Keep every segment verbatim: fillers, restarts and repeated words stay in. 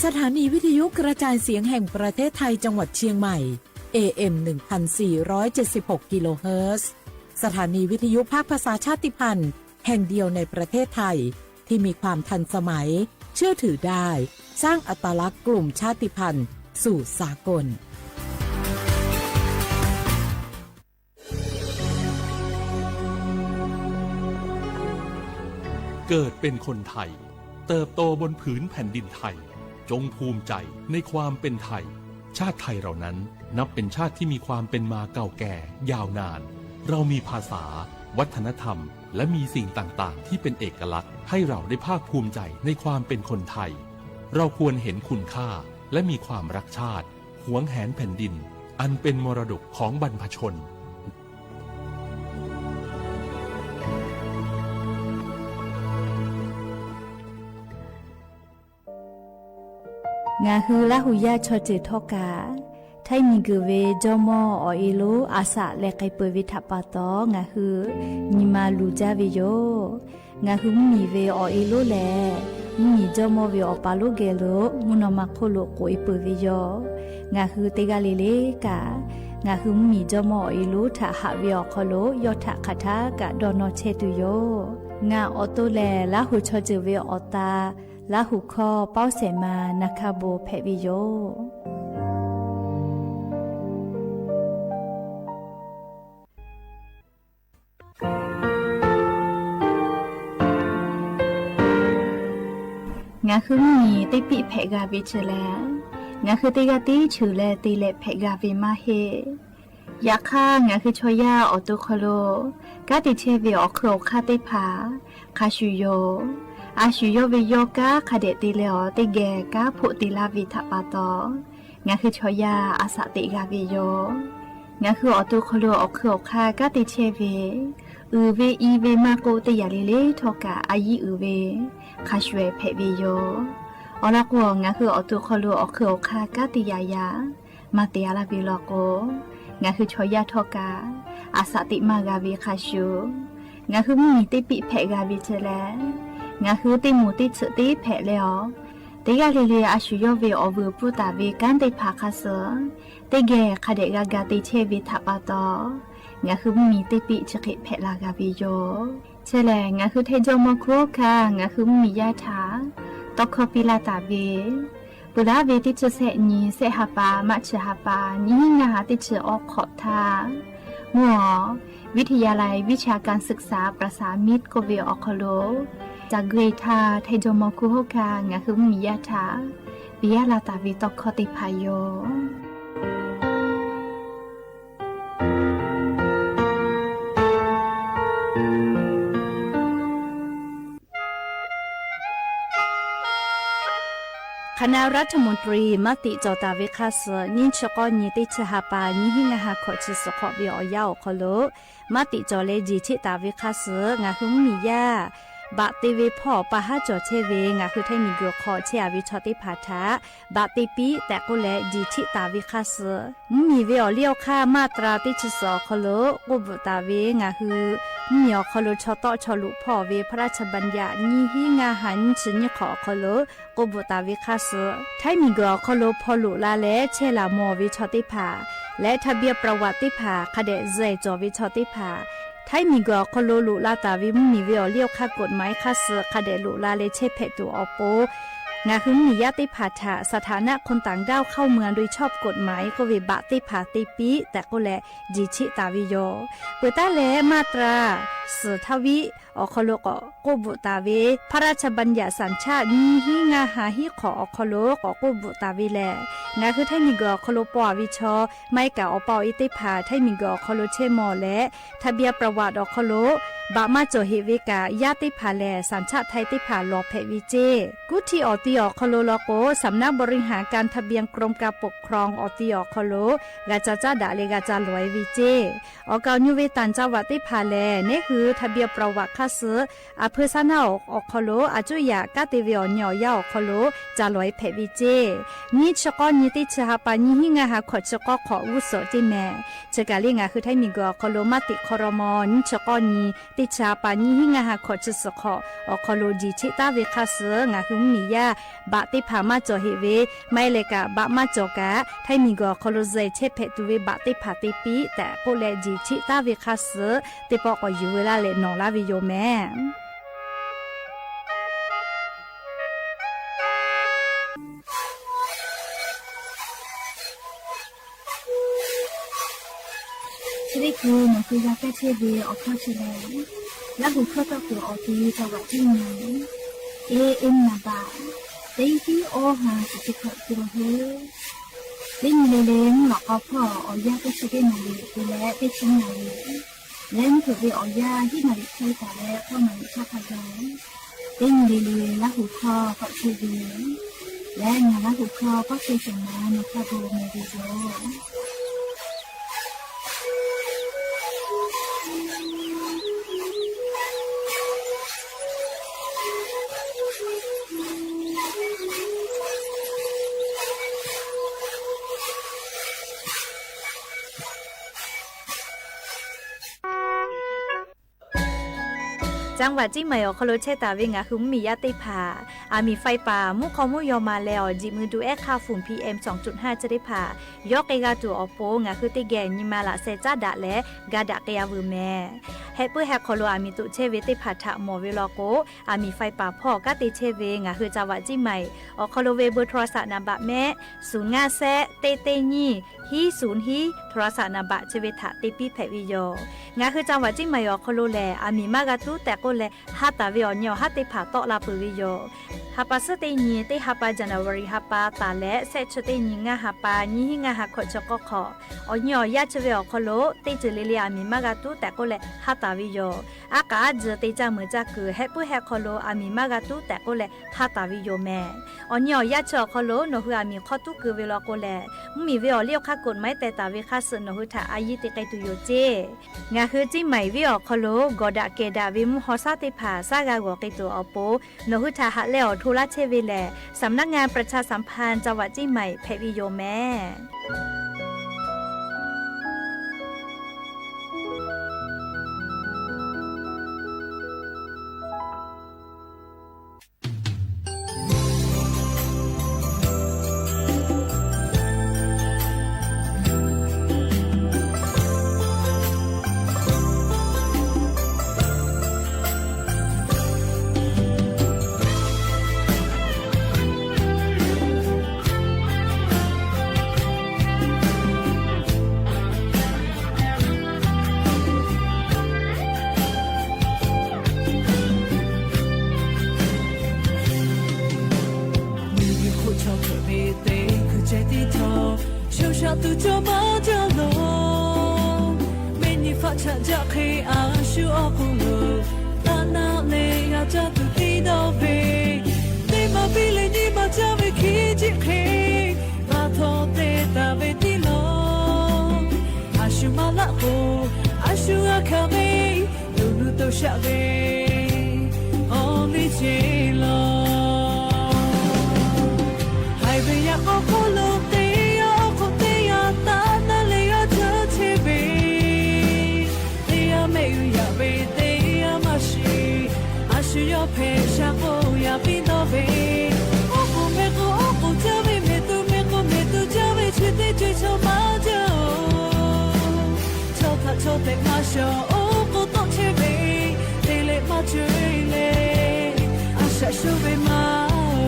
สถานีวิทยุกระจายเสียงแห่งประเทศไทยจังหวัดเชียงใหม่ เอเอ็ม หนึ่งพันสี่ร้อยเจ็ดสิบหก กิโลเฮิรตซ์ สถานีวิทยุภาคภาษาชาติพันธุ์แห่งเดียวในประเทศไทย ที่มีความทันสมัย เชื่อถือได้ สร้างอัตลักษณ์กลุ่มชาติพันธุ์สู่สากล เกิดเป็นคนไทย เติบโตบนผืนแผ่นดินไทย จงภูมิใจในความเป็นไทย ชาติไทยเรานั้นนับเป็นชาติที่มีความเป็นมาเก่าแก่ยาวนาน เรามีภาษา วัฒนธรรม และมีสิ่งต่างๆ ที่เป็นเอกลักษณ์ ให้เราได้ภาคภูมิใจในความเป็นคนไทย เราควรเห็นคุณค่า และมีความรักชาติ หวงแหนแผ่นดิน อันเป็นมรดกของบรรพชน งาฮือลาหูย่าชอเจอท่อกา ถ้ามีเกิดเวจ้อม่ออ่อเอโล อาสะแลไกเปิดเวถะปาตอ งาฮือ มีมาลูจ้าเวโย งาฮือมีเวอ่อเอโลแล มีจ้อม่อเวอ่อปาโลแกโล มุนอมาโคโลโกเอเปิดเวโย งาฮือเตกาเลเลกา งาฮือมีจ้อม่ออ่อเอโล ถะหะเวอ่อคอโล ย่อถะคาถากะดอนอแชตุโย งาอ่อโตแล ลาหูชอเจอเวอ่อตา ลาหูข้อ เป้าแสมา นาคาโบแผะเวโย งาฮือมีเตปิ๊แผะกาเวเจอแล งาฮือเตกาตี้ถือแลเตแหละแผะกาเวมาเฮ ยาค่า งาฮือชอย่าอ่อโตคอโล ก้าเตแชเวอ่อคืออ่อค่าเตผ่า คาชูโย อาชูโยเวโยก้า คาแดะเตแลอ่อเตแกก้า โผะเตลาเวถะปาตอ งาฮือชอย่า อาสะเตกาเวโย งาฮืออ่อโตคอโล อ่อคืออ่อค่า ก้าเตแชเว อือเวอีเวมาโกเตยาเลเลท่อกา อายีอือเว คาชวยแผะเวโย อ่อลากัว งาฮืออ่อโตคอโล อ่อคืออ่อค่า ก้าเตยายา มาเตยาลาเวลอโก งาฮือชอย่าท่อกา อาสะเตมากาเวคาชู งาฮือมีเตปิ๊แผะกาเวเจอแล งาฮือเตหมู่เตเฉอะเตแผะแลอ่อ เตกาเลเล อาชูโยเวอ่อวือปูตาเวก้านเตผ่าคาเสอ เตแกคาแดะกากาเตแชเวถะปาตอ งาฮือมีเตปิ๊เฉอะเขะแผะลากาเวโย เจอแล งาฮือไทยจ้อม่อคู่คา งาฮือมีย่าถา ตอกคอปีลาตาเว ปื้อลาเวเตเฉอะแสะหนีแสะหาปา มะเฉอะหาปา หนีหื้องาหาเตเฉอะออกขอบทา มัว วิทยาลัยวิชาการศึกษาประสานมิตร โกเวอ่อคอโล จากเกรดทา ไทยจ้อม่อคู่คา งาฮือมีย่าถา ปิยะลาตาเวตอกคอเตผ่าโย คณะรัฐมนตรีมติจ่อตาเวคาเสอ ยิ่งเฉกอหนีเตเฉอะหาปา หนีหื้องาหาขอเฉอะเสอะขอเวอ่อเย้าอ่อคอโล มติจ่อแลหยีเชะตาเวคาเสอ งาฮือมีย่า บะเตเวพ่อปาห้าจ่อเชเว งาฮือไทยมีเกอขอเชอาเวชอเตผ่าถะ บะเตปิ๊ แต่โกแลหยีเชะตาเวคาเสอ มีเวอ่อเลี้ยวค่ามาตราเตเฉอะเสอะอ่อคอโล โกบุตาเว งาฮือ มีอ่อคอโลชอเตาะชอลุพ่อเวพระราชบัญญัติ หนีหื้องาหาหนีเฉอะหนีขออ่อคอโล โกบุตาเวคาเสอ ไทยมีเกออ่อคอโลผ่อลุลาแล เชลาหมอเวชอเตผ่า และทะเบียนประวัติเตผ่า คาแดะใส่จ่อเวชอเตผ่า ไทยมีเกออ่อคอโลลุลาตาเว มีเวอ่อเลี้ยวค่ากฎหมายคาเสอ คาแดะลุลาแลเชแผะตั๋วอ่อโป งาฮือมีย่าเตผ่าถะ สถานะคนต่างด้าวเข้าเมืองโดยชอบกฎหมาย โกเวบะเตผ่าเตปิ๊ แต่โกแลหยีเชะตาเวโย เปื้อต้านแลมาตรา เสอทวิ อ่อคอโลก่อโกบุตาเว พระราชบัญญัติสัญชาติ หนีหื้องาหาหนีขออ่อคอโลก่อโกบุตาเวแล งาฮือไทยมีเกออ่อคอโลปอเวชอ ไม้กาอ่อปอเอเตผ่า ไทยมีเกออ่อคอโลเชมอแล ทะเบียนประวัติอ่อคอโล บะมาจ่อเหตุเวกา ย่าเตผ่าแล สัญชาติไทยเตผ่าหลอแผะเวเจ้ กู้ที่อ่อตีอ่อคอโลลอโก สำนักบริหารการทะเบียนกรมการปกครองอ่อตีอ่อคอโล กาจาจ้าดะเลกาจาหลวยเวเจ้ อ่อเก่าอยู่เวต่างจังหวัดเตผ่าแล เนหื้อทะเบียนประวัติคาเสอ อำเภอสะเนาอ่อคอโล อาจุยะก้าเตเวอ่อหนีอ่อเย้าอ่อคอโล จาหลวยแผะเวเจ้ หนีเฉกอ နံႈတဵတ်းဆံဟါပာ် နံၣ်ဟံၣ်ငါးဟါခွံ ဆၢကတီၢ်ခီၣ် ဝူၣ်သိးကၠိၣ်မဲ ဆၢကၤလဵ ငါးဟုတၢ်မံၤဂီၤ အခီပညီ မၣ်တံၣ်ခီရီမီ နွံဆၢကတီၢ်နံၣ် တဵတ်းဆံဟါပာ် နံၣ်ဟံၣ်ငါးဟါခွံ ဆၢကတီၢ်ခီၣ် အခီပညီ ဒ်ဆဵတ်ၣ်တၢ်ဝေခါစၢၢ် ငါးဟုမီၢ်ယၢ် ဘးတၢ်ဖးမၢ်ကၠီၤဟ့ၣ်ဝေ မ့ၢ်လၢကး ဘးမၢ်ကၠီၤကး တၢ်မံၤဂီၤ အခီပညီ စဲးဆဲးဖဲးတူဝေ ဘးတၢ်ဖးတၢ်ပံး တၢ်ကိးလၢ ဒ်ဆၵ်ၣ်တၢ်ဝေခါစၢၢ် တၢ်ပီးကီးယူၤဝဲလၢ်လၢ်နီၤလၢ်ဝဲယိာ်မဲ ဆၢလၢခုၣ် မီၤကၢယါကဲဆၢဝဲ အီၣ်ခီၣ်ဆၢလဲၣ် လၢဟူၣ်ခီၣ်ထီၣ်ကိးအီၤက့ၤ ကၠီဝးကၠံၣ်မံၤ အ့ၣ် အ့ၣ် နဘး တၢ်ဟံၣ်အီၣ်ဟါ စံးဆၢခီၣ်ကၠိၣ်ဟဲ တနံၤလၢ်လၢ် မုၢ်လီၤကီဖီၣ် အီၣ်ယၢ်တၢ်ဆၢက့ၣ်နၤလံ တုၤလၢတၢ်ဆံနၤလံ လၢမုၢ်ထူၣ်ဘီအီၣ်ယၢ် ဟံၣ်နၤလံဆၢကတီၢ်လၢ ဃိးနၤလံဆၢကတီၢ် တနံၤလၢ်လၢ် လၢဟူၣ်ခီၣ်ကၠိၣ်ဆၢဝဲ လၢနၤလၢဟူၣ်ခီၣ် ကီၢ်ဆၢၡိုၣ်မး နခီၣ်ဘိမ့ၢ်ဒ်သိး ကၠီဝးကၠံၣ်မံၤ အခီပညီ ဆဲးတၢ်ဝဲ ငါးဟုမီၢ်ယၢ်တၢ်ဖး အမံၤ fiber မုၢ်ခီမုၢ်ယီၤမၤလဲၢ်အီၤ ဒ်မုၢ်ဒုးအဲၣ်ခါ ฝุ่น PM သွင်จุดห้า ကၠီတၢ်ဖး ယီၢ်က့ၤဂၤတုၤအီၤပိ ငါးဟုတၢ်ဂဲၤ နံၤမၤလးစဲးကၠၣ်ဒၣ်လဲာ် ကၤဒၣ်က့ၤအဝဲမဲာ် ဟဲပၢၢ်ဟဲခီပညီ အမံၤတိးဆဲးဝဲတၢ်ဖးထးမီၤဝဲလီၤကိး အမံၤ fiber ဖီၣ် ကးတ့ဆဲးဝဲ ငါးဟုကၠီဝးကၠံၣ်မံၤ အခီပညီဝဲ เบอร์โทรศัพท์ နံပါတ် မဲာ် သုၣ်ငါးသၢ တၢတၢနံၣ် ဟံၣ်သုၣ်ဟံၣ် โทรศัพท์ နံပါတ် ဆဲးဝဲထး တၢ်ပံးဖဲးဝဲယိာ် ငါးဟုကၠီဝးကၠံၣ်မံၤ အခီပညီလဲၣ် အမံၤမၤဂၤတူၢ်တၢ်ကိးလၢ ဟးတၢ်ဝဲအီၤ နံၤအီၤဟးတၢ်ဖး တီလၢပၢၢ်ဝဲယိာ် ဟးပာ်စၢ်တၢ်နံၤ တၢ်ဟးပာ် January ဟးပာ်တၢ်လၢ စဲးဆၢတၢ်နံၤ ငါးဟးပာ် နံၣ်ဟံၣ်ငါးဟးခွံ ဆၢကတီၢ်ခီၣ် အီၣ်နံၤအီၣ်ယၢ်ဆဲးဝဲ အခီပညီ တၢ်စၢၤလၢ်လၢ် အမံၤမၤဂၤတူၢ်တၢ်ကိးလၢ ဟးတၢ်ဝဲယိာ် အါကးအါစၢၤ တၢ်ကၢ်မုာ်ကၢ်ခုၣ် ဟဲပၢၢ်ဟဲခီပညီ အမံၤမၤဂၤတူၢ်တၢ်ကိးလၢ ဟးတၢ်ဝဲယိာ်မဲာ် အီၣ်နံၤအီၣ်ယၢ်ဆဲး အခီပညီ နီၢ်ဟုအမံၤခီတူၢ်က့ၤဝဲလီၤကိးလဲၣ် မ့မ့ၢ်ဝဲအီၤလၢအခါ กฎหมาย တဲတၢ်ဝဲခါစၢၣ် နီၢ်ဟုထး အယံၤတံၤကဲတုၤယိာ်ကၠီ ငါးဟုကၠံၣ်မံၤဝဲ အခီပညီ ဂီၤဒၣ်ကဲဒၣ်ဝဲ မုၢ်ဟီၣ်ဆၣ်တၢ်ဖး စးဂၤဂီၤက့ၤတုၤအီၤပိ နီၢ်ဟုထးဟးလၢအီၤထိလၢ်ဆဲးဝဲလဲၣ် สำนักงานประชาสัมพันธ์ กาญจนบุรี ဖဲးဝဲယိာ်မဲာ် မ့ၢ်ယခိၣ် ဆီၣ်ထွဲမ့ၢ်သ့ ခုကဲတံထီၣ် ဆူၣ်စၢ်သူကၠီမၤကၠီလီၤ မ့ၢ်နံၣ်ဖးဆးကၠၢ်ဃ့ အါဆူအီၣ်ကူၣ်လိာ် တၢ်နာ်လၢယကစၢ်သူတံဒီဘ့ၣ် သ့မၤဘံလၢနံၣ်မၤကၠၢ်ဝဲခံကၠံၣ်ဃ့ ဘၣ်ထီၣ်သဲတၢ်ဝဲတံလီၤ အါဆူမၤလးဃိ အါဆူအခါမ့ၢ် ဒိၣ်နုာ်တိစၢ်ဝဲ အီၤလံက့လီၤ ဟဲဝဲယၤအီၣ်ခိၣ်လိာ်သ့ ယၤအီၣ်ခိၣ်သ့ ယၤတၢ်နာ်လၢယကစၢ်ဆဲးဝဲ သ့ယၤမ့ၢ်အုယၤဝဲ သ့ယၤမၤစံး အါဆူယီၢ်ဖဲဆၢကိးယၤပံဒီဘ့ၣ် အီၣ်ကိၣ်မ့ၢ်ကိၣ် အီၣ်ကိၣ်ကၠၢ်ဝဲ မ့ၢ်သူမ့ၢ်ကိၣ် မ့ၢ်သူကၠၢ်ဝဲ ဆူၣ်သ့ကၠၢ်ဆီမၤကၠီ ဆီၣ်ထးဆီၣ်သဲမၤစၢၤ အီၣ်ကိၣ်သီၣ်ဆဲးဝဲ သ့လဲၣ်မၤစၢၤလဲၣ် အစၢ်ဆိၣ်ဝဲမး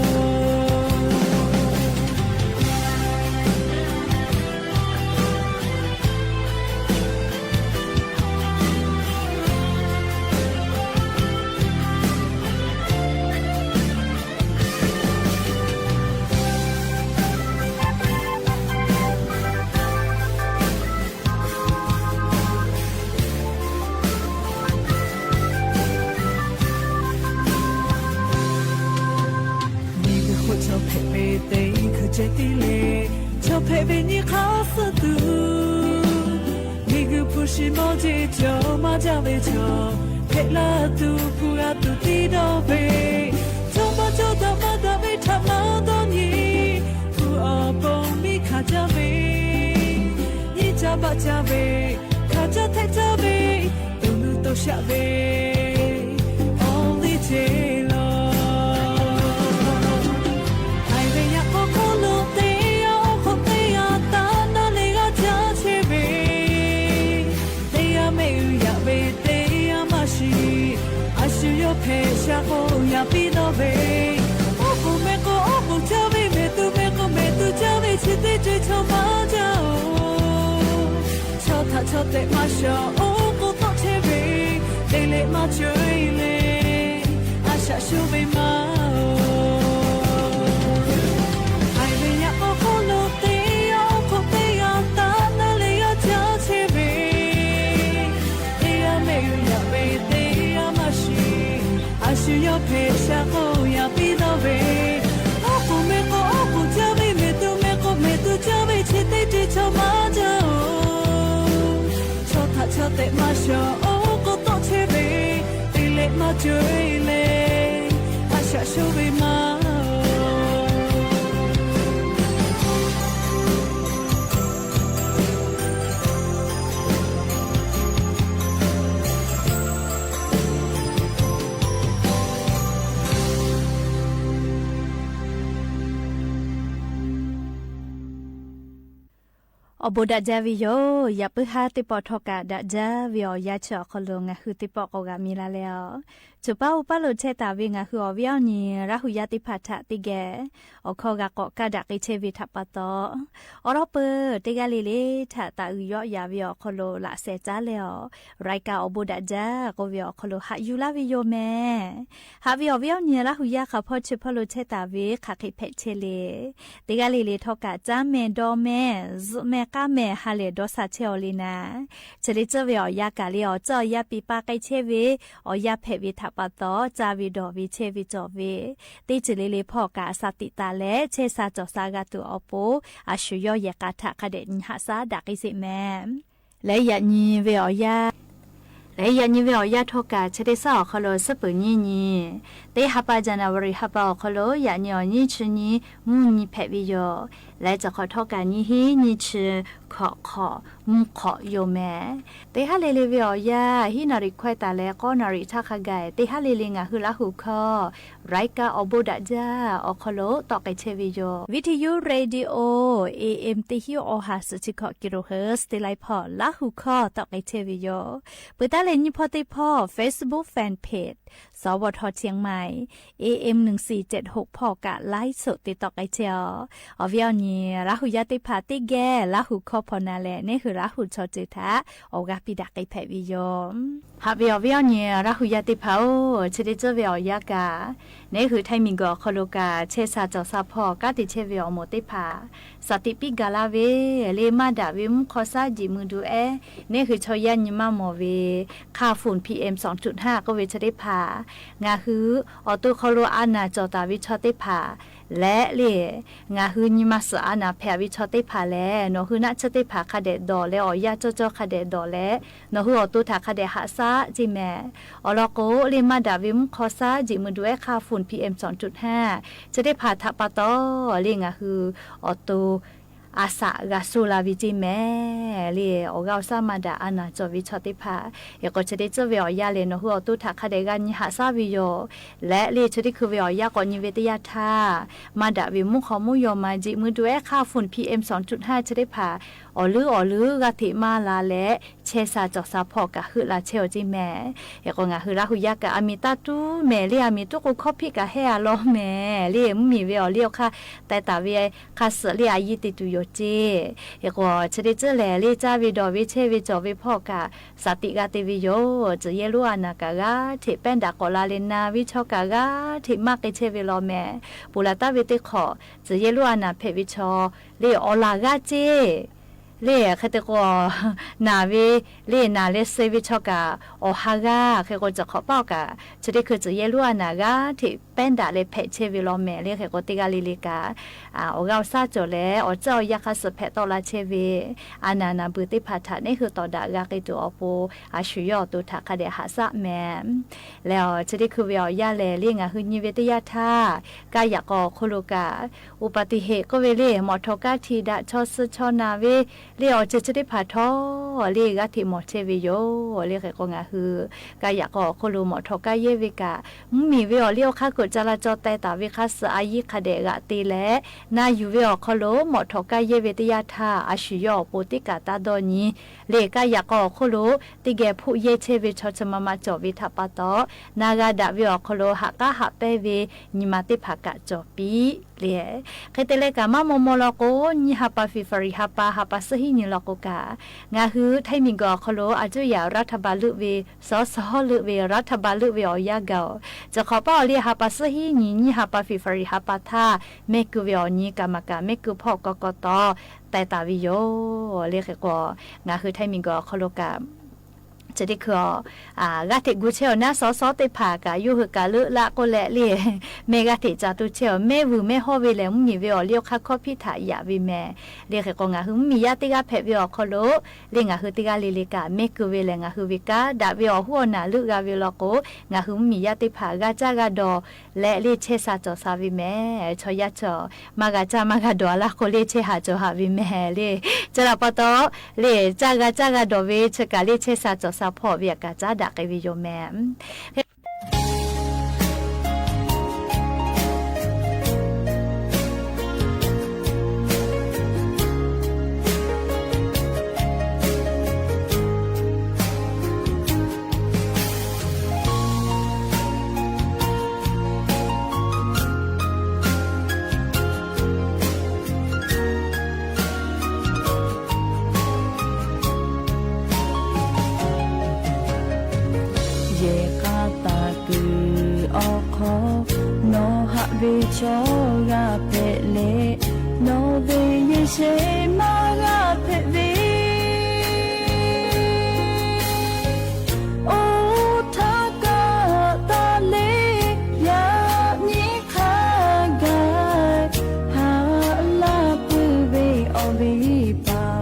မ့ၢ်ဂုၢ်ခိၣ်ဆီၣ်ဖဲးဝဲသ့ ခုကဲတံလဲၣ် ဆီၣ်ဖဲးဝဲနံၣ်ခါစၢၢ်သူ မ့ၢ်ဂုၢ်ဖုးဆံမီၣ်ကၠ့ကၠီ မၤကၠၢ်ဝဲဆီၣ် ဖဲးလၢသူဖုးအသူတံဒီဘ့ၣ် ဆီၣ်မၤကၠီတၢ်မၤတၢ်ဝဲထးမၤဒီနံၤ ဖုးအီၤပိာ်မံ ကၢ်ဝေး ခးကၢ်ထဲကၢ်ဝေး တူၢ်နုာ်တိစၢ်ဝေး အိၣ်လီၤကၠ့လီၤ. ဟဲဝဲယၤကိးခိၣ်လိာ် တ့ယၤအိၣ်ခိး တ့ယၤတၢ်နါ လၢဂၤကၢ်ဆၢဝေး တ့ယၤမ့ၢ်အုယၤဝဲ တ့ယၤမၤစံ အစူၤယီၢ်ဖဲးဆှးကိးယၤပံဒီဝ့ၢ် အိၣ်ကိးမဲာ်ကိးအိၣ်ကိးကၢ်ဝေး မဲာ်တူမဲာ်ကိးမဲာ်တူကၢ်ဝေး ဆံးတ့ၢ်တြ့ဆိမၤကၢ်အိၣ် ဆီထးဆီတဲာ်မၤစၢၤ အိၣ်ကိးသီၣ်ဆၢဝေး ဒ်လဲၣ်မၤစၢၤလဲၣ် အစၢ်ဆိဝေးမး ဟဲဝဲယၤကိးခိၣ်လိာ် တ့ယၤအိၣ်ခိး တ့ယၤတၢ်နါ လၢဂၤကၢ်ဆၢဝေး တ့ယၤမ့ၢ်အုယၤဝဲ တ့ယၤမၤစံ အစူၤယီၢ်ဖဲးဆှးကိးယၤပံဒီဝ့ၢ် အိၣ်ကိးမဲာ်ကိးအိၣ်ကိးကၢ်ဝေး မဲာ်တူမဲာ်ကိးမဲာ်တူကၢ်ဝေး ဆံးတ့ၢ်တြ့ဆိမၤကၢ်အိၣ် ဆီထးဆီတဲာ်မၤစၢၤ အိၣ်ကိးသီၣ်ဆၢဝေး ဒ်လဲၣ်မၤစၢၤလဲၣ် အစၢ်ဆိဝေးမး အိၣ်ဘိးဒၣ်ကၢ်ဝေးယိာ် ယပုၢ်ဟၢ်သ့ၣ်ပီၣ်ထီၣ်ကးဒၣ်ကၢ်ဝေးအီၤ ယါဆၢအီၤခီလိာ် ငါဟုသ့ၣ်ပီၣ်ကိးဂၤမံၤလၢ်လၢ်အီၤ ဆိပာ်အိၣ်ပာ်လိာ်ထဲတၢ်ဝေး ငါဟုအီၤဝဲအီၤနံၤ ရၢ်ဟူယါသ့ၣ်တဖၣ်ထးသ့ၣ်ဂဲၤ အိၣ်ခိးဂၤကိးကၢ်ဒၣ်က့ၤထဲဝေးထးပာ်သီ အိၣ်ဒီးပၢၢ် တ့ဂၤလံလံ ထးသးအုးယီၣ်ယၤဝဲအီၤခီလိာ် လၢ်စဲးကၢ်လဲၣ်အီၤ ရၢ်ကၢ်အိၣ်ဘိးဒၣ်ကၢ် ကိးဝဲအီၤခီလိာ် ဟးယူၤလၢ်ဝေးယိာ်မဲာ် ဟးဝဲအီၤဝဲအီၤနံၤ ရၢ်ဟူယါခီဖီ ဆိပာ်လိာ်ထဲတၢ်ဝေး ခးဃ့ဖဲးထဲလံ တ့ဂၤလံလံ ထီၣ်ကး ကၢ်မဲာ်ဒီမဲာ် စုမဲာ်ကၢ်မဲာ် ဟးလဲၤဒီးစးထဲအီၤလံနၤ ဆၢလ့ၣ်စၢၢ်ဝဲအီၤယါကးလံအီၤ စၢၢ်အီၤယါပံပၢ်ကဲထဲဝေး အီၤယါဖဲးဝေးထးပာ်သီ စၢ်ဝေးဒီးဝေး ဆဲးဝေးကၠီၣ်ဝေး တ့ဆၢလ့လံ ဖီၣ်ကး စးသံးသးလဲၣ် ဆဲးစးကၠီၣ်စးဂၤတုၤအီၤပူၤ အစူၤယီၢ်ယဲၢ်ကးထး ကးဒဲးနံၤဟးစၢ်ဒၣ်က့ၤစ့ၢ်မဲာ် လဲၤယၤနံၤဝဲအီၤယါ လဲၤယၤနံၤဝဲအီၤယါထီၣ်ကး ဆၢတ့စၢ်အီၤခီလိာ် စပၢၤနံၣ်နံၤ တ့ဟးပာ် January ဟးပာ်အီၤခီလိာ် ယၤနံၤအီၤ နံၣ်ဆံနံၣ် မုၢ်နံၤဖဲးဝဲယိာ် လဲၤစၢၢ်ခီၣ်ထီၣ်ကး နံၣ်ဟံၣ် နံၣ်ဆံ ခီၣ်ခီၣ် မုၢ်ခီၣ်ယိာ်မဲာ် တ့ဟးလ့လံဝဲအီၤယါ ဟံၣ်နၣ်ရံၣ်ခွဲးတၢ်လၢ ဃိးနၣ်ရံၣ်ဆၣ်ခါဂၤ တ့ဟးလ့လံ ငါဟုလၢဟူခီ ရၢ်ကၢ်အိၣ်ဘိးဒၣ်ကၢ် အီၤခီလိာ် သီၣ်က့ၤထဲဝဲယိာ် ဝံထယု ရေဒီယို A M တဟံၣ်အီၣ်ဟး စူးဆံခီၣ် ကံရူၢ်ဟၢၣ် တ့လံဖီၣ် လၢဟူခီ သီၣ်က့ၤထဲဝဲယိာ် ပှၤတၢ်လဲၤနံၤဖီသ့ၣ်ဖီ Facebook Fan Page สวท เชียงใหม่ A M หนึ่งสี่เจ็ดหก ဖီၣ်ကး ไลฟ์สด တ့သီၣ်က့ၤထဲအီၤ အီၤဝဲအီၤနံၤ ရၢ်ဟူယါသ့ၣ်တဖၣ်သ့ၣ်ဂဲၤ လၢဟူခီဖီလာ်လဲၣ် နဟ့ၣ်ရၢ်ဟူဆီၣ်ထွဲထါ အီၣ်ဂၤပံၤဒၣ်က့ၤဖဲးဝဲယိာ် ဟးဝဲအီၤဝဲအီၤနံၤ ရၢ်ဟူယါသ့ၣ်တဖၣ်ဧၢ ဆၢတ့စၢၢ်ဝဲအီၤယါကး နဟ့ၣ် timing ဂီၢ်ခီလိာ်ကး ဆဲးစးကၠီၣ်စးဖီၣ် ကးတ့ၢ်ထဲဝဲအီၤမိၢ်သ့ၣ်တဖၣ် စးသံးပံးကၤလၢ်ဝဲ လၢမၤဒၣ်ဝဲမူခီၣ်စၢ် ဒံးမုၢ်ဒုးအဲၣ် နဟ့ၣ်ဆီယါနံၤမၤမီၢ်ဝဲ ခၣ် ฝุ่น PM สองจุดห้า ကီၢ်ဝဲဆီသ့ၣ်တဖၣ် ငါဟု အီၣ်တိၢ်ခီလိာ်အါနၢ်ကၠီၣ်တၢ်ဝဲဆီသ့ၣ်တဖၣ် လဲၣ်လံ ငါဟုနံၤမၤစၢၤအါနၢ်ဖဲးဝဲဆီသ့ၣ်တဖၣ်လဲၣ် နီၢ်ဟုနၢ်ဆၢသ့ၣ်တဖၣ် ခါဒဲးဒီးလဲၣ် အီၣ်ယါကၠီကၠီခါဒဲးဒီးလဲၣ် နီၢ်ဟုအီၣ်တိၢ်ထၣ်ခါဒဲးဟးစၢ်က့ၤမဲာ် အီၤလီၤကိး လၢမၤဒၣ်ဝဲမူခီၣ်စၢ် ဒံးမုၢ်ဒုးအဲၣ် ခၣ် ฝุ่น PM สองจุดห้า ဆၢသ့ၣ်တဖၣ်ထးပာ်သီ လၢငါဟု အီၣ်တိၢ် အစၢ်ဂၤစိၤလၢ်ဝဲက့ၤမဲာ် လၢအီၣ်ဂၤအိၣ်စၢ်မၤဒၣ်အါနၢ်ကၠီၣ်ဝဲဆီသ့ၣ်တဖၣ် အဃိဆၢတ့စၢၢ်ဝဲအီၤယါလဲၣ် နီၢ်ဟုအီၣ်တိၢ်ထၣ်ခါဒဲးဂၤနံၤဟးစၢ်ဝဲယိာ် လဲၣ်လံ ဆၢတ့ခုဝဲအီၤယါကိးနံၤဝဲတယါထါ မၤဒၣ်ဝဲမူခီၣ်မူယီၢ်မး ဒံးမုၢ်ဒုးအဲၣ် ခၣ် ฝุ่น PM สองจุดห้า ဆၢသ့ၣ်တဖၣ် အီၣ်လုာ်အီၣ်လုာ် ဂၤထံးမၤလၢ်လဲၣ် ဆဲးစးကၠီၣ်စးဖီၣ်ကးဟုးလၢ်ဆဲးအီၤက့ၤမဲာ် အဃိငါဟုလၢဟူယါကး အမံၤတၢ်တူၢ်မဲာ်လံ အမံၤတူၢ်ကိးခီၣ်ဖံးကးဟဲအလီၢ်မဲာ်လံ မ့မ့ၢ်ဝဲအီၤလံအခါ တဲတၢ်ဝဲ ခါစၢၤလံအယံၤတ့ၢ်တူၢ်ယိာ်က့ၤ အဃိဆၢတ့စၢၢ်လဲၣ် လၢစၢ်ဝဲဒီးဝဲဆဲးဝဲကၠီၣ်ဝဲဖီၣ်ကး စးသံးဂၤတ့ၢ်ဝဲယိာ် စၢၤယဲၢ်လူအါနၢ်ကး ဂၤထံးပဲဒၣ်ကိးလၢ်လၢနၤဝဲဆီကး ဂၤထံးမၤက့ၤဆဲးဝဲလီၤမဲာ် ပူၤလၢတၢ်ဝဲသ့ၣ်ခီၣ် စၢၤယဲၢ်လူအါနၢ်ဖဲးဝဲဆီ လၢအီၣ်လၢ်ဂၤက့ၤ လၢ ခဲတကိး နၢ်ဝဲ လၢနၢ်လၢစ့ဝဲဆီကး အီၣ်ဟးဂၤ ခဲကိးစၢၢ်ခီၣ်ပီၣ်ကး ဆၢတ့ခုစၢၤယဲၢ်လူအါနၢ်ဂၤ ထံးပဲဒၣ်လၢဖဲးဆဲးဝဲလီၤမဲာ် လၢခဲကိးတ့ၢ်ဂၤလံလံကး အီၣ်ဂၤအိၣ်စၢ်ကၠီၣ်လဲၣ် အီၣ်စၢ်အီၣ်ယါခါစၢၤဖဲးသီၣ်လၢဆဲးဝဲ အါနၢ်နၢ်ဘုးသ့ၣ်တဖၣ်ထၣ် နဟ့ၣ်တီၢ်ဒၣ်ဂၤက့ၤတုၤအီၤပူၤ အစူၤယီၢ်အီၣ်တိၢ်ထၣ်ခါဒဲးဟးစၢ်မဲာ် လၢအီၤဆၢတ့ခုဝဲအီၤယါလဲၣ် လၢငါဟုနံၤဝဲတယါထါ ကါယၤကီၢ်ခိၣ်လိာ်ကး อุบัติเหตุ ကီၢ်ဝဲလၢ မီၣ်ထိၣ်ကါထံးဒၣ်ဆီဆၢဆီနၢ်ဝဲ လဵ့ၵ်ႈ အီၤ စဲးစဲး သ့ၣ်တဖၣ်ထီၣ် လဵ့ၵ်ၵါထံး မီၤထဲဝ့ယိၤ လဵ့ၵ်ၵေၢ် ငါးဟု ကယၣ်ကီၢ်အခိၣ်လိၤ မီၤထီၣ်ကါယဲဝ့ၵၣ် မုၢ်မံၤဝ့ဢီၤ လၢၢ်ခါခိၣ် ကၠၢလၢကၠီ တဲတၢ်ဝ့ခါဆူ အယံၤခါဒဲးဂၤတ့လဲၣ် နယူၤဝ့အီၤအခိၣ်လိၤ မီၤထီၣ်ကါယဲဝ့တယၢ်ထၣ် အဆူၣ်ယီၢ်အပူၤ တ့ကၣ်တၢ်ဒီနံၤ လၢၵါယၣ်ကီၢ်အခိၣ်လိၤ တ့ဂဲၤဖှိၣ်ယဲဆဲဝ့ ဆီဆၢမၤမၤ ကၠီၣ်ဝ့ထၣ်ပၢ်တီၢ် နဂၤဒၣ်ဝ့အီၤအခိၣ်လိၤ ဟးကါဟးပဲဝ့ နံၤမၤသ့ၣ်တဖၣ် ကၠီၣ်ပံ လၢ ဃဲတဲလၢ ကမၤမီၤမီၤလီၤကိး နံၣ်ဟါပၢ် February ဟါပၢ် ဟါပၢ်သၢဟံးနံၤလီၤကိးကၣ် ငါးဟု ထၢၣ်မံၤကီၢ်အခိၣ်လိၤ အစူၢ်ယၣ် ရၤထၢၣ်ဘၣ်လုးဝ့ စီၤစီၤလုးဝ့ ရၤထၢၣ်ဘၣ်လုးဝ့အီၤယါဂၤ စးခီပၢ်အီၤလၢ ဟါပၢ်သၢဟံးနံၤ နံၣ်ဟါပၢ် February ဟါပၢ်ထၣ် မ့ၢ်ကုၢ်ဝ့အီၤနံၤ ကမၣ်ကၣ် မ့ၢ်ကုၢ်ဖီၣ်ကီးကီးတီၤ တဲတၢ်ဝ့ယိၤ လၢဃဲကိး ငါးဟု ထၢၣ်မံၤကီၢ်အခိၣ်လိၤကၣ် စဲးဒ့ခုအီၤ ဂၤထံးကူၣ်ဆဲအီၤ နၢ်စီၤစီၤသ့ၣ်တဖၣ်ကၣ် ယိၤဟုးကၣ်လၢလၢကိးလဲၣ်လၢ မ့ၢ်ဂၤထံးစးတူၢ်ဆဲအီၤ မ့ၢ်ဝုၢ်မ့ၢ်ဟီၣ်ဝ့လဲၣ် မုၢ်မံၤဝ့အီၤ လၢၢ်ခါခီဖံးထၣ်ယၣ်ဝ့မဲာ် လၢဃဲကိး ငါးဟု မုၢ်မံၤယါတ့ဂၤဖဲးဝ့အီၤအခိၣ်လိၤ လၢငါးဟုတ့ဂၤလံၤလံၤကၣ် မ့ၢ်ကုၢ်ဝ့လဲၣ် ငါးဟုဝ့ကါ ဒၣ်ဝ့အီၤဟူးအီၣ်နၢ်လုၢ်ဂၤဝ့လီၤကိး ငါးဟု မုၢ်မံၤယါတ့ၢ်တဖၣ် ဂၤကၢ်ဂၤဒီး လၢလၢဆဲးစၢ်ကၠီၣ်စၢ်ဝ့မဲာ် ဆီယါဆီ မၤဂၤကၢ်မၤဂၤဒီးအလၢ်ကိး လၢဆဲးဟးကၠီၣ်ဟးဝ့မဲာ်လၢ ကၠၢလၢပီတီၢ် လၢကၢ်ဂၤကၢ်ဂၤဒီးဝ့ ဆဲးကၣ်လၢဆဲးစၢ်ကၠီၣ်စၢ်ဖီၣ်ဝ့ အကစၢ်ဒၣ်ကဲဝ့ယိၤမဲာ် ယဲၢ်ဃာ်တၢ်ကုၢ်အီၣ်ခီ နီၢ်ဟးဝ့ဆီဂၤဖဲးလဲၣ် နီၢ်ဝ့ယဲၢ်ဆဲးမၤဂၤဖဲးဝ့ အိၣ်ထးကၢ်တၢ်လၢ ယၤနံၤခါဂၤ ဟးလၢပှဲၤဝ့အီၤဝ့ပၢ်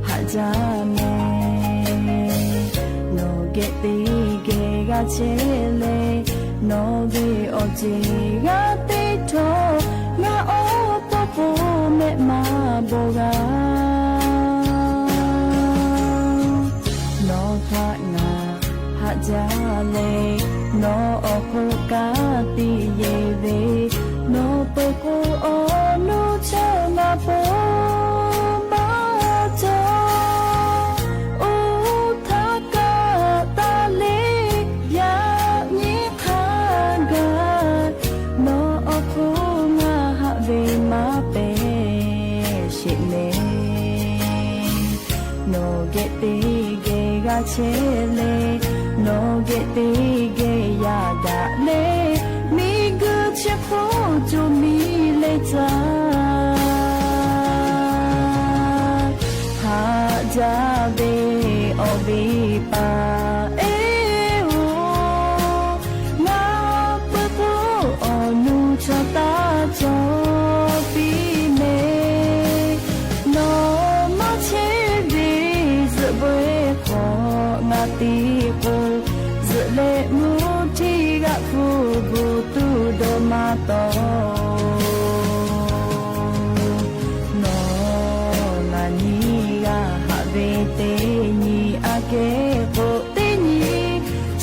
ဟးဒ်လဲၣ် နီၢ်ကဲတ့ဂဲၤဂၤဆဲးလဲၣ် နီၢ်ဝ့အီၤတ့ဂၤတ့ထီၣ် ဂၤအီၣ်ပီၢ်ဖိမဲာ်မၤဘီဂၤ နီၢ်ဖးငါ ဟးဒ်လဲၣ် နီၢ်အီၣ်ခိၣ်ကၢ်တံာ်ယဲၢ်ဝ့ နီၢ်ပၢၢ်ခိၣ်အီၣ်နူဆၢၣ်ဂၤဖိမၤကၠီၣ် အိၣ်ထးကၢ်တၢ်လၢ ယၤနံၤခါဂၤ နီၢ်အီၣ်ခိၣ်ငါဟးဝ့မၤပဲာ် ရှဲးလဲၣ် နီၢ်ကဲတ့ဂဲၤဂၤဆဲးလဲၣ် နီၢ်ကဲတ့ဂဲၤယၤဒၣ်လဲၣ် မံၤဂုာ်ဆဲးဖိကၠိမံၤလဲၤတၢ် ဟးဒ်ဝ့အီၤဝ့ပၢ် အဲၣ်ဧိၤ ငါပၢၢ်ဖိအီၣ်နူဆၢၣ်တၢ်ကၠီၣ်ပံမဲာ် နီၢ်မၤဆဲးဝ့ ယဘှဲခီၣ် ငါတံၤကိၢ် ယလဲၤမူထံဂၤဖုဘူးသူဒီးမၤတီၢ် နီၢ်မၤနံၤဂၤဟးဝ့တ့နံၤ အကဲကိးတ့နံၤ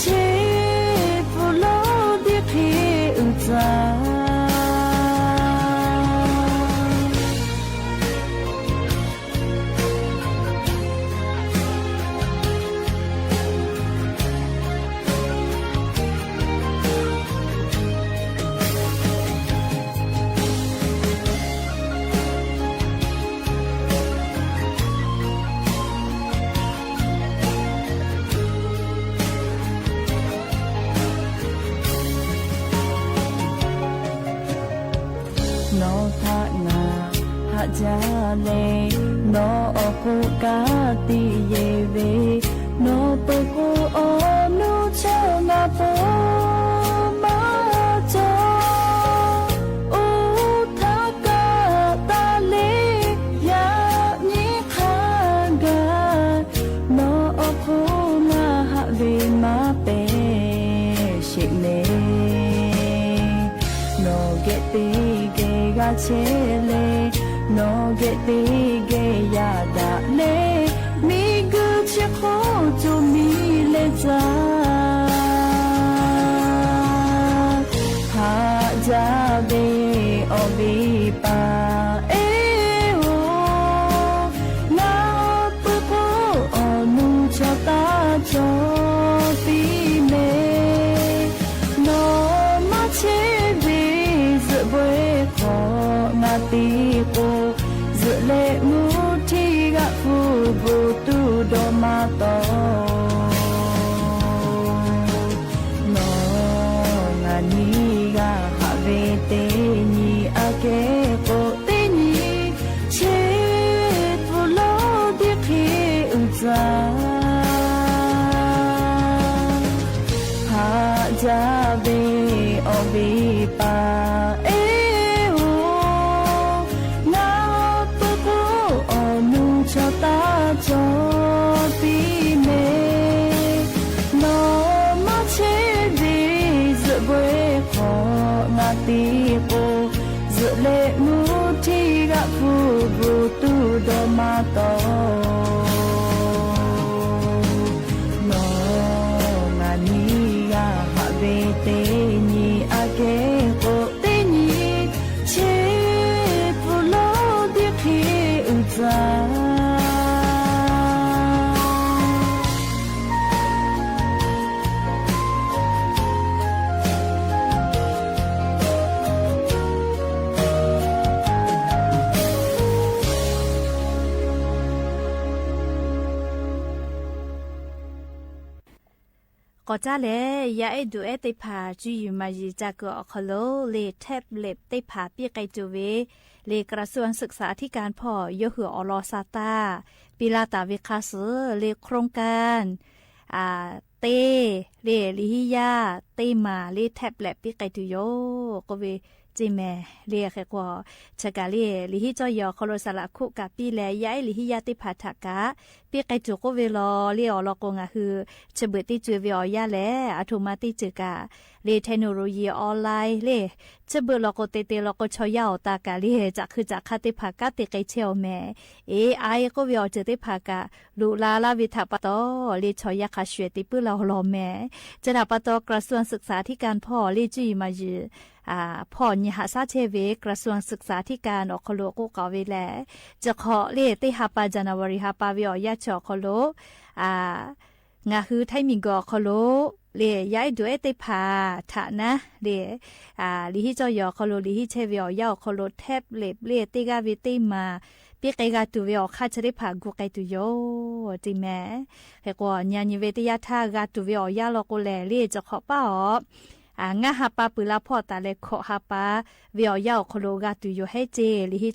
ဆဲးပူၤလီၤဒ်ခ့အုၣ်တၢ် နီၢ်ဖးငါ ဟးဒ်လဲၣ် နီၢ်အီၣ်ခိၣ်ကၢ်တံာ်ယဲၢ်ဝ့ နီၢ်ပၢၢ်ခိၣ်အီၣ်နူဆၢၣ်ဂၤဖိမၤကၠီၣ် အိၣ်ထးကၢ်တၢ်လၢ ယၤနံၤခါဂၤ နီၢ်အီၣ်ခိၣ်ငါဟးဝ့မၤပဲာ် ရှဲးလဲၣ် နီၢ်ကဲတ့ဂဲၤဂၤဆဲးလဲၣ် နီၢ်ကဲးတ့ၢ်ကဲးယၢ်ဒၣ်လဲာ် မ့ၢ်ဂုာ်ဆဲးခီၣ်ကၠိမံၤလဲၣ်စၢ် ဟးဒၣ်ဘ့ၣ်အီၣ်ဘ့ၣ်ပာ် အဲၣ်ဧိၤ နၢ်ပၢၢ်ကိးအီၤနူၢ်ဆီတၢ်ကၠီသံမ့ၢ် နီၢ်မၤဆဲးဘ့ၣ် ယဲၢ်ဘှဲၣ်ဃီးနၢ်တံၢ်ဃိး ယဲၢ်လဲးမူထံဂၤ ပူၤဘူတူၢ်ဒီးမၤတီၢ် နီၢ်ငါနံၤဂၤ ဟးဝဲတ့ၢ်နံၤ အကဲကိးတ့ၢ်နံၤ ဆဲးပူၤလီၤဒ့ခ့အုၣ်စၢ် ဟးဒၣ်ဘ့ၣ်အီၣ်ဘ့ၣ်ပာ် အဲၣ်ဧိၤ နၢ်ပၢၢ်ကိးအီၤနူၢ်ဆီတၢ်ကၠီသံမ့ၢ် နီၢ်မၤဆဲးဘ့ၣ် ယဲၢ်ဘှဲၣ်ဃီးနၢ်တံၢ်ဃိး ယဲၢ်လဲးမူထံဂၤ ပူၤဘူတူၢ်ဒီးမၤတီၢ် နီၢ်ငါနံၤဂၤ ဟးဝဲတ့ၢ်နံၤ အကဲကိးတ့ၢ်နံၤ ဆဲးပူၤလီၤဒ့ခ့အုၣ်စၢ် ကီးကၠါလဲၣ် ယအဲၣ်ဒိးအဲၣ်သ့ၣ်တဖၣ် ကၠူယုၢ်မၤယုၢ် ကၠၢကၢးအီၤခီလိာ် လၢ tablet သ့ၣ်တဖၣ် ပ့ၣ်ဃဲၤတုၤဝဲ လၢ กระทรวงศึกษาธิการ ဖီၣ် ယိးဟုၣ်အီၣ်လီၤစၢ်တၢ် ပံလၤတၢ်ဝံခါဆူၣ် လၢ โครงการ အ တ့ လၢ လံာ်ဟံးယါ တ့မၤ လၢ tablet ပ့ၣ်ဃဲၤတုၤယိာ် ကိးဝဲ ကၠ့မဲာ် လၢဃဲးကွီၢ် ဆဲးကးလၢ လံာ်ဟံးကၠီယဲၢ်အီၤခီလိာ် စၢလးခိၣ်ကးပံလဲၣ် ယအဲၣ်လံာ်ဟံးယါသ့ၣ်တဖၣ်ထးကး ပ့ၣ်ဃဲၤတုၤကိးဝဲလီၤ လၢအီၣ်လီၤကိး ငါဟု ဆၢဘၢၣ်တ့ၢ်စၢၤဝဲအီၤယါလဲၣ် အထိးမါတ့ၢ်စၢၤကး လၢ technology online လၢ ဆၢဘၢၣ်လီၤကိး တဲာ်တဲာ်လီၤကိး ဆီၣ်ယါအီၣ်တၢ်ကးလၢ စးခုစးခါသ့ၣ်တဖၣ် ကးတ့ၢ်ကဲဆဲးအီၤမဲာ် AI ကိးဝဲအီၤစၢၤသ့ၣ်တဖၣ်ကး လူၤလါလၢ်ဝဲထးပာ်တီၢ် လၢဆီၣ်ယါခးဆွဲးတ့ၢ်ပၢၢ်လၢအီၤလီၤမဲာ် ဆဲးတၢ်ပာ်တီၢ် กระทรวงศึกษาธิการဖီၣ်လၢ ကၠူယုၢ်မၤယုၢ် ဖီၣ်ညါဟးဆါဆဲးဝဲ กระทรวงศึกษาธิการအီၤခီလိာ်ကိးကးဝဲလဲၣ် စးခိၣ်လၢ တ့ဟးပာ် ဇန်နဝါရီ ဟးပာ်ဝဲအီၤယါဆၢအီၤခီလိာ် ငါဟု ထိုင်းမီၢ်ကီၢ်အီၤခီလိာ် လၢ ယအဲၣ်ဒိးအဲၣ်သ့ၣ်တဖၣ် ထးနါ လၢ လံာ်ဟံးကၠီယဲၢ်အီၤခီလိာ် လံာ်ဟံးဆဲးဝဲအီၤယါအီၤခီလိာ် tablet လၢ တ့ဂၤဝဲတ့မၤ ပ့ၣ်ဃဲၤဂၤတုၤဝဲအီၤခါဆၢသ့ၣ်တဖၣ် ဂုာ်ဃဲၤတုၤယိာ် ကၠ့မဲာ် ဃဲးကွီၢ် ညါနံၤဝဲတယါထါ ဂၤတုၤဝဲအီၤယါလီၤကိးလဲၣ် လၢစးခိၣ်ပာ်အီၤ အ ငါးဟးပာ် ပုၢ်လၢ်ဖီၣ်တၢ်လဲၤခိးဟးပာ် ဝဲအီၤယါအီၤခီလိာ် ဂၤတုၤယိာ်ဟဲကၠ့ လံာ်ဟံးကၠီယဲၢ်အီၤ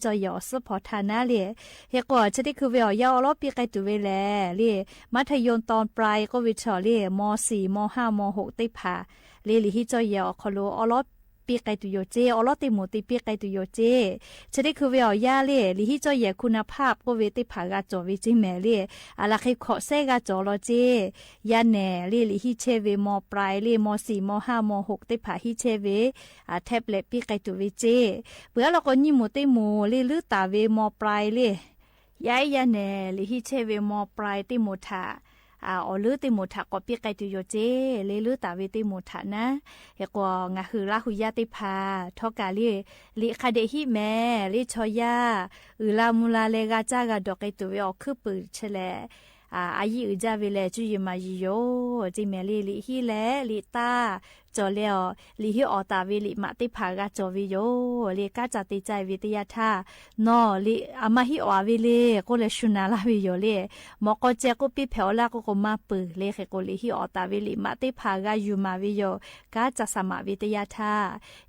စုဖီၣ်ထးနါလၢ ဃဲးကွီၢ် ဆၢထံၣ်ခုးဝဲအီၤယါအီၤလီၤ ပ့ၣ်ဃဲၤတုၤဝဲလဲၣ် လၢ มัธยมตอนปลาย ကိးဝဲထီၣ်လၢ ม.สี่ ม.ห้า ม.หก သ့ၣ်တဖၣ် လၢလံာ်ဟံးကၠီယဲၢ်အီၤခီလိာ် အီၤလီၤပ့ၣ်ဃဲၤတုၤယိာ်ကၠ့ အီၤလီၤတ့ၢ်မိၢ်တ့ၢ် ပ့ၣ်ဃဲၤတုၤယိာ်ကၠ့ ဆၢထံၣ်ခုးဝဲအီၤယါလၢ လံာ်ဟံးကၠီယဲၢ် คุณภาพ ကိးဝဲသ့ၣ်တဖၣ် ဂၤကၠီၣ်ဝဲကၠ့မဲာ်လၢ အလၢ်ဃ့ခိးစဲဂၤကၠီၣ်လီၤကၠ့ ယါနဲၣ် လၢလံာ်ဟံးဆဲးဝဲ ม.ปลาย လၢ ม.สี่ ม.ห้า ม.หก သ့ၣ်တဖၣ်ဟံးဆဲးဝဲ အ tablet ပ့ၣ်ဃဲၤတုၤဝဲကၠ့ ပှၤလီၤကိးနံၣ်မိၢ်တ့ၢ်မိၢ်လၢ လုၢ်တၢ်ဝဲ ม.ปลาย လၢ ယါအံၤယါနဲၣ် လံာ်ဟံးဆဲးဝဲ ม.ปลาย တ့ၢ်မိၢ်ထး အ အီၤလၢတ့ၢ်မိၢ်ထး ကိးပ့ၣ်ဃဲၤတုၤယိာ်ကၠ့ လၢလုၢ်တၢ်ဝဲတ့ၢ်မိၢ်ထးနၤ ဃဲးကွီၢ် ငါဟုလါဟူယါသ့ၣ်တဖၣ် ထီၣ်ကးလၢ လံာ်ဃးဒဲးဟံၣ်မဲာ် လၢဆီၣ်ယါ အုၣ်လါမူလါလဲ ဂၤကၠါဂၤဒီး ကဲတုၤဝဲအီၤခုၣ်ပုၢ်ဆဲးလဲၣ် အ အယံာ်အုၣ်ကၠၢ်ဝဲလဲၣ် ကၠူယုၢ်မၤယုၢ်ယိာ် ကၠ့မဲာ်လၢ လံာ်ဟံၣ်လဲၣ် လံာ်တၢ် ကၠီၣ်လဲအီၤ လံာ်ဟံၣ်အီၣ်တၢ်ဝဲ လံာ်မးသ့ၣ်တဖၣ် ဂၤကၠီၣ်ဝဲယိာ် လၢကၠၢ်စၢ်တ့ၢ်ကၠၢ်ဝဲတယါထါ နီၢ် လံာ်အမါဟံၣ်အီၣ်ဝဲလၢ ကိးလဲၤဆူၣ်နၤလၢ်ဝဲယိာ်လၢ မ့ၢ်ကီၢ်စဲးကိးပ့ၣ်ဖဲးအီၤလၢ် ကိးကိးမါပုၢ်လၢ ဃဲးကွီၢ် လံာ်ဟံၣ်အီၣ်တၢ်ဝဲ လံာ်မးသ့ၣ်တဖၣ် ဂၤယုၢ်မၤဝဲယိာ် ကၠၢ်စၢ်မးဝဲတယါထါ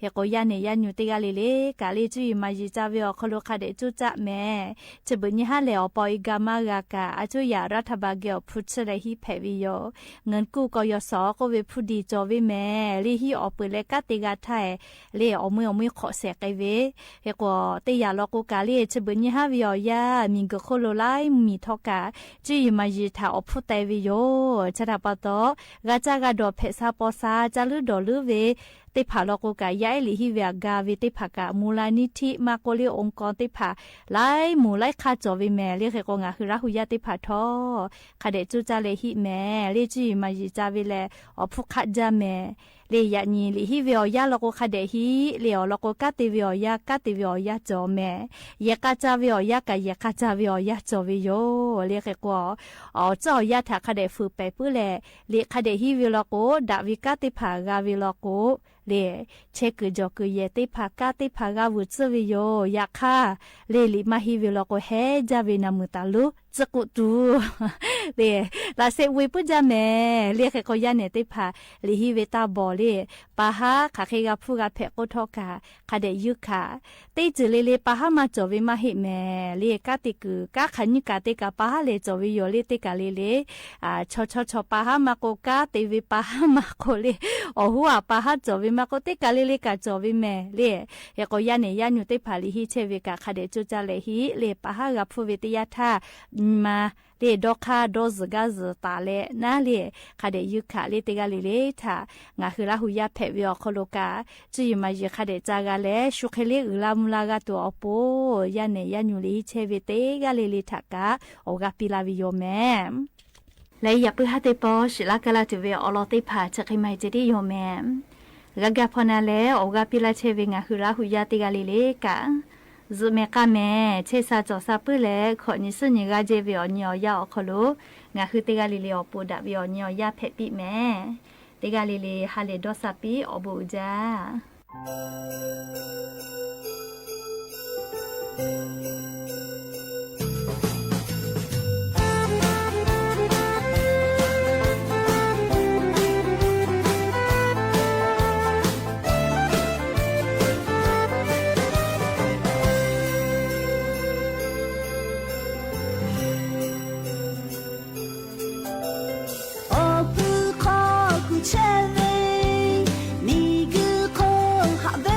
ဃဲးကွီၢ် ယါနဲၣ်ယါညိၣ်တဂၤလၢ်လၢ် ကးလၢ ကၠူယုၢ်မၤယုၢ်ကၠၢ်ဝဲအီၤခီလိာ် ဃးဒဲးကၠူၣ်ကၠၢ်မဲာ် ဆၢဘၢၣ်ညါဟါလဲၣ် အီၤပီအံၤ ကၤမါဂၤကး အကၠိယၤ รัฐบาล ကဲအီၤဖုဆၢလဲၣ် ဟံၣ်ဖဲးဝဲယိာ် เงินกู้ กยศ ကိးဝဲဖုဒံးကၠီၣ်ဝဲမဲာ် လၢဟံၣ်အီၣ်ပုၢ်လဲၣ် ကးတ့ၢ်ဂၤထါ လၢအီၣ်မှံအီၣ်မှံခိးစဲးကဲဝဲ ဃဲးကွီၢ် တ့ၢ်ယၤလီၤကိးကးလၢ ဆၢဘၢၣ်ညါဟါဝဲအီၤယါ မံၤကၢၢ်ခိၣ်လိာ်လၢမံၤထီၣ်ကး ကၠူယုၢ်မၤယုၢ်ထး အီၤဖုတဲဝဲယိာ် ဆၢတၢ်ပာ်တီၢ် ဂၤကၠါဂၤဒီး ဖဲးဆါပီဆါ ကၠၢ်လုၢ်ဒီးလုၢ်ဝဲ သ့ၣ်တဖၣ်လီၤ ကိးကး ယၢၼ်လံၣ်ဟံးဝဲအဂၤဝဲသ့ၣ်တဖၣ်ကး မူလနိထိ မၤကိးလၢ องค์กร သ့ၣ်တဖၣ် လၢမူလၢခါ စီၤဝဲမဲာ် လၢဃဲးကိး ငါဟူရၢ်ဟူယၢ်သ့ၣ်တဖၣ်ထီၣ် ခးဒဲးကၠိၣ်စၢ်လဲၤဟံးမဲာ် လၢကၠိၣ်ယုၢ်မၤယုၢ်စၢ်ဝဲလဲၣ် အီၣ်ဖူခးစၢ်မဲာ် လၢယၢၼ်လံၣ်ဟံးဝဲအီၣ်ယၢ်လီၤ ကိးခးဒဲးဟံး လၢအီၣ်လီၤ ကိးကၢ်တ့ၢ်ဝဲအီၣ်ယၢ် ကၢ်တ့ၢ်ဝဲအီၣ်ယၢ် စီၤမဲာ် ယဲၢ်ကၢ်စၢ်ဝဲအီၣ်ယၢ် ကးယဲၢ်ကၢ်စၢ်ဝဲအီၣ်ယၢ် စီၤဝဲယိာ် လၢဃဲးကိး အီၣ်စၢ်အီၣ်ယၢ်ထး ခးဒဲးဖုးပဲာ်ပုၢ်လဲၣ် လၢခးဒဲးဟံးဝဲလီၤ ကိးဒၣ်ဝဲကၢ်သ့ၣ်တဖၣ်ဂၤဝဲလီၤ ကိး လၢ ဆဲးကုၢ် စီၤကုၢ်ယဲၢ်သ့ၣ်တဖၣ် ကၢ်သ့ၣ်တဖၣ်ဂၤဝဲ စၢ်ဝဲယိာ် ယခါ လၢလံၣ်မၤဟံးဝဲလီၤ ကိးဟဲစၢ်ဝဲ နၢ်မုၢ်သးလိ စ့ၢ်ကီးတူ လၢ လၢစဲးဝဲပုၢ်စၢ်မဲာ် လၢဃဲးကိး ယၢၼ်လံၣ်သ့ၣ်တဖၣ် လံၣ်ဟံးဝဲတၢ်ဘီၣ်လၢ ပၢ်ဟါ ခးဃ့ဂၤဖုဂၤဖဲးကိးထီၣ်ကး ခးဒဲးယုၢ်ခး သ့ၣ်စူၤလၢလၢ ပၢ်ဟါမၤစီၤဝဲမၤဟ့ၣ်မဲာ် လၢကၢ်သ့ၣ်ကုၢ် ကၢ်ခးနုၢ်ကးသ့ၣ်ကး ပၢ်ဟါလဲၤစီၤဝဲယိာ် လၢသ့ၣ်ကးလၢလၢ အ ဆီဆီဆီ ပၢ်ဟါမၤကိးကၢ်တ့ၢ်ဝဲ ပၢ်ဟါမၤကိးလၢ အီၣ်ဟူဧါ ပၢ်ဟါစီၤဝဲမၤကိး သ့ၣ်ကးလၢလၢကး စီၤဝဲမဲာ် လၢ ဃဲးကိး ယၢၼ်လံၣ်ယၢၼ်ညူသ့ၣ်တဖၣ် လံၣ်ဟံးဆဲးဝဲကး ခးဒဲးကၠိၣ်စၢ်လဲၤဟံး လၢပၢ်ဟါဂၤဖုဝဲသ့ၣ်ယါထါ မၤ လၢဒီခါ ဒီစၢၤဂၤစၢၤသးလဲၣ် နၤလၢ ခးဒဲးယုၢ်ခး လၢသ့ၣ်ကးလၢလၢထး ငါဟူရၢ်ဟူယၢ်ဖဲးဝဲအီၤ ခီဖျိကး ကၠိၣ်ယုၢ်မၤယုၢ် ခးဒဲးစၢ်ဂၤလဲၣ် ဆူၣ်ချ့လၢအုၣ်လၢမူလၢဂၤ တုၤအီၤပိ ယၢၼ်လံၣ်ယၢၼ်ညူ လံၣ်ဟံးဆဲးဝဲသ့ၣ်ကးလၢလၢထးကး အိၣ်ဂၤပံလၢ်ဝဲယိာ်မဲာ် လၢယပုၢ်ဟါသ့ၣ်ပီ စံးလၢကလၢ်တုၤဝဲအီၤလီၤသ့ၣ်တဖၣ် ဆဲးဃ့မၤစၢၤဒံးယိာ်မဲာ် ဂၤဂၤဖီနၤလဲၣ် အိၣ်ဂၤပံလၢ်ဆဲးဝဲ ငါဟူရၢ်ဟူယၢ်သ့ၣ်ကးလၢလၢကး ယုၢ်မဲာ်ကၢ်မဲာ် ဆဲးစၢ်စီၤစၢ်ပုၢ်လဲၣ် ခိးနံၤဆူညံၤဂၤကဲဝဲအီၤ နံၤအီၤယၢ်အီၤခီဖျိ ငါဟူသ့ၣ်ကးလၢလၢအီၤပိ ဒၣ်ဝဲအီၤ နံၤအီၤယၢ်ဖဲးပံးမဲာ် သ့ၣ်ကးလၢလၢ ဟါလၢာ်ဒီးစၢ်ပံး အိၣ်ဘူးအုၣ်ကၠၢ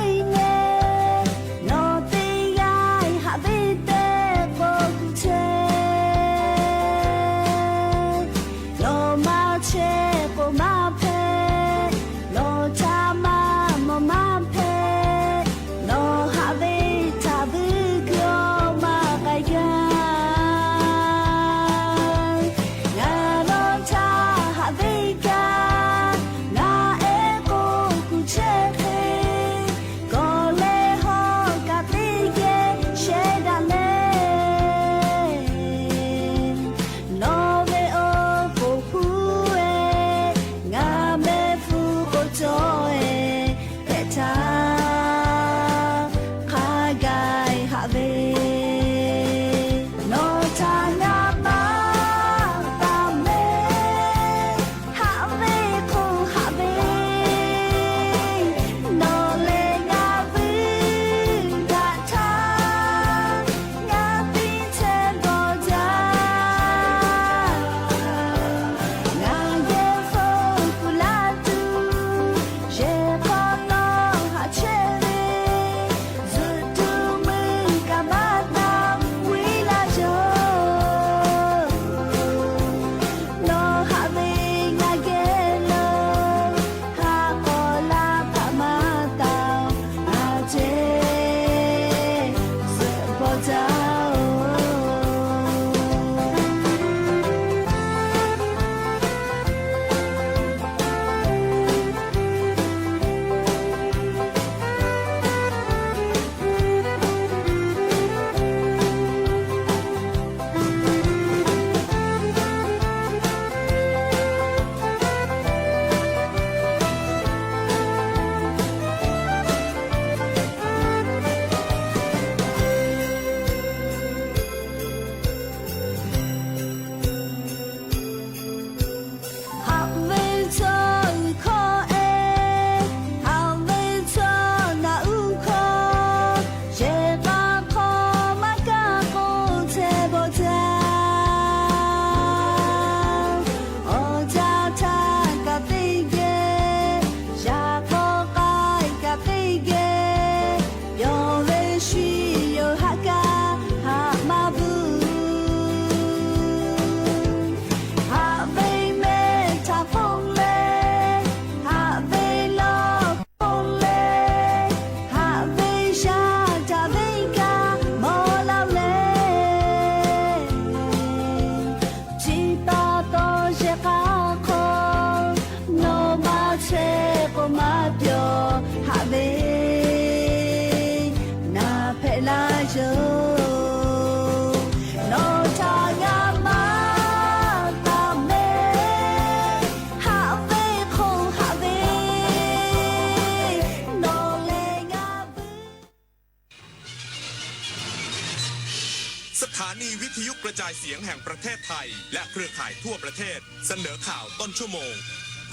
สถานีวิทยุกระจายเสียงแห่งประเทศไทย และเครือข่ายทั่วประเทศ เสนอข่าวต้นชั่วโมง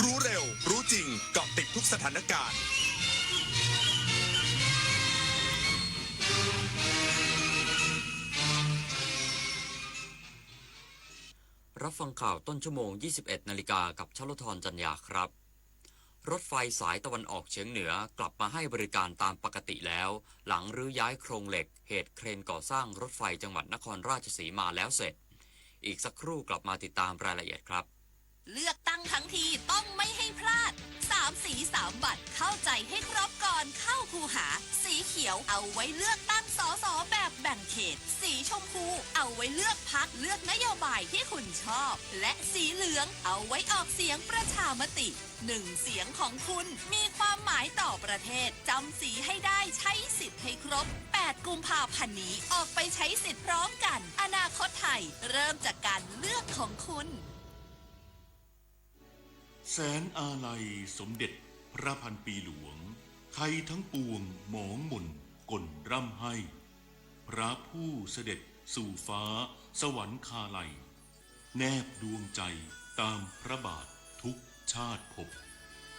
รู้เร็ว รู้จริง เกาะติดทุกสถานการณ์ รับฟังข่าวต้นชั่วโมง ยี่สิบเอ็ดนาฬิกา กับชลธร จันยาครับ รถไฟสายตะวันออกเฉียงเหนือกลับมาให้บริการตามปกติแล้ว หลังรื้อย้ายโครงเหล็กเหตุเครนก่อสร้างรถไฟจังหวัดนครราชสีมาแล้วเสร็จ อีกสักครู่กลับมาติดตามรายละเอียดครับ เลือกตั้งทั้งทีต้องไม่ให้พลาด สามสีสามบัตร เข้าใจให้ครบก่อนเข้าคูหา สีเขียวเอาไว้เลือกตั้ง สส แบบแบ่งเขต สีชมพูเอาไว้เลือกพรรค เลือกนโยบายที่คุณชอบ และสีเหลืองเอาไว้ออกเสียงประชามติ หนึ่งเสียงของคุณมีความหมายต่อประเทศ จำสีให้ได้ ใช้สิทธิ์ให้ครบ แปดกุมภาพันธ์นี้ ออกไปใช้สิทธิ์พร้อมกัน อนาคตไทยเริ่มจากการเลือกของคุณ แสนอาลัยสมเด็จพระพันปีหลวง ไทยทั้งปวงหมองหม่นก่นร่ำไห้ พระผู้เสด็จสู่ฟ้าสวรรคาลัย แนบดวงใจตามพระบาททุกชาติภพ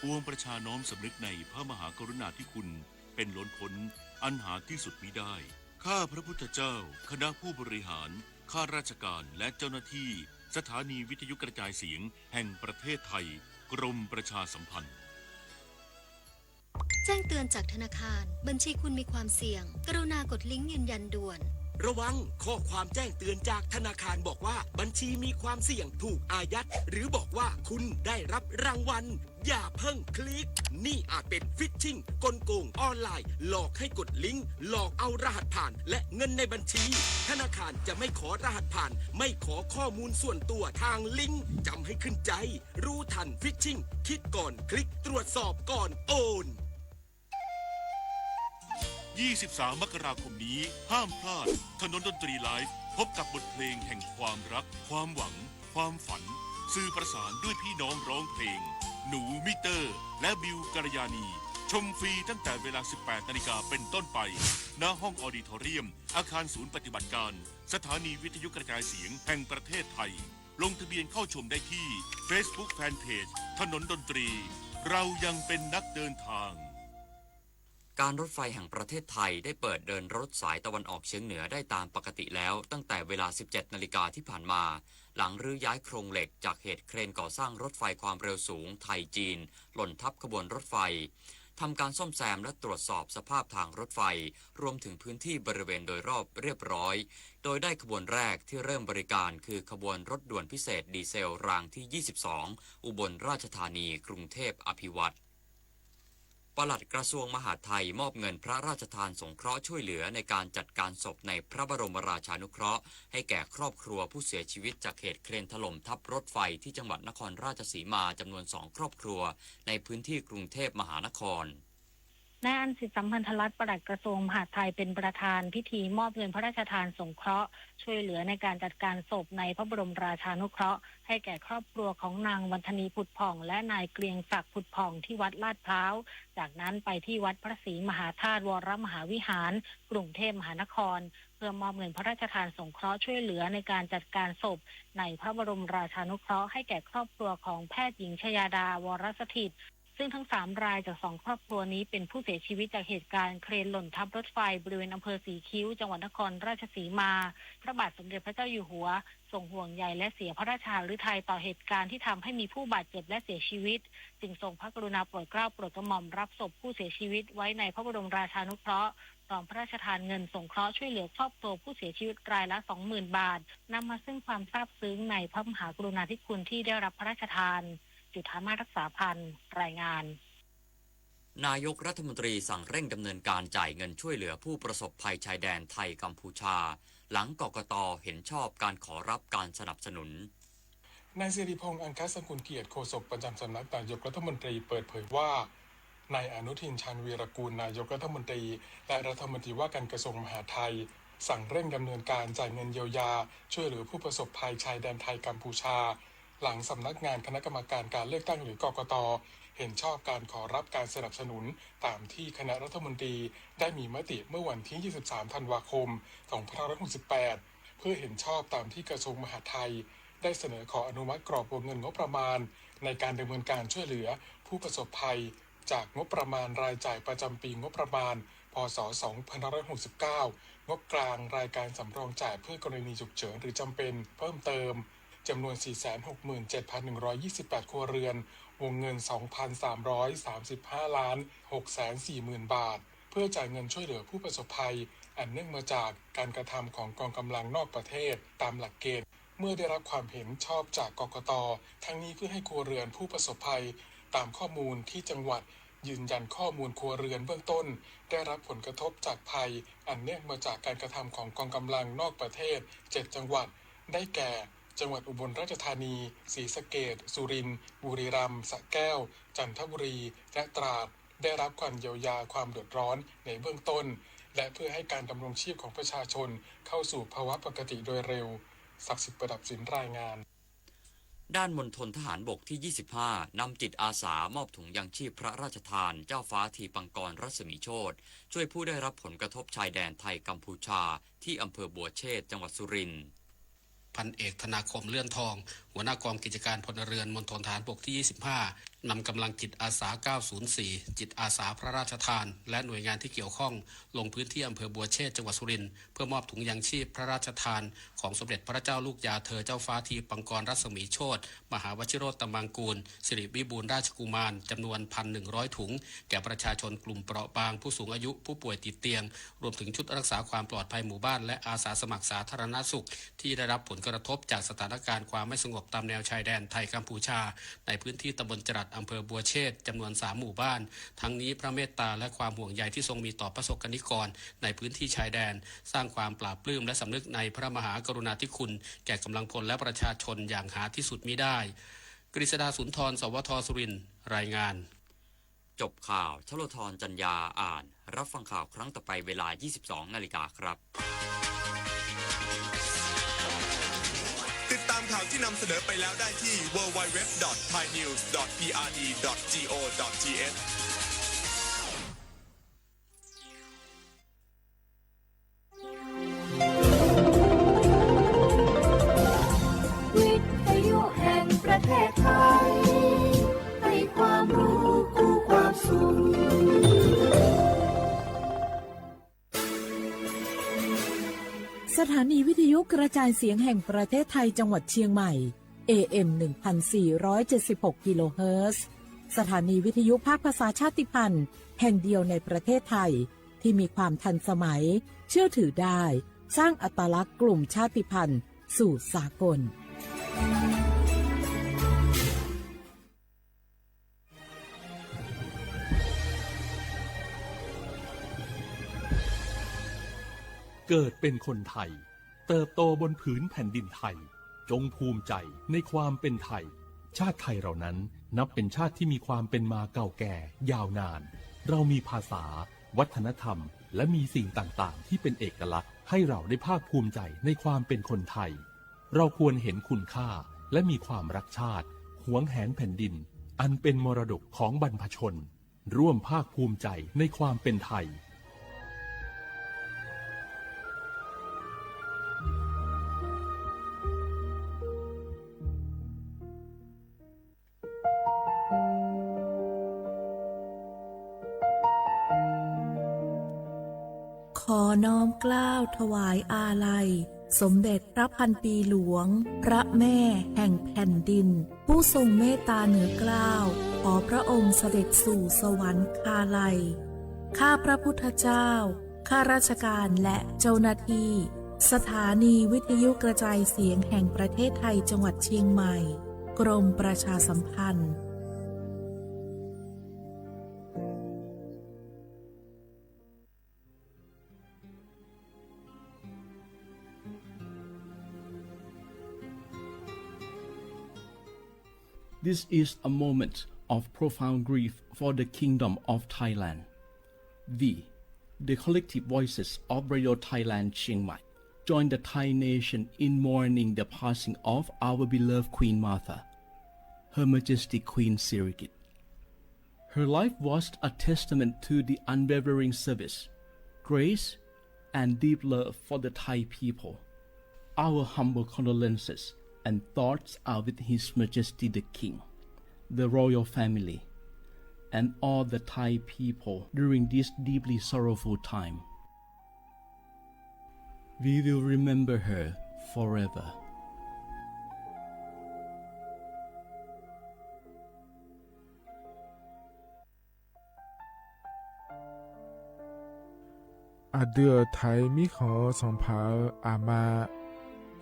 ปวงประชาน้อมสำนึกในพระมหากรุณาธิคุณเป็นล้นพ้นอันหาที่สุดมิได้ ข้าพระพุทธเจ้า คณะผู้บริหาร ข้าราชการ และเจ้าหน้าที่ สถานีวิทยุกระจายเสียงแห่งประเทศไทย กรมประชาสัมพันธ์ แจ้งเตือนจากธนาคาร บัญชีคุณมีความเสี่ยง กรุณากดลิงก์ยืนยันด่วน ระวัง ข้อความแจ้งเตือนจากธนาคารบอกว่าบัญชีมีความเสี่ยงถูกอายัด หรือบอกว่าคุณได้รับรางวัล อย่าเพิ่งคลิก นี่อาจเป็น phishing กลโกงออนไลน์ หลอกให้กดลิงก์ หลอกเอารหัสผ่าน และเงินในบัญชี ธนาคารจะไม่ขอรหัสผ่าน ไม่ขอข้อมูลส่วนตัวทางลิงก์ จำให้ขึ้นใจ รู้ทัน phishing คิดก่อนคลิก ตรวจสอบก่อนโอน ยี่สิบสาม มกราคมนี้ ห้ามพลาด ถนนดนตรีไลฟ์ พบกับบทเพลงแห่งความรัก ความหวัง ความฝัน สื่อประสานด้วยพี่น้องร้องเพลง หนูมิเตอร์ และบิวกัลยาณี ชมฟรีตั้งแต่เวลา สิบแปดนาฬิกาเป็นต้นไป ณ ห้องออดิทอเรียม อาคารศูนย์ปฏิบัติการ สถานีวิทยุกระจายเสียงแห่งประเทศไทย ลงทะเบียนเข้าชมได้ที่ Facebook Fanpage ถนนดนตรี เรายังเป็นนักเดินทาง การรถไฟแห่งประเทศไทยได้เปิดเดินรถสายตะวันออกเฉียงเหนือได้ตามปกติแล้ว ตั้งแต่เวลา สิบเจ็ดนาฬิกาที่ผ่านมา หลังรื้อย้ายโครงเหล็กจากเหตุเครนก่อสร้างรถไฟความเร็วสูงไทยจีน หล่นทับขบวนรถไฟ ทำการซ่อมแซมและตรวจสอบสภาพทางรถไฟ รวมถึงพื้นที่บริเวณโดยรอบเรียบร้อย โดยได้ขบวนแรกที่เริ่มบริการคือขบวนรถด่วนพิเศษดีเซลรางที่ ยี่สิบสอง อุบลราชธานี กรุงเทพอภิวัฒน์ ปลัดกระทรวงมหาดไทยมอบเงินพระราชทานสงเคราะห์ช่วยเหลือในการจัดการศพในพระบรมราชานุเคราะห์ ให้แก่ครอบครัวผู้เสียชีวิตจากเหตุเครนถล่มทับรถไฟที่จังหวัดนครราชสีมาจำนวนสองครอบครัว ในพื้นที่กรุงเทพมหานคร นายอันสิทธิ์ สัมพันธรัตน์ ปลัดกระทรวงมหาดไทยเป็นประธานพิธีมอบเงินพระราชทานสงเคราะห์ช่วยเหลือในการจัดการศพในพระบรมราชานุเคราะห์ ให้แก่ครอบครัวของนางวันธนี ผุดผ่อง และนายเกรียงศักดิ์ ผุดผ่อง ที่วัดลาดพร้าว จากนั้นไปที่วัดพระศรีมหาธาตุวรมหาวิหาร กรุงเทพมหานคร เพื่อมอบเงินพระราชทานสงเคราะห์ช่วยเหลือในการจัดการศพในพระบรมราชานุเคราะห์ให้แก่ครอบครัวของแพทย์หญิงชยาดา วรสถิต ซึ่งทั้งสามรายจากสองครอบครัวนี้เป็นผู้เสียชีวิตจากเหตุการณ์เครนหล่นทับรถไฟบริเวณอำเภอสีคิ้ว จังหวัดนครราชสีมา พระบาทสมเด็จพระเจ้าอยู่หัวทรงห่วงใยและเสียพระราชหฤทัยต่อเหตุการณ์ที่ทำให้มีผู้บาดเจ็บและเสียชีวิต จึงทรงพระกรุณาโปรดเกล้าโปรดกระหม่อมรับศพผู้เสียชีวิตไว้ในพระบรมราชานุเคราะห์ พร้อมพระราชทานเงินสงเคราะห์ช่วยเหลือครอบครัวผู้เสียชีวิตรายละ สองหมื่นบาท นำมาซึ่งความซาบซึ้งในพระมหากรุณาธิคุณที่ได้รับพระราชทาน จุฑามาศ รักษาพันธ์ รายงาน นายกรัฐมนตรีสั่งเร่งดำเนินการจ่ายเงินช่วยเหลือผู้ประสบภัยชายแดนไทยกัมพูชา หลัง กกต. เห็นชอบการขอรับการสนับสนุน นายสิริพงษ์ อังคสกุลเกียรติ โฆษกประจำสำนักนายกรัฐมนตรีเปิดเผยว่า นายอนุทิน ชาญวีรกูล นายกรัฐมนตรี และรัฐมนตรีว่าการกระทรวงมหาดไทย สั่งเร่งดำเนินการจ่ายเงินเยียวยาช่วยเหลือผู้ประสบภัยชายแดนไทยกัมพูชา หลังสำนักงานคณะกรรมการการเลือกตั้ง หรือ กกต. เห็นชอบการขอรับการสนับสนุน ตามที่คณะรัฐมนตรีได้มีมติเมื่อวันที่ ยี่สิบสาม ธันวาคม สองพันห้าร้อยหกสิบแปด เพื่อเห็นชอบตามที่กระทรวงมหาดไทยได้เสนอขออนุมัติกรอบวงเงินงบประมาณในการดำเนินการช่วยเหลือผู้ประสบภัยจากงบประมาณรายจ่ายประจำปีงบประมาณ พ.ศ. สองพันห้าร้อยหกสิบเก้า งบกลางรายการสำรองจ่ายเพื่อกรณีฉุกเฉินหรือจำเป็นเพิ่มเติม จำนวน สี่แสนหกหมื่นเจ็ดพันหนึ่งร้อยยี่สิบแปด ครัวเรือน วงเงิน สองพันสามร้อยสามสิบห้าล้านหกแสนสี่หมื่นบาท เพื่อจ่ายเงินช่วยเหลือผู้ประสบภัย อันเนื่องมาจากการกระทำของกองกำลังนอกประเทศตามหลักเกณฑ์ เมื่อได้รับความเห็นชอบจาก กกต. ทั้งนี้เพื่อให้ครัวเรือนผู้ประสบภัยตามข้อมูลที่จังหวัดยืนยันข้อมูลครัวเรือนเบื้องต้นได้รับผลกระทบจากภัยอันเนื่องมาจากการกระทำของกองกำลังนอกประเทศ เจ็ด จังหวัด ได้แก่ จังหวัดอุบลราชธานี ศรีสะเกษ สุรินทร์ บุรีรัมย์ สระแก้ว จันทบุรี และตราด ได้รับการเยียวยาความเดือดร้อนในเบื้องต้น และเพื่อให้การดำรงชีพของประชาชนเข้าสู่ภาวะปกติโดยเร็ว ศักดิ์สิทธิ์ ประดับสิน รายงาน ด้านมณฑลทหารบกที่ ยี่สิบห้า นำจิตอาสามอบถุงยางชีพพระราชทานเจ้าฟ้าธีปังกรรัศมีโชติ ช่วยผู้ได้รับผลกระทบชายแดนไทยกัมพูชา ที่อำเภอบัวเชษ จังหวัดสุรินทร์ พันเอกธนาคม เลื่อนทอง หัวหน้ากองกิจการพลเรือนมณฑลทหารบกที่ ยี่สิบห้า นำกำลังจิตอาสา เก้าศูนย์สี่ จิตอาสาพระราชทาน และหน่วยงานที่เกี่ยวข้อง ลงพื้นที่อำเภอบัวเชษ จังหวัดสุรินทร์ เพื่อมอบถุงยางชีพพระราชทาน ของสมเด็จพระเจ้าลูกยาเธอเจ้าฟ้าธีปังกรรัศมีโชติ มหาวชิโรตมังกูล สิริวิบูลย์ราชกุมาร จำนวน พันหนึ่งร้อย ถุง แก่ประชาชนกลุ่มเปราะบาง ผู้สูงอายุ ผู้ป่วยติดเตียง รวมถึงชุดรักษาความปลอดภัยหมู่บ้าน และอาสาสมัครสาธารณสุข ที่ได้รับผลกระทบจากสถานการณ์ความไม่สงบตามแนวชายแดนไทยกัมพูชา ในพื้นที่ตำบลจรัส อำเภอบัวเชษ จำนวน สาม หมู่บ้าน ทั้งนี้พระเมตตาและความห่วงใยที่ทรงมีต่อประสบกรณิกรในพื้นที่ชายแดน สร้างความปลาบปลื้มและสำนึกในพระมหากรุณาธิคุณแก่กำลังพลและประชาชนอย่างหาที่สุดมิได้ กฤษดา สุนทร สวท สุรินทร์ รายงาน จบข่าว ชโลธร จันยา อ่าน รับฟังข่าวครั้งต่อไปเวลา ยี่สิบสองนาฬิกาครับ ติดตามข่าวที่นำเสนอไปแล้วได้ที่ ดับเบิลยู ดับเบิลยู ดับเบิลยู ดอท ไทยนิวส์ ดอท พีอาร์ดี ดอท จีโอ ดอท ทีเอช วิทยุแห่งประเทศไทย ให้ความรู้คู่ความสุข สถานีวิทยุกระจายเสียงแห่งประเทศไทยจังหวัดเชียงใหม่ เอเอ็ม หนึ่งพันสี่ร้อยเจ็ดสิบหก กิโลเฮิรตซ์ สถานีวิทยุภาคภาษาชาติพันธุ์แห่งเดียวในประเทศไทย ที่มีความทันสมัย เชื่อถือได้ สร้างอัตลักษณ์กลุ่มชาติพันธุ์สู่สากล เกิดเป็นคนไทย เติบโตบนผืนแผ่นดินไทย จงภูมิใจในความเป็นไทย ชาติไทยเรานั้นนับเป็นชาติที่มีความเป็นมาเก่าแก่ยาวนาน เรามีภาษา วัฒนธรรม และมีสิ่งต่างๆ ที่เป็นเอกลักษณ์ ให้เราได้ภาคภูมิใจในความเป็นคนไทย เราควรเห็นคุณค่า และมีความรักชาติ หวงแหนแผ่นดิน อันเป็นมรดกของบรรพชน ร่วมภาคภูมิใจในความเป็นไทย ขอน้อมเกล้าถวายอาลัย สมเด็จพระพันปีหลวง พระแม่แห่งแผ่นดิน ผู้ทรงเมตตาเหนือเกล้า ขอพระองค์เสด็จสู่สวรรคาลัย ข้าพระพุทธเจ้า ข้าราชการและเจ้าหน้าที่ สถานีวิทยุกระจายเสียงแห่งประเทศไทยจังหวัดเชียงใหม่ กรมประชาสัมพันธ์ This is a moment of profound grief for the Kingdom of Thailand. We, the collective voices of Radio Thailand Chiang Mai, join the Thai nation in mourning the passing of our beloved Queen Mother, Her Majesty Queen Sirikit. Her life was a testament to the unwavering service, grace, and deep love for the Thai people. Our humble condolences and thoughts are with His Majesty the King, the royal family, and all the Thai people during this deeply sorrowful time. We will remember her forever. อะดื้อไถมิขังสองผา อะมา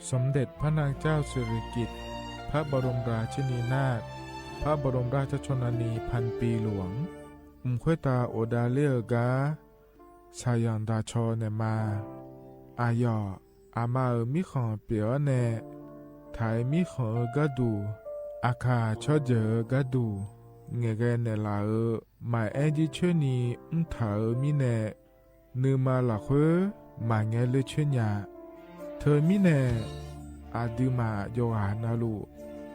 สมเด็จพระนางเจ้าสิริกิติ์ พระบรมราชินีนาถ พระบรมราชชนนีพันปีหลวง อุ๋มคว้ยตาโอดาเล่อก๊า สาหยังดาชอแหน่มา อะหยอ อะมาเอ๋อ มิขังเปียแหน่ ไถมิขังเอ๋อ ก๊าดู อะข่า ชอเจ๋อ ก๊าดู แงแกแหน่หละเอ๋อ หมายแอ้ยี่เชิญนี้ อึ้งถาเอ๋อ มีแหน่ นือมาหละคว้ย หมายแงเลือเชิญยา เธอมีแหน่ อะดื้อหมาหยอหานาลู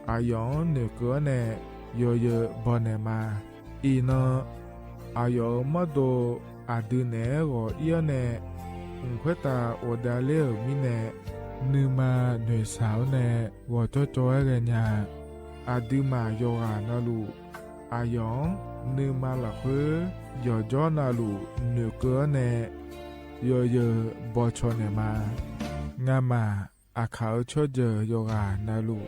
อะหยองเหน่อเก๋อแหน่ หยอเยอบ่แหน่มา อี่นอ อะหยอมอโด อะดื้อแหน่หรอเอี้ยแหน่ อุ๋มคว้ยตาโอดาเล่อ มีแหน่ นือมาเหน่อสาวแหน่ หรอจ้อจ้อแหน่ยา อะดื้อหมาหยอหานาลู อะหยอง นือมาหละคว้ย หยอจ้อนาลู เหน่อเก๋อแหน่ หยอเยอบ่ชอแหน่มา งาหมา อะข่า ชอเจ๋อหยอหานาลู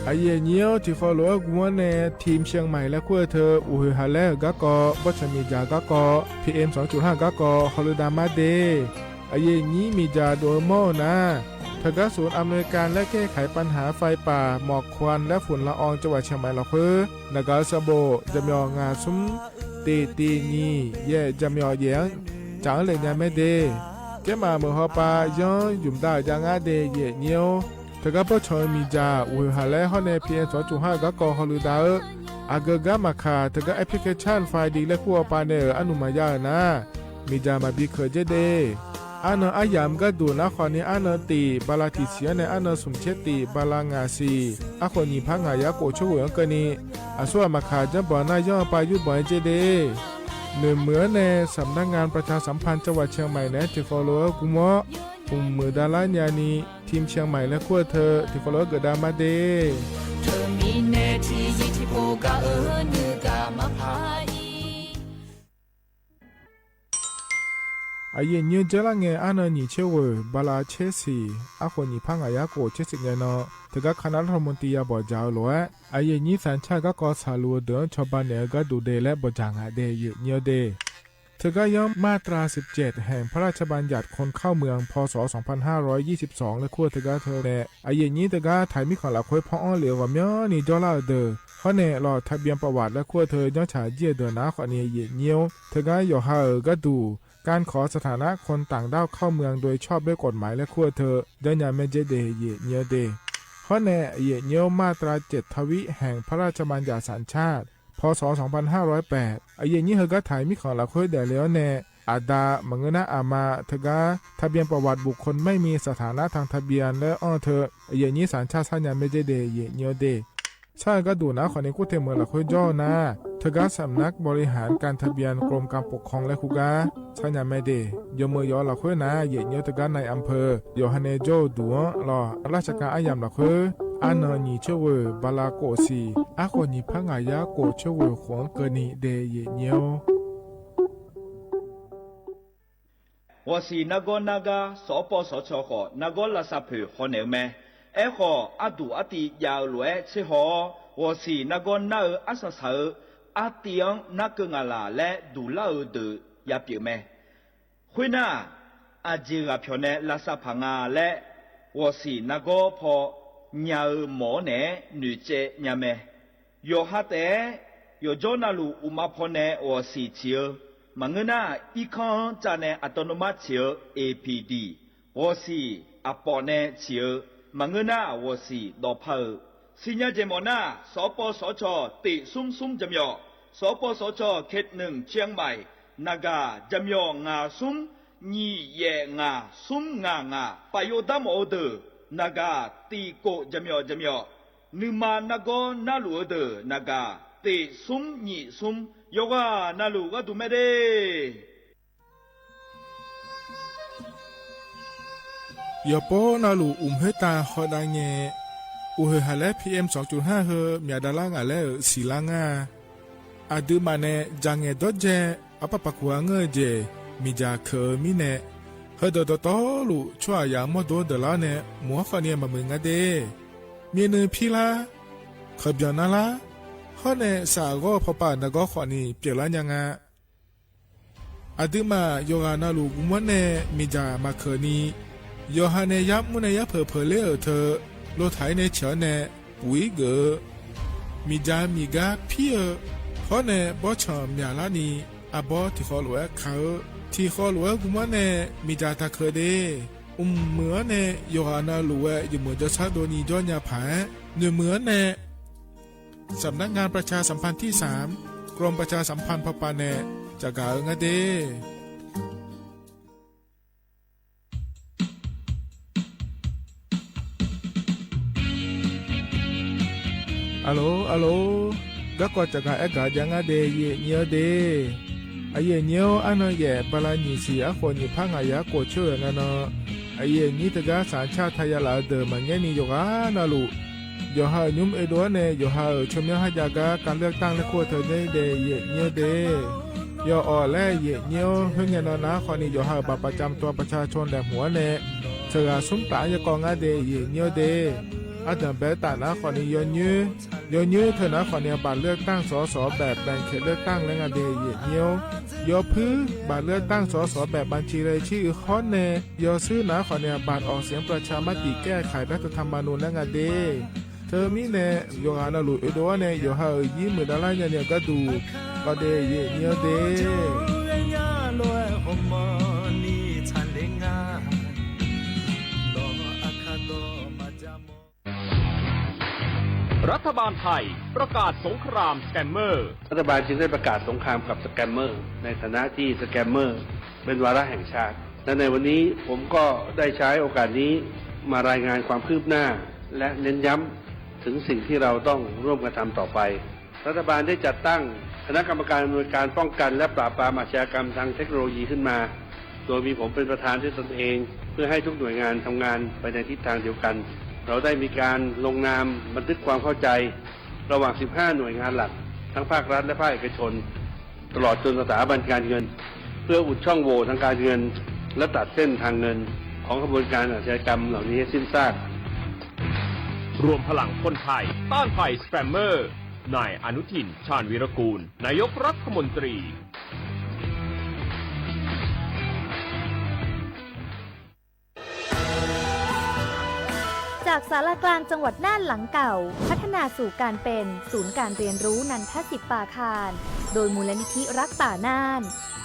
อะเย่เยี้ยว ตี้ฟอลโลเวอร์ กูว่าแหน่ ทีมเชียงใหม่และครัวเธอ อู่หือหาแลกาก๊าก็ บ้อเฉิงหมีจ๋าก้าก็ พีเอ็มสองจุดห้า ก้าก็ ฮอลือดามาเด อะเย่เยี้ยว หมีจ๋าโดเรมอนนา เถิงก้าศูนย์อำนวยการและแก้ไขปัญหาไฟป่า หมอกควันและฝุ่นละอองจังหวัดเชียงใหม่หละคว้ย หน้ากากสะโบก จ๋ำหย่อหงาซุม เต๋เต๋หยี แหย่จ๋ำหย่อแหยง จ๋าเอ๋อ เหล็กยาแม่เด เก๊หมาเหมือฮอปา ย้อนหยุมดาวยางาเด เย่เยี้ยว เถิงก้าบ้อเฉิงหมีจ๋า อู่หือหาแลกา ฮอแหน่ พีเอ็มสองจุดห้า ก้าก็ ฮอลือดาเอ๋อ อะเก๋อก้าหมาข่า เถิงก้าแอปพลิเคชัน ไฟดี และครัวปาแหน่เอ๋อ อะหนุนหมายาเอ๋อนา หมีจ๋าหมาบีเขินเจ๊เด อะเนินอะหยามก้าดูนา ขอนี้ อะเนินตี๋ บาลาตี๋เสียแหน่ อะเนินสุมเช็ดตี๋ บาลาหงาสี่ อะโขดหยีพักหงายาโกะเฉวยอังเกอร์นี้ อะซั่วหมาข่า จ๊ำบ่อนา ย้อนปายุดบ่อเจ๊เด เหน่อเหมือแหน่ สำนักงานประชาสัมพันธ์จังหวัดเชียงใหม่แหน่ ตี้ฟอลโลเวอร์ กูว่า กุมมือดาราญานี ทีมเชียงใหม่และครัวเธอ ตี้ฟอลโลเวอร์ เกิดดามาเด เธอมีแน่ที่ยี่ที่โปกาเอ๋อ เนื้อกามาพาอี อะเย่เยี้ยว เจ๊ละแง อะเนินหยีเฉวย บาลาเช็ดสี่ อะโขดหยีพักหงายาโกะเช็ดสิบแหน่นอ เถิงก้าคณะรัฐมนตรียาบ่อจ๋าเอ๋อหลวย อะเย่เยี้ยว สัญชาติก้าก็ สาลูเดินชอปาแหน่เอ๋อ ก้าดูเด และบ่อจ๋าหงาเด เย่เยี้ยวเด เถิงก้าย้อนมาตราสิบเจ็ด แห่งพระราชบัญญัติคนเข้าเมือง พ.ศ. สองพันห้าร้อยยี่สิบสอง และครัวเถิงก้าเธอแหน่ อะเย่เยี้ยว เถิงก้าไถมิขังหละคว้ย พ่องอ้อเหลียวกว่าเมี้ยนี้จ้อละเอ๋อเดอ ฮอแหน่ หลอดทะเบียนประวัติและครัวเธอ ย้อนฉายเยียะเดินนา ขอนี้ เย่เยี้ยว เถิงก้าหยอหาเอ๋อ ก้าดู ก๋านขอสถานะคนต่างด้าวเข้าเมืองโดยชอบด้วยกฎหมายและครัวเธอ ย้อนยาแม่เจ๊เด เย่เยี้ยวเด ฮอแหน่ เย่เยี้ยว มาตราเจ็ด ทวิ แห่งพระราชบัญญัติสัญชาติ พ.ศ. สองพันห้าร้อยแปด อะเย่เยี้ยว เถิงก้าไถมิขังหละคว้ยแด่แล้วแหน่ อะดา หมายเงินนา อะมา เถิงก้า ทะเบียนประวัติบุคคลไม่มีสถานะทางทะเบียน และอ้อเถิง อะเย่เยี้ยว สัญชาติ ซะยาแม่เจ๊เด เย่เยี้ยวเด ซะก้าดูนา ขอนี้ กู้เต็มเหมือหละคว้ยจ้อนา เถิงก้าสำนักบริหารการทะเบียนกรมการปกครองและครูก้า ซะยาแม่เด ยอมมือยอหละคว้ยนา เย่เยี้ยว เถิงก้านายอำเภอ หยอหาแหน่จ้อดูหลอดราชการอะหยามหละคว้ย อะเนินหยีเฉวย บาลาโกะสี่ อะโขดหยีพักหงายาโกะเฉวย ขวงเกอร์นี้เด เย่เยี้ยว ဝီႇသီႇ နၢၵ်ႈၵွၼ်း နၢၵ်ႈၵႃး စီၤပီႈစီၤၶီႇ ၼၢၵ်ႈၵွၼ်း လႃႈသၢပ်ႈၽိူဝ်ႇ ႁေႃႈၼႄမႄး ဢႄးၶေႃႈ ဢႃႇတူႇ ဢႃႇတီႈ ယႃႇလူႇ ဢႄး သႄးႁေႃး ဝီႇသီႇ နၢၵ်ႈၵွၼ်း ၼႃႉဢိူဝ်ႈ ဢႃႇသႃႇသႃႇဢိူဝ်ႈ ဢႃႇတီႈ ဢၼ် ၼၢၵ်ႈၵိူဝ်ႈငႃႇလႃႇ လႄႈ တူႇလႃႉဢိူဝ်ႈ တိူဝ်ႇ ယႃႈပျေႇမႄး ၶူၺ်းၼႃႉ ဢႃႇၸေႇ ၵႃႇၽျေႃႇၼႄႈ လႃႈသၢပ်ႈၽႃႇငႃႇလႄႈ ဝီႇသီႇ ၼၢၵ်ႈၵွၼ်း ၽေႃႈ ၺႃႈဢိူဝ်ႈ မေႃၼႄႈ ၼိူဝ်ၸေႈၺႃႈမႄႈ ယွၼ်ႉႁႃတႄႉ ယွၼ်ႉၸေႃးၼႃႇလူႇ ဢုမႃႇၽေႃႈၼႄႈ ဝီႇသီႇ ၶျီႇဢိူဝ်ႈ မၢင်ငိုၼ်းၼႃႉ ဢီးၶွင်းၸႃႉၼႄႈ ဢႃႇတေႃႇၼူဝ်ႇမတ်ႉ ၶျီႇဢိူဝ်ႈ ဢေႇၽီႇတီႇ ဝီႇသီႇ ဢႃႇပေႃႇၼႄႈ ၶျီႇဢိူဝ်ႈ မၢင်ငိုၼ်းၼႃႉ ဝီႇသီႇ တေႃႇၽႃႉဢိူဝ်ႈ သီႇၺႃးၸေႇမေႃႇၼႃႉ စီၤပီႈစီၤၶီႇ တေႇသုမ်းသုမ်း ၸမ်ႇယေႃႇ စီၤပီႈစီၤၶီႇ ၶဵတ်ႇၼိုင်ႈ ၶျဵင်းမႆႇ ၼႃႇၵႃႇ ၸမ်ႇယေႃႇ ငႃႇသုမ်း ညီၣ်ယဲၣ်ငၢ်ႇ သုမ်းငၢ်ႇငၢ်ႇ ပၢၵ်ႇယိူဝ်ႈတမ်းဢဝ်တၢ် နၢ်ၵႃႇ တံၢ်ၵိၼ်ၸမျီၸမျီ နုမၢၼ်ၼၵေႃး နလူႇဢိူဝ်းတၢ် နၢ်ၵႃႇ တံၢ်သုမ်းညီၣ်သုမ်း ယွၵ်ႈၵႃႈ နၢ်လူႇၵႃႈတူႇမႄးတႄႉ ယွၼ်ႉပေႃးနၢ်လူႇ ဢုမ်ႇႁိူဝ်းတၢင်ႇ ႁွတ်ႈၼႃႈငႄႈ ဢုမ်ႇႁိူဝ်ႇႁၢႆလႅင်း ပီႇဢႅမ်ႇ သွင်ၸုတ်ႇႁႃႈ ႁႂ်ႈမျၢတ်ႈတြႃးငၢၼ်းလႄႈ သီႇလႃႉငႃႉ ဢႃႇ တိုဝ်ႉမႃးၼႆႉ ၸၢင်ႈငႄႈတေႃးၸႄး ဢပႃႉပၵူဝ်ငိူဝ်ႉၸေႇ မီႇၸႃႇၶိူဝ်းမီးၼႄႇ ႁႂ်ႈတေႃႇတေႃႇတေႃႇလူႇ ၸွႆႈယႃႇမူတ်းတူဝ်တြႃးၼႄႇ မူႇၶေႃႈၼႆႉ မႃးမိူၼ်ၵၼ်တႄႉ မီးၼိုင်ႈၽီလႃႉ ၶႂ်ႈပျေႃႇၼႃႇလႃႉ ႁေႃးၼႄႇ သႃႇၵေႃႉၽေႃႈပႃႈၼႃႇၵေႃႈ ၶေႃႈၼႆႉ ပျေႃႇလႃႉၺႃးငႃႇ ဢႃႇ တိုဝ်ႉမႃး ယေႃးၵႃႇၼႃႇလူႇ ၵူႈမူၼ်းၼႄႇ မီႇၸႃႇမၢၵ်ႇၶိူဝ်ၼီႈ ယေႃးႁႃႉၼႄႇ ယၢမ်းမူၼ်းၼႄႇ ယၢမ်းၽိူဝ်ႇၽိူဝ်ႇလႄႈ ဢိူဝ်ႇ ထိုဝ် လူတ်ႉထႆးၼႄႇ ၶျႃႉၼႄႇ ပူၺ်ၵိူဝ် မီႇၸႃႇမီႇၵႃႉ ၽီဢိူဝ်ႇ ၶေႃႈၼႄႇ ပေႃးၶျႃႉမျႃႉလႃႉၼီႈ ဢႃႇ ပေႃးထီႇၶေႃႈလူႇဢႄႇၶႃႈ ထီႇၶေႃႈလူႇဢႄႇ ၵူႈမူၼ်းၼႄႇ မီႇၸႃႇတႃႇၶိူဝ်တႄႉ ဢုမ်ႇမိူဝ်ႈၼႄႇ ယေႃးၵႃႇၼႃႇလူႇဢႄႇ ယုမ်ႇမိူဝ်ႈၸဝ်ႈသၢတ်ႈတူဝ်ၼီႈ ၸွႆႈၺႃႇၽႃႇ ၼိုင်ႈမိူဝ်ႈၼႄႇ สำนักงานประชาสัมพันธ์ที่สาม กรมประชาสัมพันธ์ ၽႃႈပၢၼ်ၼႆႉ ၸႃႇၵႃႇငႃးတႄႉ။ ဢလူဝ်း ဢလူဝ်း ၵေႃႈ ၵေႃႈ ၸႃႇၵႃႇ ဢႅတ်ႉၵႃႇ ယင်းငႃးတႄႉ ယဵတ်ႈငိူဝ်ႈတႄႉ ဢယေႇငိူဝ်ႈ ဢၼ်ၼၼ်ႉယႄႈ ပႃႇလႃႇ ၼီႇသီႇ ဢၶူဝ်ၼီႇ ၽၢင်ႉဢႃႇယႃႇ ၵူဝ်ႇၶျူဝ်း ဢၼ်ၼၼ်ႉၼေႃႈ ဢယေႇငိူဝ်ႈ တၵႃႇ သၢၼ်ၶျႃႉထႃႇယႃႉ လႃႇတိူဝ်ႇ မၢၵ်ႇငႄႈၼီႈ ယေႃးၵႃႇၼႃႇလူႇ ယေႃးႁႃႉ ယုမ်ႇဢေႇတူဝ်ၼႆႉ ယေႃးႁႃႉ ဢိူဝ်ႈ ၶျူဝ်းမဵဝ်းႁႃႉ ယႃႇၵႃႈ ၵၢၼ်လိူၵ်ႈတင်ႈ လႄႈ ၶူဝ်းထႆးၼႆႉတႄႉ ယဵတ်ႈငိူဝ်ႈတႄႉ ယေႃးဢေႃႈလႄႈ ယဵတ်ႈငိူဝ်ႈ ႁိူင်းယႃႈၼွၼ်းၼႃး ၶေႃႈၼီႈ ယေႃးႁႃႉ ပၢတ်ႉပရၸမ်ႇတူဝ် ပရၸႃႇၶျူၼ်း လႄႈ ႁူဝ်ၼႆႉ သႂ်ႇႁႃႉ သုမ်းတႃႇ ယႃႇၵေႃႈ ငႃးတႄႉ ယဵတ်ႈငိူဝ်ႈတႄႉ ဢႃႇ တႄႉ ပႄႉတႃႇၼႃး ၶေႃႈၼီႈ ယေႃးငိူဝ်ႈ ယေႃးငိူဝ်ႈ ထိုင်ၼႃး ၶေႃႈၼီႈ ပၢတ်ႉလိူၵ်ႈတင်ႈ သေႃးသေႃး ပႅပ်ႇ ပႅင်ႇၶဵတ်ႇလိူၵ်ႈတင်ႈ လႄႈ ငႃးတႄႉ ယဵတ်ႈငိူဝ်ႈ ယေႃးၽိုဝ်း ပၢတ်ႉလိူၵ်ႈတင်ႈ သေႃးသေႃး ပႅပ်ႇ ပၼ်ႇၶျီႇ လႄႈ ၶျီႇဢိုဝ်ႈ ၶေႃႈၼႆႉ ယေႃးသိုဝ်ႉၼႃး ၶေႃႈၼီႈ ပၢတ်ႉဢွၵ်ႇသဵင် ပရၸႃႇမတိ ၵႄႈၶႆ ရတ်ႉထထမ်ႇမၼူၺ်ႇ လႄႈ ငႃးတႄႉ ထိုင်မီးၼႆႉ ယေႃးၵႃႇၼႃႇလူႇ ဢေႇတူဝ်ႇၼႆႉ ယေႃးႁႃႉ ဢိူဝ်ႈ ယိုဝ်းမိုဝ်းတႃႇလၢႆးၼႆႉ ၼႆႉၵေႃႈ တူၵ်းၵေႃႈတႄႉ ယဵတ်ႈငိူဝ်ႈတႄႉ။ รัฐบาลไทยประกาศสงครามสแกมเมอร์ รัฐบาลจึงได้ประกาศสงครามกับสแกมเมอร์ ในฐานะที่สแกมเมอร์เป็นวาระแห่งชาติ และในวันนี้ผมก็ได้ใช้โอกาสนี้มารายงานความคืบหน้า และเน้นย้ำถึงสิ่งที่เราต้องร่วมกันทำต่อไป รัฐบาลได้จัดตั้งคณะกรรมการอำนวยการป้องกันและปราบปรามอาชญากรรมทางเทคโนโลยีขึ้นมา โดยมีผมเป็นประธานด้วยตนเอง เพื่อให้ทุกหน่วยงานทำงานไปในทิศทางเดียวกัน เราได้มีการลงนามบันทึกความเข้าใจ ระหว่าง สิบห้า หน่วยงานหลัก ทั้งภาครัฐและภาคเอกชน ตลอดจนสถาบันการเงิน เพื่ออุดช่องโหว่ทางการเงิน และตัดเส้นทางเงินของขบวนการอาชญากรรมเหล่านี้ให้สิ้นซาก รวมพลังคนไทยต้านภัยสแกมเมอร์ นายอนุทิน ชาญวีรกูล นายกรัฐมนตรี จากศาลากลางจังหวัดน่านหลังเก่า พัฒนาสู่การเป็นศูนย์การเรียนรู้นันทสิปปาคาร โดยมูลนิธิรักป่าน่าน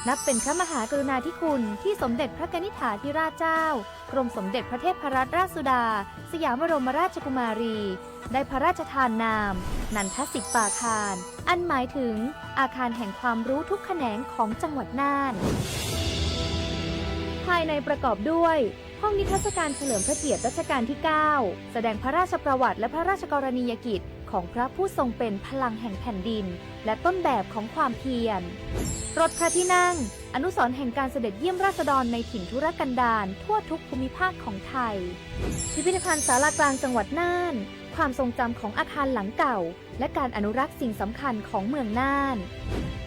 นับเป็นพระมหากรุณาธิคุณที่สมเด็จพระกนิษฐาธิราชเจ้า กรมสมเด็จพระเทพรัตนราชสุดา สยามบรมราชกุมารี ได้พระราชทานนาม นันทสิปปาคาร อันหมายถึงอาคารแห่งความรู้ทุกแขนงของจังหวัดน่าน ภายในประกอบด้วย ห้องนิทรรศการเฉลิมพระเกียรติรัชกาลที่ เก้า แสดงพระราชประวัติและพระราชกรณียกิจของพระผู้ทรงเป็นพลังแห่งแผ่นดิน และต้นแบบของความเพียร รถพระที่นั่ง อนุสรณ์แห่งการเสด็จเยี่ยมราษฎรในถิ่นทุรกันดารทั่วทุกภูมิภาคของไทย พิพิธภัณฑ์ศาลากลางจังหวัดน่าน ความทรงจำของอาคารหลังเก่า และการอนุรักษ์สิ่งสำคัญของเมืองน่าน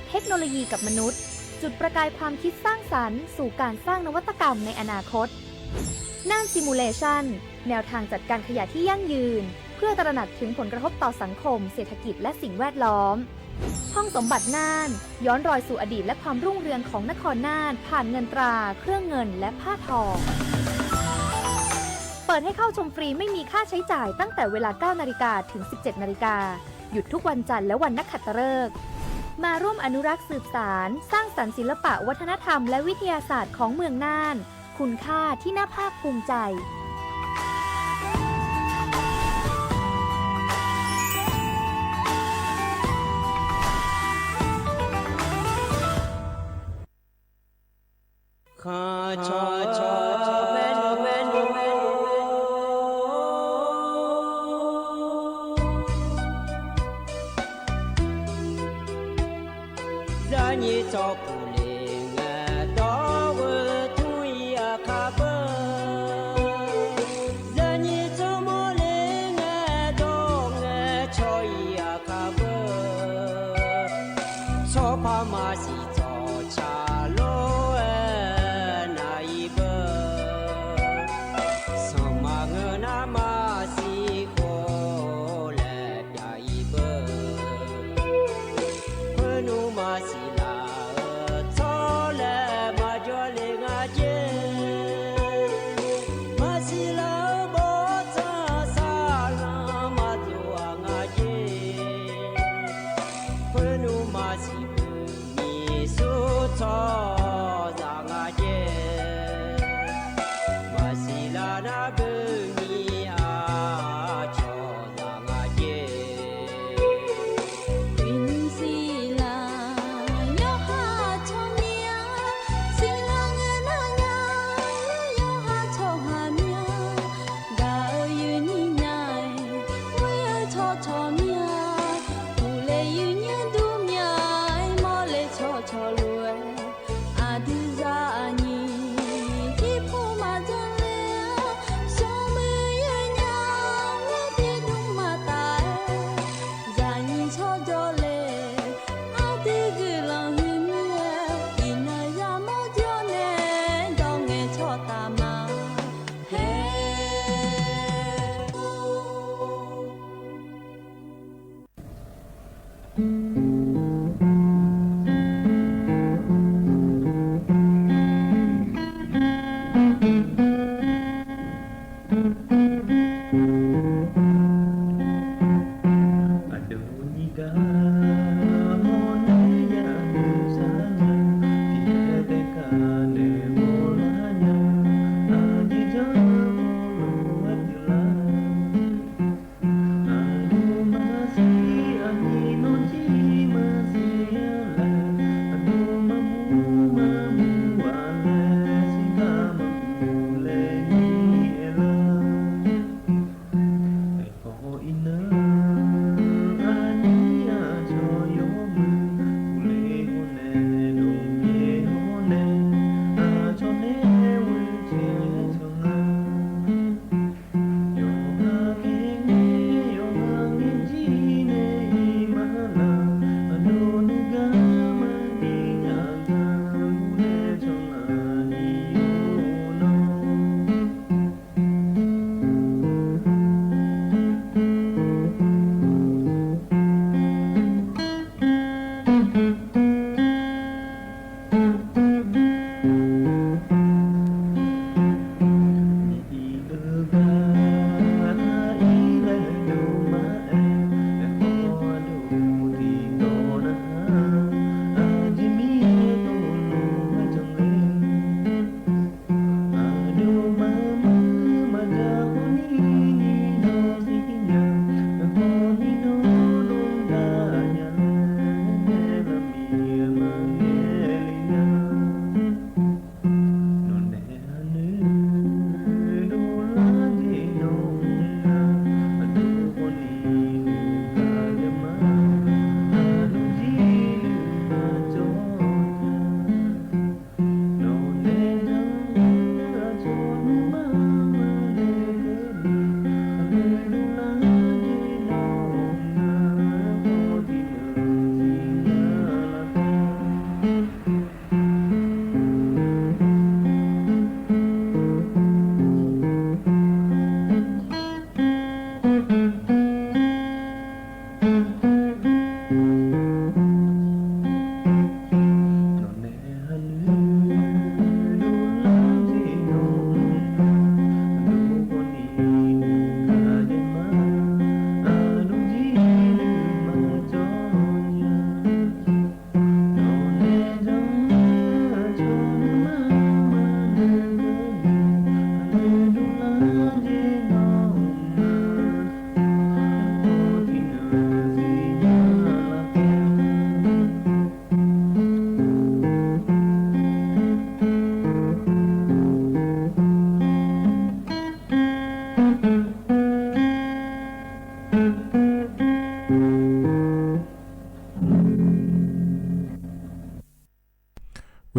เทคโนโลยีกับมนุษย์ จุดประกายความคิดสร้างสรรค์สู่การสร้างนวัตกรรมในอนาคต น่าน Simulation แนวทางจัดการขยะที่ยั่งยืน เพื่อตระหนักถึงผลกระทบต่อสังคม เศรษฐกิจ และสิ่งแวดล้อม ห้องสมบัติน่าน ย้อนรอยสู่อดีตและความรุ่งเรืองของนครน่าน ผ่านเงินตรา เครื่องเงิน และผ้าทอ เปิดให้เข้าชมฟรีไม่มีค่าใช้จ่ายตั้งแต่เวลา เก้านาฬิกา ถึง สิบเจ็ดนาฬิกา หยุดทุกวันจันทร์และวันนักขัตฤกษ์ มาร่วมอนุรักษ์สืบสาน สร้างสรรค์ศิลปะวัฒนธรรมและวิทยาศาสตร์ของเมืองน่าน คุณค่าที่น่าภาคภูมิใจ ข้าชอชอแม่นแม่นแม่น เจอนี่จอผู้เล็ง เอ่อ ตอเวอร์ทุยอาคาเบอร์ เจอนี่จอหมอเล็ง เอ่อ ตอเวอร์ชอยอาคาเบอร์ ชอพม่าสีจอชาโล เอ่อ นายเบอร์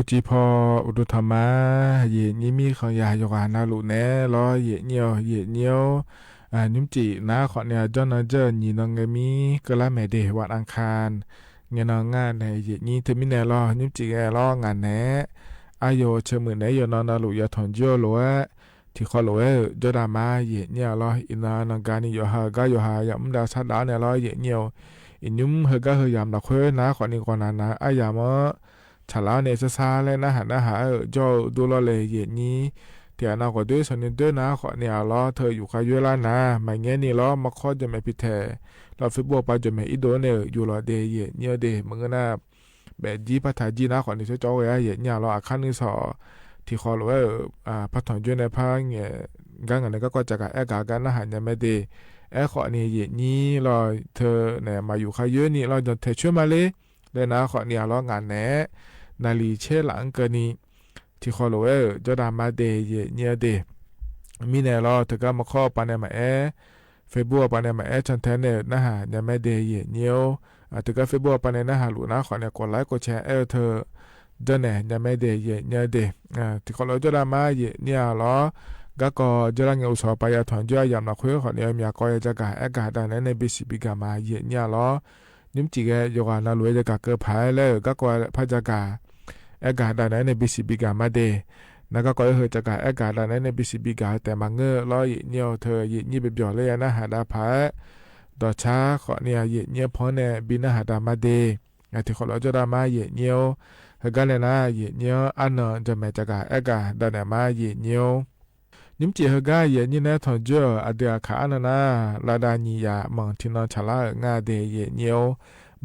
ကြီးพ่ออุดมธรรมา เยกนี้มีของอยากหยกหานาลูกแหน่ลอ เยกนี้ เยกนี้ อ่า ยุ้มจิ๋นาขอเนีย จ้อนนาเจ้อหยีนองเงมี เกอละแหมเด วันอังคาร เงนองงานในเยกนี้เธอมีแหน่ลอ ยุ้มจิ๋แหน่ลองานแหน่ อาโยเชิญหมื่นแหน่โยนอนนาลูกยาถอนเจ้อโลวะ ที่ขอโลวะ จ้อดามา เยกนี้ลอ อีนานองกานี่โยหาก้าโยหา ยามดาวซาดาวเนี่ยลอ เยกนี้ อียุ้มเฮอก้าเฮอยามละเควนาขอนี่กว่านานา อายามอ ฉลาวเนี่ยซะซะและนะหานะหา เออ จ้อดูลอเลยเยกนี้ เถียนาก็ด้วยสนิทด้วยนะ ขอเนี่ยลอ เธออยู่คายุ้ยล้านนา มาเงี้ยนี่ลอ มาขอจะแม่พิแท ลอเฟซบุ๊กปาจะแม่อีโดเนี่ย อยู่ลอเดเยกนี้เด มึงก็น่า แบบจี้พระถาจี้นะ ขอเนี่ยจ้อเวยเยกนี้ลอ อาคารหนึ่งสอง ที่ขอโลวะ เออ อ่า พระถอนจ้อในพระเงี้ย กังกันเนี่ยก็จะกะแอกากันนะหาเนี่ยแม่เด แอขอเนี่ยเยกนี้ลอ เธอเนี่ยมาอยู่คายุ้ยนี่ลอ จนเธอช่วยมาเลย เลยนะ ขอเนี่ยลองานแหน่ นาลีเช่หลังเกินนี้ ที่ขอโลวะ เออ จ้อดามาเด เยกนี้เด มีแหน่ลอ เธอก็มาขอปาเนี่ยมาแอ เฟซบุ๊กปาเนี่ยมาแอ ช่องแทนเนี่ยนะหา เนี่ยแม่เด เยกนี้ อ่า เธอก็เฟซบุ๊กปาเนี่ยนะหาลูกนะ ขอเนี่ยกดไลก์กดแชร์ เออ เธอ จ้อแหน่ เนี่ยแม่เด เยกนี้เด อ่า ที่ขอโลวะ จ้อดามา เยกนี้ลอ ก็ก็จ้อละเงอุสอปายาถอนจ้อยามละเควขอเนี่ย มียาก็ยาจะกะแอกาดาในในบีซีบีกามา เยกนี้ลอ ยุ้มจิ๋แกโยกานาลูกจะกะเกอผายแล้ว ก็ก็พระจะกะ แอกาดาในในบีซีบีกามาเด นะก็ก็เฮอจะกะแอกาดาในในบีซีบีกา แต่มาเงอลอ เยกนี้เธอ เยกนี้เปียบยอดเลยนะหาดาผาย ดอช้าขอเนี่ย เยกนี้พอเนี่ย บีนะหาดามาเด อ่า ที่ขอโลวะ จ้อดามา เยกนี้ เฮอก้าเนี่ยนะ เยกนี้ อันนอจะแม่จะกะแอกาดาเนี่ยมา เยกนี้ ยุ้มจิ๋เฮอก้า เยกนี้แหน่ถอนจ้อ อเดือขาอันนานา ลาดาหยียา หม่องที่นอนฉลาเอองาเด เยกนี้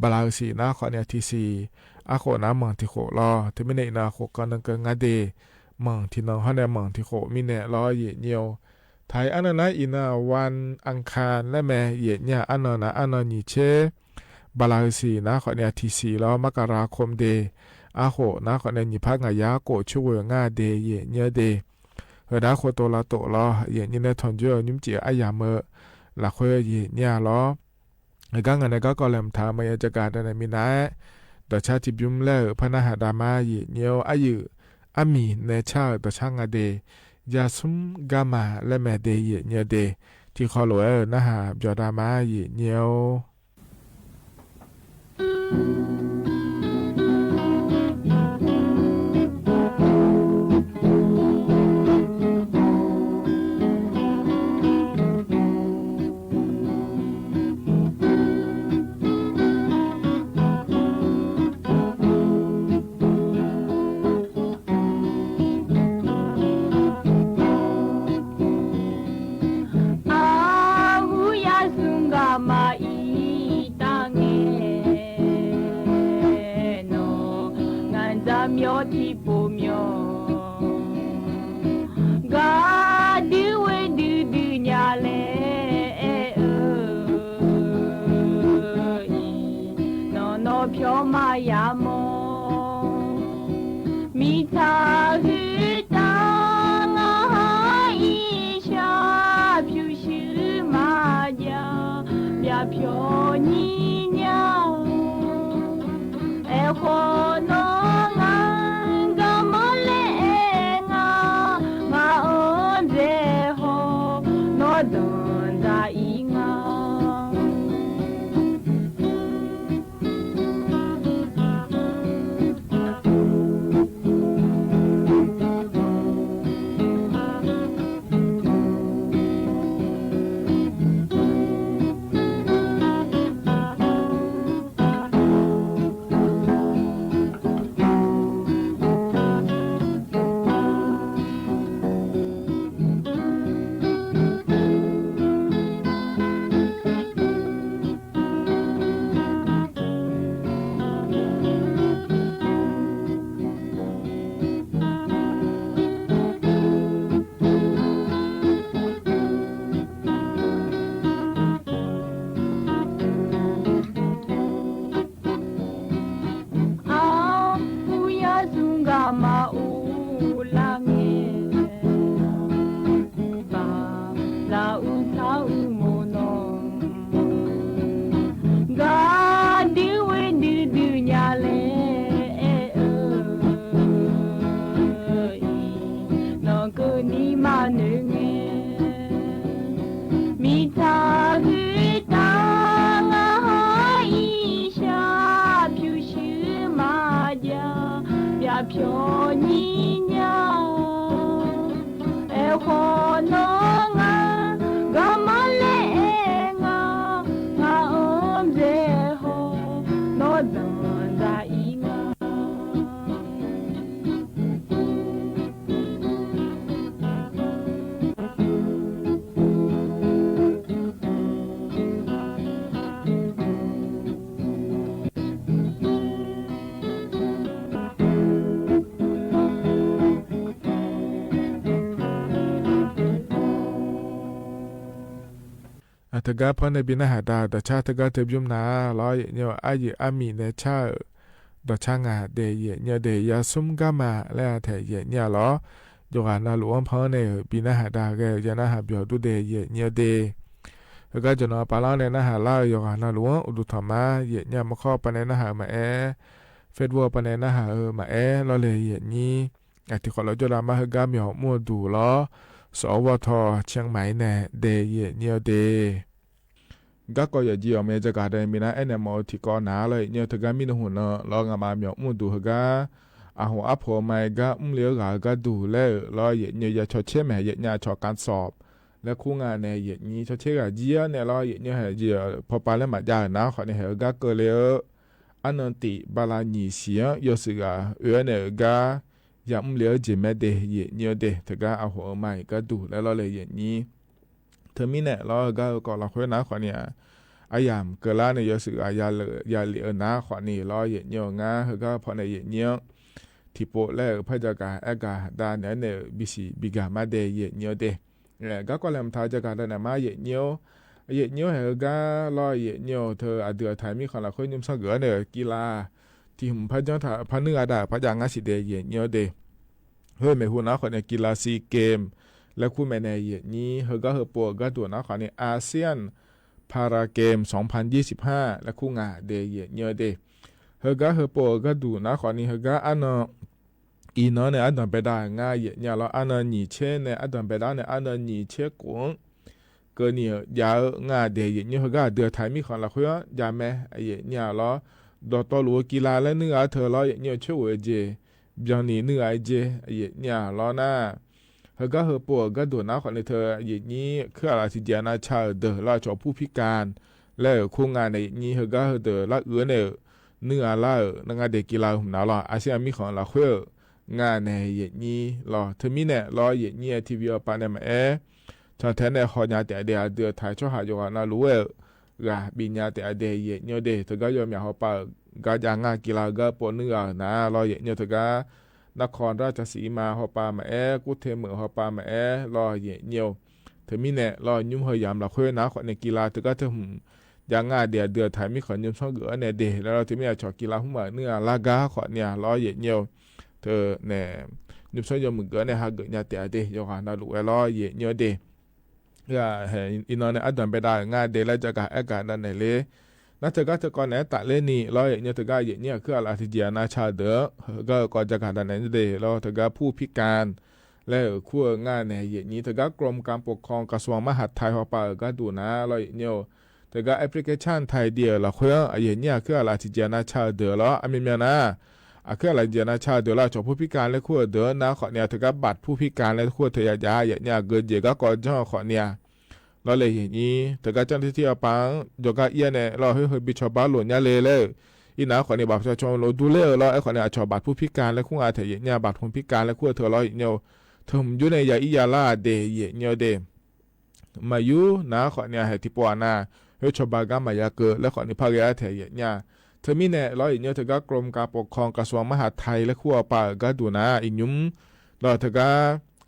บาลาหือสีนะ ขอเนี่ยที่สี่ อาโขนะ หม่องที่โขลอ เธอมีแหน่อีนาโขก็นังเกิงงาเด หม่องที่นอนเฮาเนี่ย หม่องที่โขมีแหน่ลอ เยกนี้ ไทยอันนานา อีนาวันอังคารและแม่ เยกนี้ อันนอนะ อันนอหยีเช่ บาลาหือสีนะ ขอเนี่ยที่สี่ลอ มกราคมเด อาโขนะ ขอเนี่ยหยีพักงายาโกชุเวงาเด เยกนี้เด เฮอดาโคโตลาโตลอ เยกนี้แหน่ถอนจ้อ ยุ้มจิ๋อายามเมอ ละเควเยกนี้ลอ เออ กังกันเนี่ยก็ก็แหลมถามมายาจะกาดาเนี่ยมีนา ดอช้าที่ยุ้มแล้ว พระนะหาดามา เยกนี้ อายือ อามี แหน่เช่า ดอช้างาเด ยาซุมกามา และแม่เด เยกนี้เด ที่ขอโลวะ เออ นะหา ยอดามา เยกนี้ อาหูยาสุงกามาอีตาแงนอ งานจะเมียวที่ปูเมียว กาดื้อเวยดื้อดื้อญาแล เออ อีนอนอเปียวมายามอ มีตาหื้อตางาอีชา ผิวชื่อมาจา เปียเปียวนี้ยาว แอโคนองงานกามาเลงา งาโอนเจโฮ นอดอนจาอีงา အတဂၤဖဲန့ၣ် ဘီနၢ်ဟးဒါ ဒိးဆါတဂၤတဘျုးနၤလီၤ ယဲၢ်နံၣ်ဧိၤ အယံာ်အမံၤနၢၤဆၣ်ဧိၤ ဒိးဆါငါဒဲး ယဲၢ်နံၣ်ဧိၤဒဲး ယၤဆူမ်ဂၤမး လၢအထဲး ယဲၢ်နံၣ်ဧိၤလီၤ. ယိၤဂၤနၢ်လူၣ်ဝဲဖဲန့ၣ် ဘီနၢ်ဟးဒါဂဲၤ ယနၢ်ဟးဘျီၣ်ဒူဒဲး ယဲၢ်နံၣ်ဧိၤဒဲး ဟဲဂၤ ယနီၤပၤလီၤန့ၣ် နၢ်ဟးလၢ ယိၤဂၤနၢ်လူၣ်ဝဲ အိၣ်ဒူၣ်ထီၣ်မး ယဲၢ်နံၣ်ဧိၤ မခီပၤန့ၣ် နၢ်ဟး မအဲ Facebook ပၤန့ၣ် နၢ်ဟး မအဲ လီၤလဲၣ် ယဲၢ်နံၣ်ဧိၤ အထံၣ်ဃီလီၤ ကၠီဒါမး ဟဲဂၤ မၠီၣ်မူၣ်ဒူၣ်လီၤ စီၤဝီၣ်ထီၣ် ဆဲးမၢၣ်န့ၣ်ဒဲး ယဲၢ်နံၣ်ဧိၤဒဲး ဂၤကီးယဲၢ်နံၣ်ဧိၤ မ့ၢ်တဂၤဒီး မ့ၢ်နၤအဲၣ်န့ၣ် မ့ၢ်အိၣ်ထံကီၢ်နၤလီၤ ယဲၢ်နံၣ်ဧိၤ တဂၤမံနဟူၣ်နီၤလီၤ ငါမးမၠီၣ်မူၣ်ဒူၣ် ဟဲဂၤ အဟူးအဖှီၣ်မၤဂၤ အုၣ်လ့အဂၤဂၤဒူၣ်လဲၣ်လီၤ ယဲၢ်နံၣ်ဧိၤ ယၤဆီၣ်ဆဲးမး ယဲၢ်နံၣ်ဧိၤ ဆီၣ်ကၣ်စီၣ် လၢခူငါန့ၣ် ယဲၢ်နံၣ်ဧိၤ ဆီၣ်ဆဲးဂၤယံၤန့ၣ်လီၤ ယဲၢ်နံၣ်ဧိၤ ဟဲယံၤ ဖီပၤလၢမၤယါနၤ ခီန့ၣ် ဟဲဂၤကၢၤလ့ဧိၤ အနီၢ်တံၣ် ဘၣ်လါနံၣ်ဆံ ယိၤစံးဂၤ အၢန့ၣ်ဂၤ ယၤအုၣ်လ့အၢက့ၤမးဒဲး ယဲၢ်နံၣ်ဧိၤဒဲး တဂၤအဟူးအမၤဂၤဒူၣ်လဲၣ်လီၤလဲၣ် ယဲၢ်နံၣ်ဧိၤ တမံၤန့ၣ်လီၤ ဟဲဂၤကီးလီၤဃုနၤ ခီန့ၣ် အယၤမ့ၢ်ကၢၤလါန့ၣ် ယိၤစံးဂၤ ယၤလံအၢနၤ ခီန့ၣ်လီၤ ယဲၢ်နံၣ်ဧိၤ ငါ ဟဲဂၤဖီန့ၣ် ယဲၢ်နံၣ်ဧိၤ ထံၣ်ပိာ်လၢ ဖဲယက အဲၣ်ဂၤဒၣ်နဲန့ၣ် ဘံၣ်စံၣ်ဘံၣ်ဂၤမးဒဲး ယဲၢ်နံၣ်ဧိၤဒဲး ဂၤကီးလဲၤမၤတၢ် ယကဒၣ်နဲမး ယဲၢ်နံၣ်ဧိၤ ယဲၢ်နံၣ်ဧိၤ ဟဲဂၤလီၤ ယဲၢ်နံၣ်ဧိၤ တၢ်အဒုးအထၢၣ် မံၣ်ဃီလီၤဃု ညိမ်စီကၢၤန့ၣ် ကံလၤ ထံၣ်မုၢ်ဖးကၠီထၣ် ဖးနုာ်ဂၤဒၣ် ဖးယါငါးဆံဒဲး ယဲၢ်နံၣ်ဧိၤဒဲး ဟဲမ့ၢ်ဟူနၤ ခီန့ၣ် ကံလၤ ဆီၣ်ကၠ့ၣ် လၢခူမဲာ်န့ၣ် ယဲၢ်နံၣ်ဧိၤ ဟဲဂၤဟဲပိာ်ဂၤဒူၣ်နၤ ခီန့ၣ် อาเซียนพาราเกมสองพันยี่สิบห้า လၢခူငါဒဲး ယဲၢ်နံၣ်ဧိၤဒဲး ဟဲဂၤဟဲပိာ်ဂၤဒူၣ်နၤ ခီန့ၣ် ဟဲဂၤအနီၢ် အံၤနီၢ်န့ၣ် အဒိၣ်ဘဲဒၣ် ငါ ယဲၢ်နံၣ်ဧိၤလီၤ အနီၢ်နံၣ်ဆဲးန့ၣ် အဒိၣ်ဘဲဒၣ်န့ၣ် အနီၢ်နံၣ်ဆဲးကိး ကၢၤနံၣ်ယၤဧိၤ ငါဒဲး ယဲၢ်နံၣ်ဧိၤ ဟဲဂၤအဒုးအထၢၣ် မံၣ်ဃီလီၤဃု ယၤမး ယဲၢ်နံၣ်ဧိၤလီၤ ဒီးတီလူၤကံလၤလၢနုာ်ဂၤထၢၣ်လီၤ ယဲၢ်နံၣ်ဧိၤ ဆၢဝဲကၠ့ၣ် ဘျီနံၣ်နုာ်ဂၤကၠ့ၣ် ယဲၢ်နံၣ်ဧိၤလီၤနၤ ဟဲဂၤဟဲပိာ်ဂၤဒူၣ်နၤ ခီန့ၣ် တၢ် ယဲၢ်နံၣ်ဧိၤ ခုအလးထံၣ်ကၠံၣ်အနၢ်ဆၣ်ဧိၤဒၢးလၢအဆီၣ်ဖူဖံကၣ် လၢခူငါန့ၣ် ယဲၢ်နံၣ်ဧိၤ ဟဲဂၤဟဲဒၢးလၢအၢန့ၣ် နုာ်ဂၤလၢအၢ နငါဒဲးကံလၤမုၢ်နၤလီၤ အၣ်စံၣ်အၣ် မံၣ်ဃီလီၤဃု ငါန့ၣ် ယဲၢ်နံၣ်လီၤ တမံၤန့ၣ်လီၤ ယဲၢ်နံၣ် ထံၣ်ဝံၤအပၢ်န့ၣ် မအဲ ဆီၣ်ထဲန့ၣ် ဟီၣ်ညါတ့ၢ်အဒဲး အဒုးအထၢၣ် ဆီဟၣ်ယိၤဂၤနၢ်လူၤဝဲ ဂၤဘံၣ်ညါတ့ၢ်အဒဲး ယဲၢ်နံၣ်ဧိၤဒဲး တဂၤယီၤမၠးဟီၣ်ပၢ် ဂၤယါငါကံလၤ ဂၤပိာ်နုာ်ဂၤနၤလီၤ ယဲၢ်နံၣ်ဧိၤ တဂၤ နခီၣ်ရၣ်ၡၣ်စံမါဟီၣ်ပၢ် မအဲ ကူၣ်ထ့မုၣ်ဟီၣ်ပၢ် မအဲ လီၤ ယဲၢ်နံၣ်ဧိၤ တမံၤန့ၣ်လီၤ ညိမ်ဟၢၣ်ယၢမ်ၣ်လီၤဃု နၤ ခီန့ၣ် ကံလၤ တဂၤတမုၣ် ယါငါဒဲး အဒုးအထၢၣ် မံၣ်ဃီ ညိမ်စီကၢၤန့ၣ်ဒဲး လီၤလီၤ တမံၤအဆီၣ်ကံလၤ ဟူမးနုာ်ဂၤလၢဂၤ ခီန့ၣ်လီၤ ယဲၢ်နံၣ်ဧိၤ တၢ်န့ၣ် ညိမ်စီယီၤမုၣ်ကၢၤန့ၣ် ဟးဂီၤညါတ့ၢ်အဒဲး ယိၤဂၤနၢ်လူၤဝဲလီၤ ယဲၢ်နံၣ်ဧိၤဒဲး အံၤနီၢ်န့ၣ် အဒိၣ်ဘဲဒၣ် ငါဒဲးလၢယကအဲၣ်ကဒါနၤန့ၣ်လီၤ နတဂၤတကီၢ်န့ၣ် တၢ်လၢနံၣ်လီၤ ယဲၢ်နံၣ်ဧိၤ တဂၤ ယဲၢ်နံၣ်ဧိၤ ခုအလးထံၣ်ကၠံၣ်အနၢ်ဆၣ်ဧိၤဒၢး ဂၤကီးယကဒါနၤန့ၣ်ဒဲးလီၤ တဂၤဖူဖံကၣ် လၢခူအၢ ငါန့ၣ် ယဲၢ်နံၣ်ဧိၤ တဂၤ กรมการปกครอง กระทรวงมหาดไทย ဟီၣ်ပၢ်ဧိၤဂၤဒူၣ်နၤလီၤ ယဲၢ်နံၣ်ဧိၤ တဂၤ application ထၢၣ်ဒံၣ်ဧိၤလီၤဃု ယဲၢ်နံၣ်ဧိၤ ခုအလးထံၣ်ကၠံၣ်အနၢ်ဆၣ်ဧိၤဒၢးလီၤ အမံၤမံၤနၤ အခုအလးထံၣ်ကၠံၣ်အနၢ်ဆၣ်ဧိၤဒၢးလီၤ အဆီၣ်ဖူဖံကၣ်လၢခူအၢဒၢး နၤ ခီန့ၣ် တဂၤ บัตรผู้พิการ လၢခူအၢထၢၣ်ယၤယၤ ယဲၢ်နံၣ်ဧိၤ အဂ့ၢ်ယဲၢ် ဂၤကီးယီၤ ခီန့ၣ် လီၤလီၤ ယဲၢ်နံၣ်ဧိၤ တဂၤ เจ้าหน้าที่ အပၢ် ယီၤဂၤအံၤန့ၣ်လီၤ ဟဲဟဲဘံၣ်ဆီၣ်ဘၣ်လိာ်ညါလၢလၢ အံၤနၤ ခီန့ၣ် บัตรประชาชน လိာ်ဒူလၢဧိၤလီၤ အဲ ခီန့ၣ် အဆီၣ် บัตรผู้พิการ လၢခူအၢထၢၣ် ယဲၢ်နံၣ်ဧိၤ บัตรผู้พิการ လၢခူအၢထၢၣ်လီၤ ယဲၢ်နံၣ်ဧိၤ တမုၣ်ယိန့ၣ် ယၤအံၤယၤလၢအဒဲး ယဲၢ်နံၣ်ဧိၤဒဲး မၤယူၤ နၤ ခီန့ၣ် ဟဲထံၣ်ပိာ်နၤ ဟဲဆီၣ်ဘၣ်ဂၤမၤယၤကၢၤ လၢခီန့ၣ် ဖးဂ့ၤအါထဲး ယဲၢ်နံၣ်ဧိၤ တမံၤန့ၣ်လီၤ ယဲၢ်နံၣ်ဧိၤ တဂၤ กรมการปกครอง กระทรวงมหาดไทย လၢခူအၢပၢ်ဧိၤဂၤဒူၣ်နၤ အံၤညုမ် ဒီးတဂၤ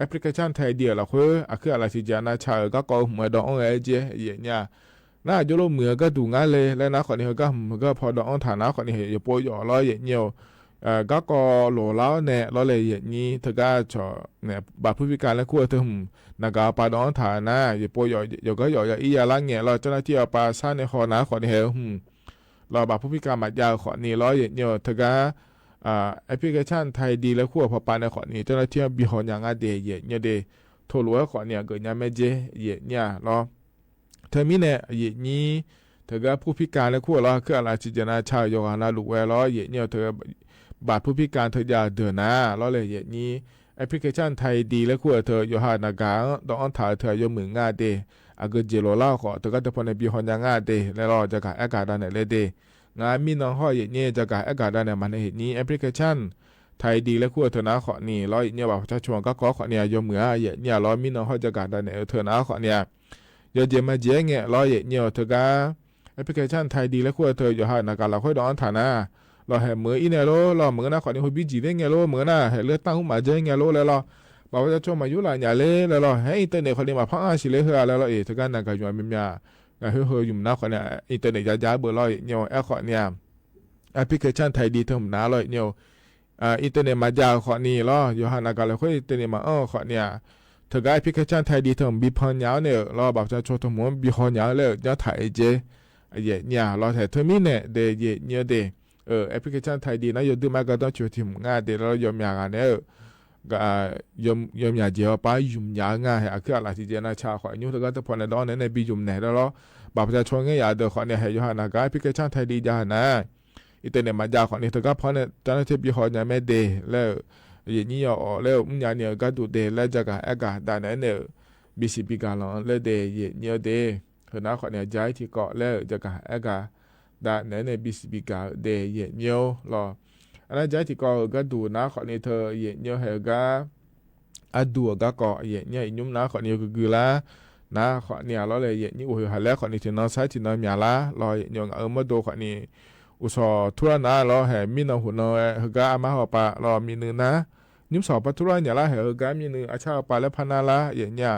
application ထၢၣ်ဒံၣ်ဧိၤလီၤဃု အခုအလးထံၣ်ကၠံၣ်အနၢ်ဆၣ်ဧိၤ ဂၤကီးမုၢ်ဒီးအီၣ်ဂၤအက့ၢ် ယဲၢ်နံၣ်ဧိၤ နၤ ယိလီၤမုၢ်အဂၤဒူၣ်နၤလၢ လၢနၤ ခီန့ၣ် ဟဲဂၤမုၢ်ဂၤဖီဒီးအီၣ်ထၣ်နၤ ခီန့ၣ် ယပိာ်ယီၤလီၤ ယဲၢ်နံၣ်ဧိၤ ဂၤကီးလိာ်လၢန့ၣ်လီၤလၢ ယဲၢ်နံၣ်ဧိၤ တဂၤ ဆီၣ်န့ၣ် บัตรผู้พิการ လၢခူအၢထၢၣ် နဂၤအပၢ်ဒီးအီၣ်ထၣ်နၤ ယပိာ်ယီၤ ယီၤဂၤယီၤ ယၤအံၤယၤလၢငဲၣ်လီၤ เจ้าหน้าที่ အပၢ်ဆါန့ၣ်ဟီၣ်နၤ ခီန့ၣ် ဟဲဟုၣ် လီၤ บัตรผู้พิการ မၤယၤ ခီန့ၣ်လီၤ ယဲၢ်နံၣ်ဧိၤ တဂၤ application ထၢၣ်ဒံၣ်လၢခူအၢဖီပၢ်န့ၣ် ခီန့ၣ် เจ้าหน้าที่ ဘံၣ်ဟီၣ်ညါဂၤဒဲး ယဲၢ်နံၣ်ဧိၤဒဲး ထိၣ်လိာ်ဝဲ ခီန့ၣ် အဂ့ၢ်ညါမ့ၢ်က့ၢ် ယဲၢ်နံၣ်ဧိၤလီၤ တမံၤန့ၣ် ယဲၢ်နံၣ်ဧိၤ တဂၤ ผู้พิการ လၢခူအၢလီၤ အခုအလးထံၣ်ကၠံၣ်အနၢ်ဆၣ်ဧိၤ ယီၤဂၤနၤလူၤဝဲလီၤ ယဲၢ်နံၣ်ဧိၤ တဂၤ บัตรผู้พิการ ထၢၣ်ယၤဒၢးနၤ လီၤလၢ ယဲၢ်နံၣ်ဧိၤ application ထၢၣ်ဒံၣ်လၢခူအၢထၢၣ် ယီၤဟၣ်နဂၤ ဒီးအီၣ်ထၣ်ထၢၣ်ယီၤမုၢ်ငါဒဲး အဂ့ၢ်ယဲၢ်လိာ်လၢဃီ တဂၤတဖီန့ၣ် ဘံၣ်ဟီၣ်ညါဂၤဒဲး လၢလီၤ ယကအဲၣ်ကဒါနၤလၢဒဲး ငါမံနီၢ်ဟီၣ် ယဲၢ်နံၣ်ဧိၤ ယကအဲၣ်ကဒါနၤမးန့ၣ် ယဲၢ်နံၣ်ဧိၤ application ထၢၣ်ဒံၣ်လၢခူအၢထၢၣ်နၤ ခီန့ၣ်လီၤ ယဲၢ်နံၣ်ဧိၤ บัตรประชาชน ဂၤကီး ခီန့ၣ် ယီၤမုၢ်ဧါ ယဲၢ်နံၣ်ဧိၤလီၤ မံနီၢ်ဟီၣ် ယကဒါနၤ အၢထၢၣ်နၤ ခီန့ၣ် ယီၤယဲၢ်မၤယဲၢ်ငဲၣ်လီၤ ယဲၢ်နံၣ်ဧိၤ တဂၤ application ထၢၣ်ဒံၣ်လၢခူအၢထၢၣ် ယီၤဟၣ်နဂၤလီၤဃုဒီးအီၣ်ထၣ်နၤ လီၤဟဲမုၢ်အံၤန့ၣ်လီၤ လီၤမုၢ်နၤ ခီန့ၣ် ဟိုဘံၣ်ကၠံၣ်လၢငဲၣ်လီၤ မုၢ်နၤ ဟဲလၢတၢ်ဟူးမၤယဲၢ်ငဲၣ်လီၤလၢလီၤ บัตรประชาชน မၤယူၤလၢညါလၢလၢလီၤ ဟဲ internet ခီန့ၣ် မၤဖးအါဆံးလၢဟဲလၢလီၤ အ့ တဂၤနဂၤယွၤမံမံ နာ်ဟိုးဟိုးယုမ်ႇနာ်ဃိးန့ၣ် အင်တာနက်ယါယါဘၢၣ်လီၤ ယဲၢ်ညို အဲၣ်ဃိးန့ၣ် application ထၢၣ်ဒံ တႄႉမနုၤလီၤ ယဲၢ်ညို အ အင်တာနက်မၤယါဃိးန့ၣ်လီၤ ယိၤဟၣ်နၢ်ကၤလၢၢ်ဃိ အင်တာနက်မၤအီၤဃိးန့ၣ် တဂၤ application ထၢၣ်ဒံ တၢ်မီးဖီညါန့ၣ်လီၤ ဘၣ်ပၢၼ်ပၢၼ်ဆိမိၣ် မီးဖီညါလၢ ညါထၢၣ်အ့ၣ်ကၠ့ ယဲၢ်ညိုလီၤ ထဲ တမံၤန့ၣ် ဒ်ယဲၢ်ညိုဒ် အ application ထၢၣ်ဒံ နၢ် ယိၤဒုးမးကဒီး ဆိၣ်ထံမုၢ်ငါဒ်လီၤ ယိၤမၠးဂၤန့ၣ် ယိၤမၠးကၠ့အီၤပၢ် ယုမ်ၠးငါ ဟဲ အကၢၣ်အလၢ်ထံၣ်ကၠ့ နၢ်ဆၣ်ဃိး ညိုတဂၤတဖီန့ၣ်ဒီး နဲနဲဘံယုမ်နဲၣ် ဒ်လီၤ ဘၣ်ပၢၼ်ပၢၼ်ဆိမိၣ် ယၤဒီးဃိးန့ၣ် ဟဲ ယိၤဟၣ်နၢ်ကၤ application ထၢၣ်ဒံယါနၢ် အင်တာနက်မၤယါဃိးန့ၣ် တဂၤဖီန့ၣ် တၢ်န့ၣ်ထဲ ဘံဃိးညါမ့ၢ်ဒ်လၢ ယဲၢ်ညိုအီၤလၢ မုၢ်ညါန့ၣ် ကါဒိၣ်ဒ်လၢ ကၠၢ်ကၣ်အဲၣ်ကၣ် ဒၣ်နဲန့ၣ် ဘံစံးဘံကၤလီၤ လၢဒ်ယဲၢ်ညိုဒ် ဟဲ နၢ်ဃိးန့ၣ် ကၠၢ်ထံကီၢ်လၢ ကၠၢ်ကၣ်အဲၣ်ကၣ် ဒၣ်နဲန့ၣ် ဘံစံးဘံကၤ ဒ်ယဲၢ်ညိုလီၤ အန့ၣ် ကၠၢ်ထံကီၢ် ကါဒိၣ် နၢ်ဃိးန့ၣ် ထဲ ယဲၢ်ညို ဟဲ ကါ အဒူၣ်အဂၤကီး ယဲၢ်ညို အံၤညို နၢ်ဃိးန့ၣ် ယကဂုၤလၢ် နၢ်ဃိးန့ၣ်လီၤ လၢယဲၢ်ညို အိၣ်ဟ့ၣ်ဟးလဲ ဃိးန့ၣ် ထံၣ်နီၢ်ဆါ ထံၣ်နီၢ်မၠးလၢ်လီၤ ယဲၢ်ညို အၢ မီၢ်ဒိၣ်ဃိးန့ၣ် အိၣ်ဆီၣ်ထူရၢနၢ်လီၤ ဟဲ မံနီၢ်ဟူၣ်နီၢ် ဟဲ ကါ အမါဟီၣ်ပၢ်လီၤ မံနုၤနၢ် ညို ဆီၣ်ပၢထူရၢညါလၢ် ဟဲ ကါ မံနုၤ အဆၣ်အပၢ်လၢဖးနါလၢ် ယဲၢ်ညို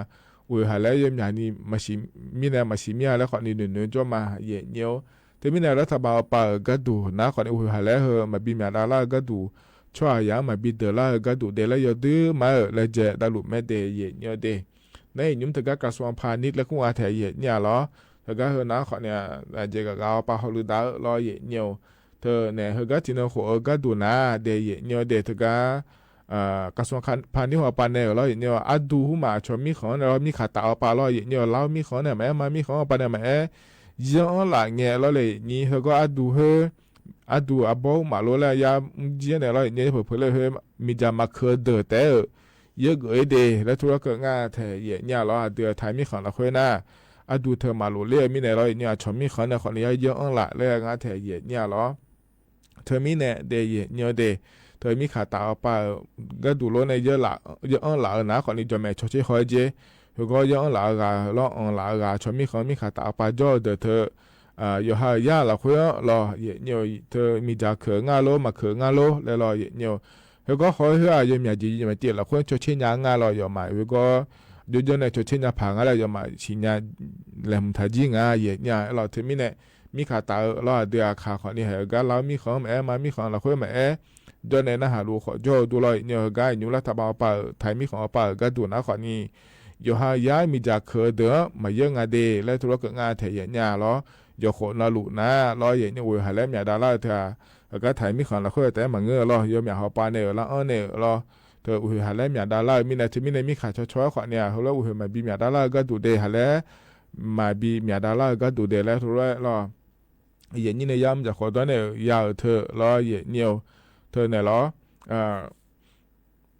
အိၣ်ဟ့ၣ်ဟးလဲ ယိၤမၠးန့ၣ် မၤဆံး မံန့ၣ် မၤဆံးမံဟးလဲ ဃိးန့ၣ် နုာ်နုာ်ကၠီမး ယဲၢ်ညို ထဲမံန့ၣ် ရၤထၢၣ်ဘၣ်အီၤပၢ် ကါဒိၣ် နၢ်ဃိးန့ၣ် အိၣ်ဟ့ၣ်ဟးလဲ ဟဲ မၤဘံမၠးဒါလၢ် ကါဒိၣ် ဆိယၤ မၤဘံဒၢးလၢ် ကါဒိၣ် ဒ်လၢယိၤဒုးမး လၢယဲၢ် တၢ်လူၤမဲဒ်ယဲၢ်ညိုဒ် နၢ် အံၤညို တဂၤ ကရၢၡွင်ၽးနံး လၢဃုဂၤ ထဲ ယဲၢ်ညိုလီၤ တဂၤ ဟဲ နၢ်ဃိးန့ၣ် ယဲၢ်ဂၤဂၤအီၤပၢ် ဟီၣ်လူၤဒါလီၤ ယဲၢ်ညို ထဲန့ၣ် ဟဲ ကါ ထံၣ်နီၢ်ဟူၣ်အီၤ ကါဒိၣ်နၢ် ဒ်ယဲၢ်ညိုဒ် တဂၤ ကရၢၡွင်ၽးနံး ဟီၣ်ပၢ်န့ၣ်လီၤ ယဲၢ်ညို အဒူၣ်ဟူမး အဆီၣ်မံဃီန့ၣ်လီၤ မံခးတးအီၤပၢ်လီၤ ယဲၢ်ညို လၢမံဃီန့ၣ် မၤအဲၣ်မါမံဃီ ပၢ်န့ၣ် မၤအဲၣ် ယၢအီလးငဲလီၤ လၢယဲၢ်ညို ဟဲ ကါ အဒူၣ်ဟဲ အဒူၣ်အဘီမးလိလၢယၤ မုၢ်ကၠံန့ၣ်လီၤ ယဲၢ်ညို ဖဲဖဲလၢ ဟဲ မ့ၢ်ယၤ မၤခၢၣ်ဒၢးတဲဧၢ ယဲၢ်ဂ့ၤဒ် လၢထူရၢကၢၣ်ငါထဲ ယဲၢ်ညိုလီၤ အဒုးအထၢၣ်မံဃီလီၤ ဃိုဝ်းနၢ် အဒူၣ်ထဲမၤလိလၢအမံန့ၣ်လီၤ ယဲၢ်ညို အဆီၣ်မံဃီန့ၣ် ဃိးန့ၣ် ယဲၢ်အီလးလၢအငါထဲ ယဲၢ်ညိုလီၤ ထဲမံန့ၣ် ဒ်ယဲၢ်ညိုဒ် ထဲမံခးတးအီၤပၢ် ကါဒိၣ်လိၤန့ၣ် ယဲၢ်လး ယဲၢ်အီလးအနၢ် ဃိးန့ၣ် ယီၤမဲာ်ဆီၣ်ဆ့ဃီကၠ့ ဟဲ ကါ ယဲၢ်အီလးအဂၤလီၤ အီလးအဂၤ ဆီၣ်မံဃီ မံခးတးအီၤပၢ် ကၠီဒၢးထဲ ယိၤဟၣ်ယါလီၤ ဃိုဝ်းလီၤ ယဲၢ်ညို ထဲမ့ၢ်ယၤ ခၢၣ်ငါလိၤ မၤခၢၣ်ငါလိၤ လၢလီၤ ယဲၢ်ညို ဟဲ ကါ ဃိး ဟဲ ယိၤမၠးကၠ့ ယိၤမၠးကၠ့လီၤ ဃိုဝ်း ဆီၣ်ဆ့ညါငါလီၤ ယီၤမး ဟဲ ကါ ယိၤယိၤန့ၣ် ဆီၣ်ဆ့ညါဖးငါလၢ ယီၤမး ဆံးညါ လဲၤမုၢ်ထးကၠံ ယဲၢ်ညိုလီၤ ထဲမံန့ၣ် မံခးတးအီၤလီၤ အဒုးအခး ဃိးန့ၣ် ဟဲ ကါ လၢမံဃီ မၤအဲၣ်မါမံဃီလီၤ ဃိုဝ်း မၤအဲၣ် ယိၤန့ၣ် နၢ်ဟးလူၤဃိး ကၠီဒိၣ်လီၤ ယဲၢ်ညို ဟဲ ကါ အံၤညို ရၤထၢၣ်ဘၣ်အီၤပၢ် ထၢၣ်မံဃီအီၤပၢ် ကါဒိၣ်နၢ် ဃိးန့ၣ် ယိၤဟၣ်ယါ မ့ၢ်ယၤ ခၢၣ်ဒၢး မၤယဲၢ်ငါဒ် လၢထူရၢကၢၣ်ငါထဲ ယဲၢ်ညိုလီၤ ယီၤဃိးနီၢ်လူၤနၢ်လီၤ ယဲၢ်ညို အိၣ်ဟ့ၣ်ဟးလဲ မၠးဒါလၢ်ထဲ ဟဲ ကါ ထၢၣ်မံဃီလီၤ ဃိုဝ်း တဲမၤငၢၢ်လီၤ ယီၤမၠးဟီၣ်ပၢ်န့ၣ် လၢအီန့ၣ်လီၤ ထဲအိၣ်ဟ့ၣ်ဟးလဲ မၠးဒါလၢ် မံန့ၣ် ထဲမံန့ၣ် မံခးဆီၣ်ဆီၣ် ဃိးန့ၣ် ဟဲ လၢအိၣ်ဟ့ၣ်မၤဘံမၠးဒါလၢ် ကါဒိၣ်ဒ် ဟးလဲ မၤဘံမၠးဒါလၢ် ကါဒိၣ်ဒ် လၢထူရၢလီၤ ယဲၢ်ညိုန့ၣ် ယါ မ့ၢ်ယၤ ဃိးဒီးန့ၣ် ယၤအီၤထဲလီၤ ယဲၢ်ညို ထဲန့ၣ်လီၤ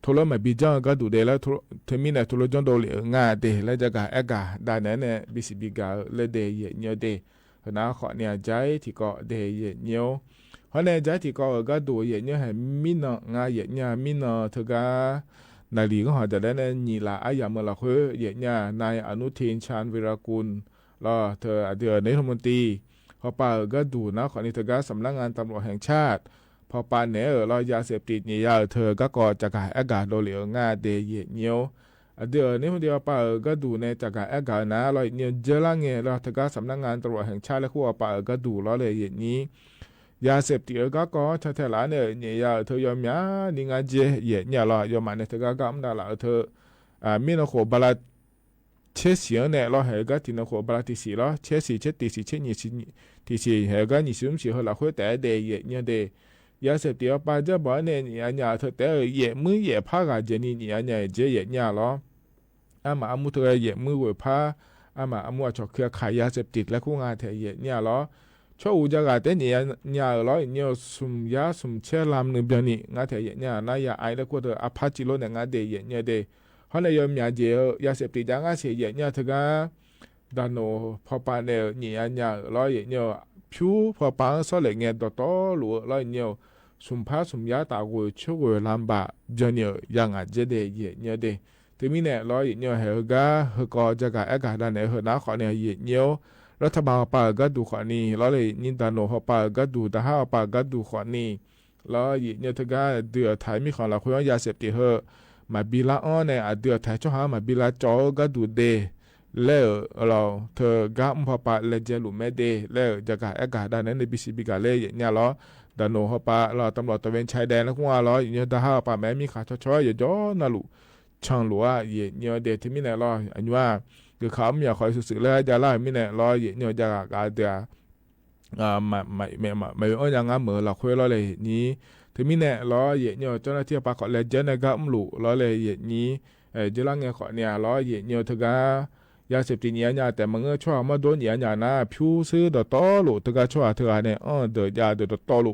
ထူရၢမၤဘံကၠီ ကါဒိၣ်ဒ် လၢ ထဲမံန့ၣ် ထူရၢကၠီဒိၣ်လံ အငါဒ် လၢယဲၢ်ဂၤ အဲၣ်ဂၤ ဒၣ်နဲန့ၣ် ဘံစံးဘံကၤ လၢဒ်ယဲၢ်ညိုဒ် ဟဲ နၢ်ဃိးန့ၣ် ကၠၢ်ထံကီၢ် ဒ်ယဲၢ်ညို ဃိးန့ၣ် ကၠၢ်ထံကီၢ် ကါဒိၣ် ယဲၢ်ညို ဟဲ မံနီၢ် အငါ ယဲၢ်ညို မံနီၢ် ထဲဂၤ နၣ်လံၣ်ဂီၢ်ဟီၣ်ဒၣ်လဲာ်န့ၣ် နံၣ်လၢအယၤမၢလီၤဃိုဝ်း ယဲၢ်ညို နၢ် အနုထိၼ်း ချၢၣ်ဝံရၢၣ်ကူၼ်ႇ လီၤ ထဲအဒုး နာယကမနတြံ ဟီၣ်ပၢ် ကါဒိၣ် နၢ်ဃိးန့ၣ် ထဲဂၤ สำนักงานตำรวจแห่งชาติ ဟီၣ်ပၢ်န့ၣ်လီၤ ယၤစဲးပတံး ညၣ်ယၤအီၤထဲ ကါကီၢ် ကၠၢ်ကၣ်အဲၣ်ဂၤ ဒိၣ်လံ အငါဒ်ယဲၢ်ညို အဒုး နာယကမနတြံ ဟီၣ်ပၢ် ကါဒိၣ်န့ၣ် ကၠၢ်ကၣ်အဲၣ်ဂၤနၢ်လီၤ ယဲၢ်ညို ယဲၢ်လၢ်ငဲလီၤ ထဲဂၤ สำนักงานตำรวจแห่งชาติ လၢဃိာ်ဟီၣ်ပၢ် ကါဒိၣ်လီၤ လၢယဲၢ်ညို ယၤစဲးပတံး အကါကီၢ် ဆၣ်ထဲလၢန့ၣ် ညၣ်ယၤအီၤထဲ ယီၤမၠး နံၣ်ငါယဲၢ် ယဲၢ်ညိုလီၤ ယီၤမးန့ၣ် ထဲဂၤ ကါမဒါလၢ်အီၤထဲ မ့ၢ်နီၢ်ဃိာ် ဘလါ ဆဲးစံၣ်အီၤန့ၣ်လီၤ ဟဲဂၤ ထံၣ်နီၢ်ဃိာ် ဘလါ ထံၣ်စံၣ်လီၤ ဆဲးစံၣ် ဆဲးတံၣ်စံၣ် ဆဲးညၣ်စံၣ် ထံၣ်စံၣ် ဟဲဂၤ ညၣ်စံၣ် မုၢ်စံၣ် ဟဲလီၤဃိာ် တဲဒ်ယဲၢ်ညိုဒ် ယၤစဲးပတံး ဟီၣ်ပၢ် ကၠၢ်ဘီန့ၣ် ညၣ်ယၤအီၤထဲ တဲ ယဲၢ်မုၢ်ယဲၢ်ဖးဂၤ ယဲၢ်နံၣ် ညၣ်ယၤအီၤ ယဲၢ် ယဲၢ်ညိုလီၤ အမးအမူ ထဲဂၤ ယဲၢ်မုၢ်ဝဲၢ်ဖး အမးအမူ အဆီၣ်ခုအခး ယၤစဲးပတံး လၢဃိာ်ငါထဲ ယဲၢ်ညိုလီၤ ဆိၣ်အူယၤဂၤ တဲ ညၣ်ယၤအီၤလီၤ ယဲၢ်ညို ဆူၣ်ယါဆူၣ်ဆဲးလၢ်မနုၤဘျီနံၣ် ငါထဲ ယဲၢ်ညို နၢ်ယၤအီၤလၢဃိာ်ထဲ အဖးစံၣ်လိာ်န့ၣ် ငါဒ်ယဲၢ်ညိုဒ် ဟီၣ်န့ၣ် ယီၤမၠးယဲၢ် ယၤစဲးပတံး ယၤငါစံၣ် ယဲၢ်ညို ထဲဂၤ ဒၣ်နိၣ် ဟီၣ်ပၢ်န့ၣ် ညၣ်ယၤအီၤလီၤ ယဲၢ်ညို ဖၠူဖီၣ်ပၢ် ဆီလဲၣ်ငဲ ဒီးတီလိၤလီၤ ယဲၢ်ညို ဆူၣ်ဖးဆူၣ်ယါ တၢ်ဂိၢ်ဆိၣ်ဂိၢ်လၢဘၣ် ဘျီနံၣ် ယၤငါယဲၢ်ဒ် ယဲၢ်ညိုဒ် တမံၤန့ၣ်လီၤ ယဲၢ်ညို ဟဲဂၤ ဟဲကီၢ် ကၠၢ်ကၣ်အဲၣ်ကၣ် ဒၣ်နဲ ဟဲနၢ်ဃိးန့ၣ် ယဲၢ်ညို ရၤထၢၣ်ဘၣ်ဟီၣ်ပၢ် ကၢ်ဒူၣ်ဃိးနံၣ် လီၤလၢယဲၢ်နံၣ် ဒၣ်နိၣ်ဟီၣ်ပၢ် ကၢ်ဒူၣ် တၢ်ဟးဟီၣ်ပၢ် ကၢ်ဒူၣ်ဃိးနံၣ် လီၤ ယဲၢ်ညို ထဲဂၤ ဒုးအထၢၣ်မံဃီၣ်လီၤ ဃုာ်ယၤစဲးပတံး ဟဲ မၤဘံလၢအီၤန့ၣ် အဒုးအထၢၣ်ဆီဟါ မၤဘံလၢကၠီ ကၢ်ဒူၣ်ဒ် လဲၣ်ဧၢ လီၤ တဂၤအုၣ်ဖီပာ်လဲၤကဲလူၤမဲဒ့ လဲၣ်ဧၢ ကၠၢ်ကၣ်အဲၣ်ကၣ် ဒၣ်နဲန့ၣ် ဘံၣ်စံၣ်ဘံၣ်ကၣ်လၢယဲၢ်ညါလီၤ. ဒၣ်နိၣ်ဖီပာ်လီၤ တၢ်မၠီၣ်တၢ်ဝဲဆဲးဒဲးလၢကူၣ်ဝါလီၤ ယဲၢ်ညါ တၢ်ဟးဖီပာ်မဲမ့ၢ်ခးဆီဆီ ယဲၢ်ကၠီနၤလူၤ ဆၣ်လူၤဧါ ယဲၢ်ညါဒ့ တမံၤန့ၣ်လီၤ အညါ ဂ့ၢ်ခးမုၢ်ယၤခီအံၤ စုာ်စုာ်လၢယၤလၢ် မံၤန့ၣ်လီၤ ယဲၢ်ညါ ကၠၢ်ကၣ်ကၣ်ဒၣ် မၤ မၤ မၤ မၤအီၣ်ညါငါမုၢ်လီၤခွဲလီၤလဲၣ် ယဲၢ်ညါ တမံၤန့ၣ်လီၤ ယဲၢ်ညါ ကၠီၣ်နၣ်ထံၣ်အပာ်ခီလဲၤကဲန့ၣ် ကၢ်အုၣ်လိာ်လီၤလဲၣ် ယဲၢ်ညါ အဲ ကၠီၣ်လၢငဲၤခီန့ၣ်လီၤ ယဲၢ်ညါ တဂၤ ယၤစဲးပတံၣ်ညံၣ်အညၣ် တဲမၤငၢၢ်ဆီၣ်မီၢ်ဒိၣ်ညံၣ်အညၣ်နၤ ဖၠူစ့ဒီးတီလိာ် တဂၤဆီၣ်တဂၤန့ၣ် အၢ ဒီးယၤဒီးတီလိာ် လၢ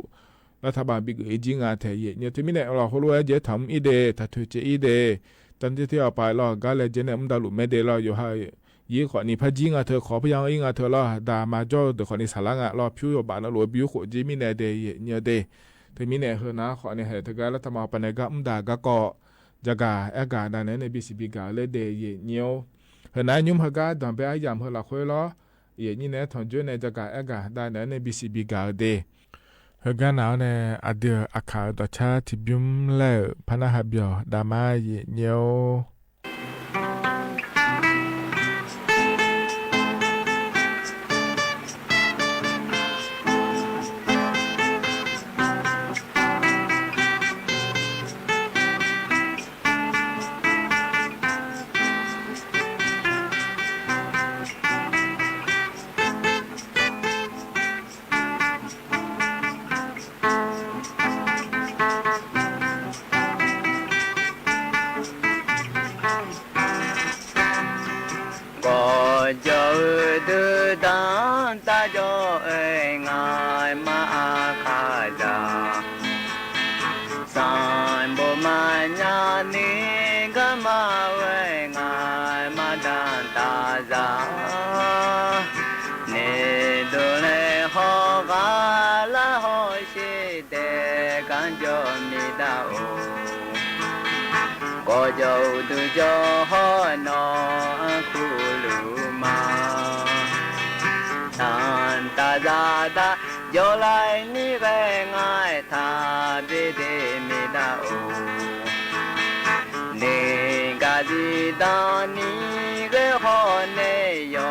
တၢ်ဘၣ်ဘံၣ်ဂ့ၤအံၤကၠံငါထဲ ယဲၢ်ညါ တမံၤန့ၣ်လီၤ ဟိလိဝဲ ကဲထီၣ်မုၢ်အံၤဒ့ တၢ်ထွဲကၠဲအံၤဒ့ တၢ်နၣ်ထံၣ်အပာ်လီၤ ကၠၢ်လဲၤကဲန့ၣ် မုၢ်ဒၣ်လူၤမဲဒ့လီၤ ယိၤဟၣ် ယဲၢ်ခီနံၣ်ဖးကၠံငါထဲ ခီဖယၢၣ်အံၤငါထဲလီၤ ဒၣ်မၤကၠီၣ်ဒီးခီနံၣ်စၢ်လၢငါလီၤ ဖၠူယိၤဘၣ်နၤလူၤ ဘံၣ်ဃိးကၠံမံၤန့ၣ်ဒ့ ယဲၢ်ညါဒ့ တမံၤန့ၣ် ဟဲနၤခီန့ၣ် ဟဲတဂၤလၢတၢ်မၤပာ်န့ၣ် ကၢ်အုၣ်ဒၣ်ကၢ်ကီၢ် ကၠၢ်ကၣ်အဲၣ်ကၣ် ဒၣ်နဲန့ၣ် ဘံၣ်စံၣ်ဘံၣ်ကၣ်လၢဒ့ ယဲၢ်ညါ ဟဲနၤညါ ဟဲကၠၢ် ဒၣ်ဘဲအယၢ်မုၢ်လီၤခွဲလီၤ ယဲၢ်ညါန့ၣ် ထီၣ်ကၠိန့ၣ် ကၠၢ်ကၣ်အဲၣ်ကၣ် ဒၣ်နဲန့ၣ် ဘံၣ်စံၣ်ဘံၣ်ကၣ်ဒ့ ဟဲကၠၢ်နၤန့ၣ် အဒုးအခးဒီးဆါထံဘျုးလဲၣ် ဖးနၢ်ဟးဘျီၣ် ဒၣ်မါ ယဲၢ်ညါ ကီၢ်ကၠီၣ်အုးဒုးတၢ် တၢ်ကၠီၣ်အဲၣ် ငါမၤအခါယၤ စၣ်ဘိမၤညါန့ၣ် ကမၤဝဲ ငါမၤတၢ်တၢ်ယၤ န့ၣ်ဒိးလဲၤဟီၣ်ဂၤလၢဟီၣ်ရှ့ တဲကၠီၣ်မ့ၢ်တၢ်အိၣ် ကီၢ်ကၠီၣ်အုးဒုးကၠီၣ်ဟီၣ်နီၢ် ခူလူၤမၤ တၢ်တၢ်ယၤတၢ် ယီၤလၢနံၣ်ဂ့ၤ ငါထးဘ့ၣ်ဒ့ၣ်မ့ၢ်တၢ်အိၣ် န့ၣ်ကးဒံးတၢ်နံၣ်ဂ့ၤ ဟီၣ်န့ၣ် ယီၤ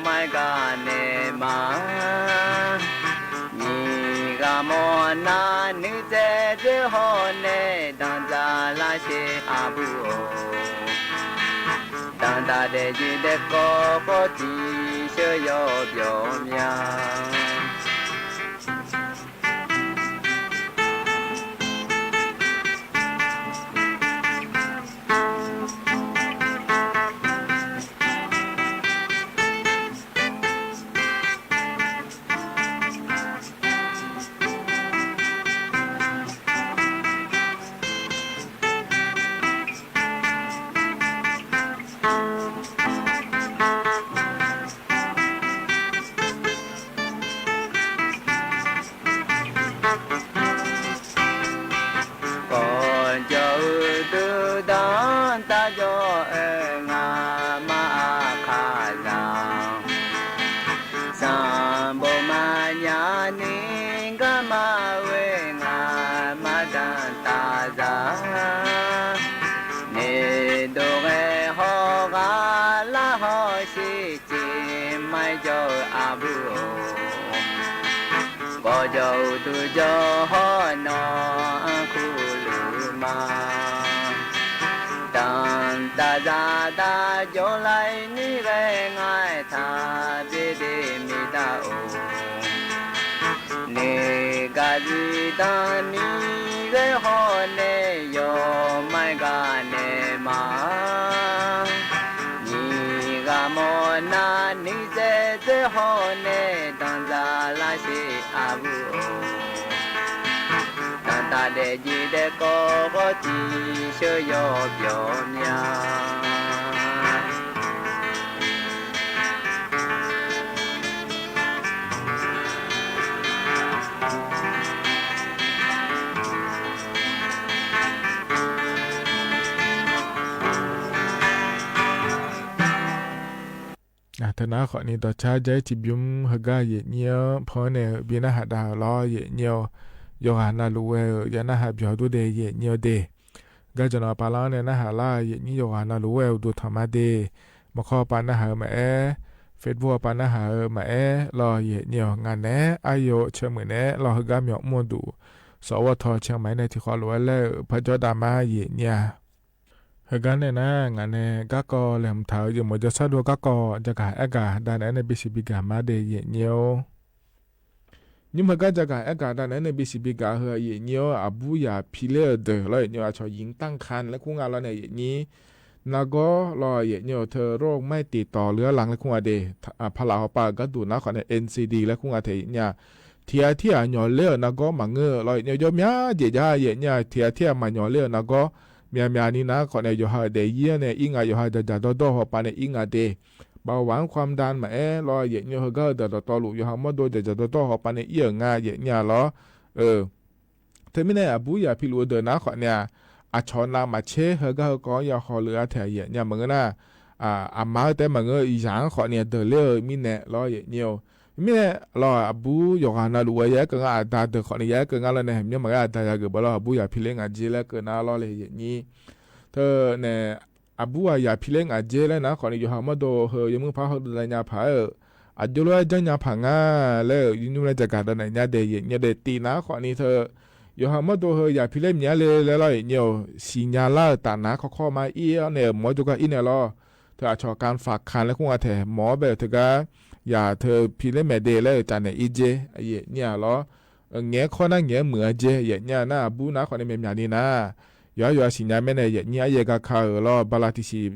မၤကန့ၣ်မး မံၤဂၤမီၢ်နၤ နုၤစဲးစဲးဟီၣ်န့ၣ် တၢ်တၢ်လၢရှ့အဘူးအိၣ် တၢ်တၢ်ဒဲးယံၤဒဲးကီၢ် ကီၢ်ထံးဆၢယီၤပျီမၠၣ် ကီၢ်ကၠီၣ်အုးဒုးတၢ် တၢ်ကၠီၣ်အဲၣ် ငါမၤအခါယၤ စၣ်ဘိမၤညါန့ၣ် ကမၤဝဲ ငါမၤတၢ်တၢ်ယၤ န့ၣ်ဒိးဂဲၤဟီၣ်ဂၤလၢဟီၣ်ရှ့ က့ၤမၤကၠီၣ်အဘူးအိၣ် ကီၢ်ကၠီၣ်အုးဒုးကၠီၣ်ဟီၣ်နီၢ် ခူလူၤမၤ တၢ်တၢ်ယၤတၢ် ယီၤလၢနံၣ်ဂ့ၤ ငါထးဘ့ၣ်ဒ့ၣ်မ့ၢ်တၢ်အိၣ် န့ၣ်ကးဒံးတၢ်နံၣ်ဂ့ၤ ဟီၣ်န့ၣ် ယီၤမၤကန့ၣ်မး မံၤဂၤမီၢ်နၤ နုၤစဲးစဲးဟီၣ်န့ၣ် တၢ်တၢ်လၢရှ့အဘူးအိၣ် တၢ်တၢ်ဒဲးယံၤဒဲးကီၢ် ကီၢ်ထံးဆၢယီၤပျီမၠၣ် တနၤဃီန့ၣ် ဒီးဆါယဲၢ်ထံဘျုးဟဲဂၤ ယဲၢ်ညါ ဖီန့ၣ် ဘံၣ်နၢ်ဟးဒၣ်လီၤ ယဲၢ်ညါ ယီၤဂာ်နၤလူၤဝဲ ယၤနၢ်ဟးဘျီၣ်ဒိၣ်ဒဲး ယဲၢ်ညါဒဲး ကၠီၣ်နီၤပာ်လီၤန့ၣ် နၢ်ဟးလၢ ယဲၢ်ညါ ယီၤဂာ်နၤလူၤဝဲ အိၣ်ဒိၣ်ထီၣ်မးဒဲး မီၢ်ခီပာ်နၢ်ဟးမးအဲ Facebook ပာ်နၢ်ဟးမးအဲ လီၤယဲၢ်ညိၣ် ငါနဲ အါယိၣ် ဆၢမုၢ်နဲ လီၤ ဟဲဂီၤ မၠီၣ်မူၣ်ဒူၣ် သီဝီထီ ဆၢမုၢ်နဲ ထံၣ်ဃီလိာ်ဝဲလၢ ဖၢကၠီတၢ်မါ ယဲၢ်ညိၣ် ဟဲဂီၤ နဲနၤ ငါနဲ ကၣ်ကီၢ် လဲၤမုၢ်ထါ ယမိၢ်ကၠီဆၣ်ဒိၣ် ကၣ်ကီၢ် ကၠီၤကၣ်အဲၣ်ကၣ် ဒၣ်နဲ NBCC ဘံၣ်ကၣ်မါဒဲး ယဲၢ်ညိၣ် ညိၣ်မုၢ်ဂီၤ ကၠီၤကၣ်အဲၣ်ကၣ် ဒၣ်နဲ NBCC ဘံၣ်ကၣ် ဟဲ ယဲၢ်ညိၣ် အဘူးယၢ်ဖံးလၢအဒၢး လီၤ ယဲၢ်ညိၣ် အဆီၣ် ယိၤတၢ်ခၢၣ် လၢခူငါ လီၤ နဲ ယဲၢ်ညိၣ် နၤဂီၢ် လီၤ ယဲၢ်ညိၣ် เธอโรคไม่ติดต่อเรื้อรัง လၢခူငါဒဲး ဖီလာ်ဟီၣ်ပၢ် ကၣ်ဒိၣ် နၤ ခီန့ၣ် NCD လၢခူငါ ထဲ ယဲၢ်ညိၣ် ထံအထံၣ်အညီၣ်လၢအနၤဂီၢ် မၤငၢၢ် လီၤ ယဲၢ်ညိၣ် ယီၤမၠါ ယဲၢ်ညိၣ် ထံအထံၣ်အမၤညီၣ်လၢအနၤဂီၢ် မၠၣ်မၠၣ် နံၤနၤ ခီန့ၣ် ယီၤဟးဒဲး ယဲၢ်န့ၣ် အ့ၣ်ငါ ယီၤဟး ဒၣ်ဒၣ်ဒီးဒီး ဟီၣ်ပၢ်န့ၣ် အ့ၣ်ငါဒဲး เบาหวานความดัน မးအဲ လီၤ ယဲၢ်ညိၣ် ဟဲဂီၤ ဒၢးတီၤတီၤလိာ် ယီၤဟးမီၣ်ဒိ ဒၣ်ဒၣ်ဒီးဒီး ဟီၣ်ပၢ်န့ၣ် အ့ၣ်အငါ ယဲၢ်ညိၣ် လီၤ ထဲ မ့ၢ်နဲ အဘူးယၢ်ဖံးလိာ်အဒၢး နၤ ခီန့ၣ် အဆီၣ် နးမးဆဲး ဟဲဂီၤ ဟဲကီၢ် ယီၤဟီၣ်လၢအထဲ ယဲၢ်ညိၣ် မၤငၢၢ် နၤ အမါတဲ မၤငၢၢ် ယၤ ခီန့ၣ် အဒၢးလၢ မ့ၢ်နဲ လီၤ ယဲၢ်ညိၣ် မ့ၢ်နဲ လီၤ အဘူးယီၤဂၤ နၤလိာ်ဝဲ ယဲၢ်ကငါ အဒါဒၢး ခီန့ၣ် ယဲၢ်ကငါ လီၤ နဲ မ့ၢ်မၤဂ့ၤ အဒါယၤဂ့ၤဘၣ် လီၤ အဘူးယၢ်ဖံးလၢ ငါကၠ့ လၢကနၤ လီၤ လၢ ယဲၢ်ညိၣ် ထဲ နဲ အဘူးအယၢ်ဖံးလၢ ငါကၠ့ လၢ နၤ ခီန့ၣ် ယီၤဟးမီၣ်ဒိ ဟဲ ယမိၢ်ဖး ဟဲဒၣ်ညါဖး အဒိလီၤ ယၢ်ညါဖး ငါ လၢ ယုၢ်ညိၣ်လၢ ကၠီၤကၣ် ဒၣ်နဲ ညါဒဲး ယဲၢ်ညိၣ် ဒဲး တံၢ် နၤ ခီန့ၣ် ထဲ ယီၤဟးမီၣ်ဒိ ဟဲ ယၢ်ဖံးလၢ မၠါလၢ လၢ လီၤ ယဲၢ်ညိၣ် စံၣ်ညါလၢ တၢ်နၤ ခီခီမး အ့ၣ် န့ၣ် မ်ယိၤကီၢ် အ့ၣ် နဲလီၤ ထဲ အဆီၣ် การฝากคัน လၢခူငါ ထဲ မ်ဘၣ် ထဲဂၤ ယၤ ထဲ ဖံးလၢ မဲာ်ဒဲး လၢ ကၠီၤနဲ အ့ၣ်ကၠ့ ယဲၢ်ညိၣ် လီၤ ငဲၤခီ နၤ ငဲၤမုၢ်အကၠ့ ယဲၢ်ညိၣ် နၤ အဘူး နၤ ခီန့ၣ် မၠၣ်မၠၣ် နံၤနၤ ယွၤယွၤစံၣ်ညါ မ့ၢ်နဲ ယဲၢ်ညိၣ် အယဲၢ်ဂၤခါဧၢ လီၤ ဘၣ်လၢ်တံၢ်စံၣ်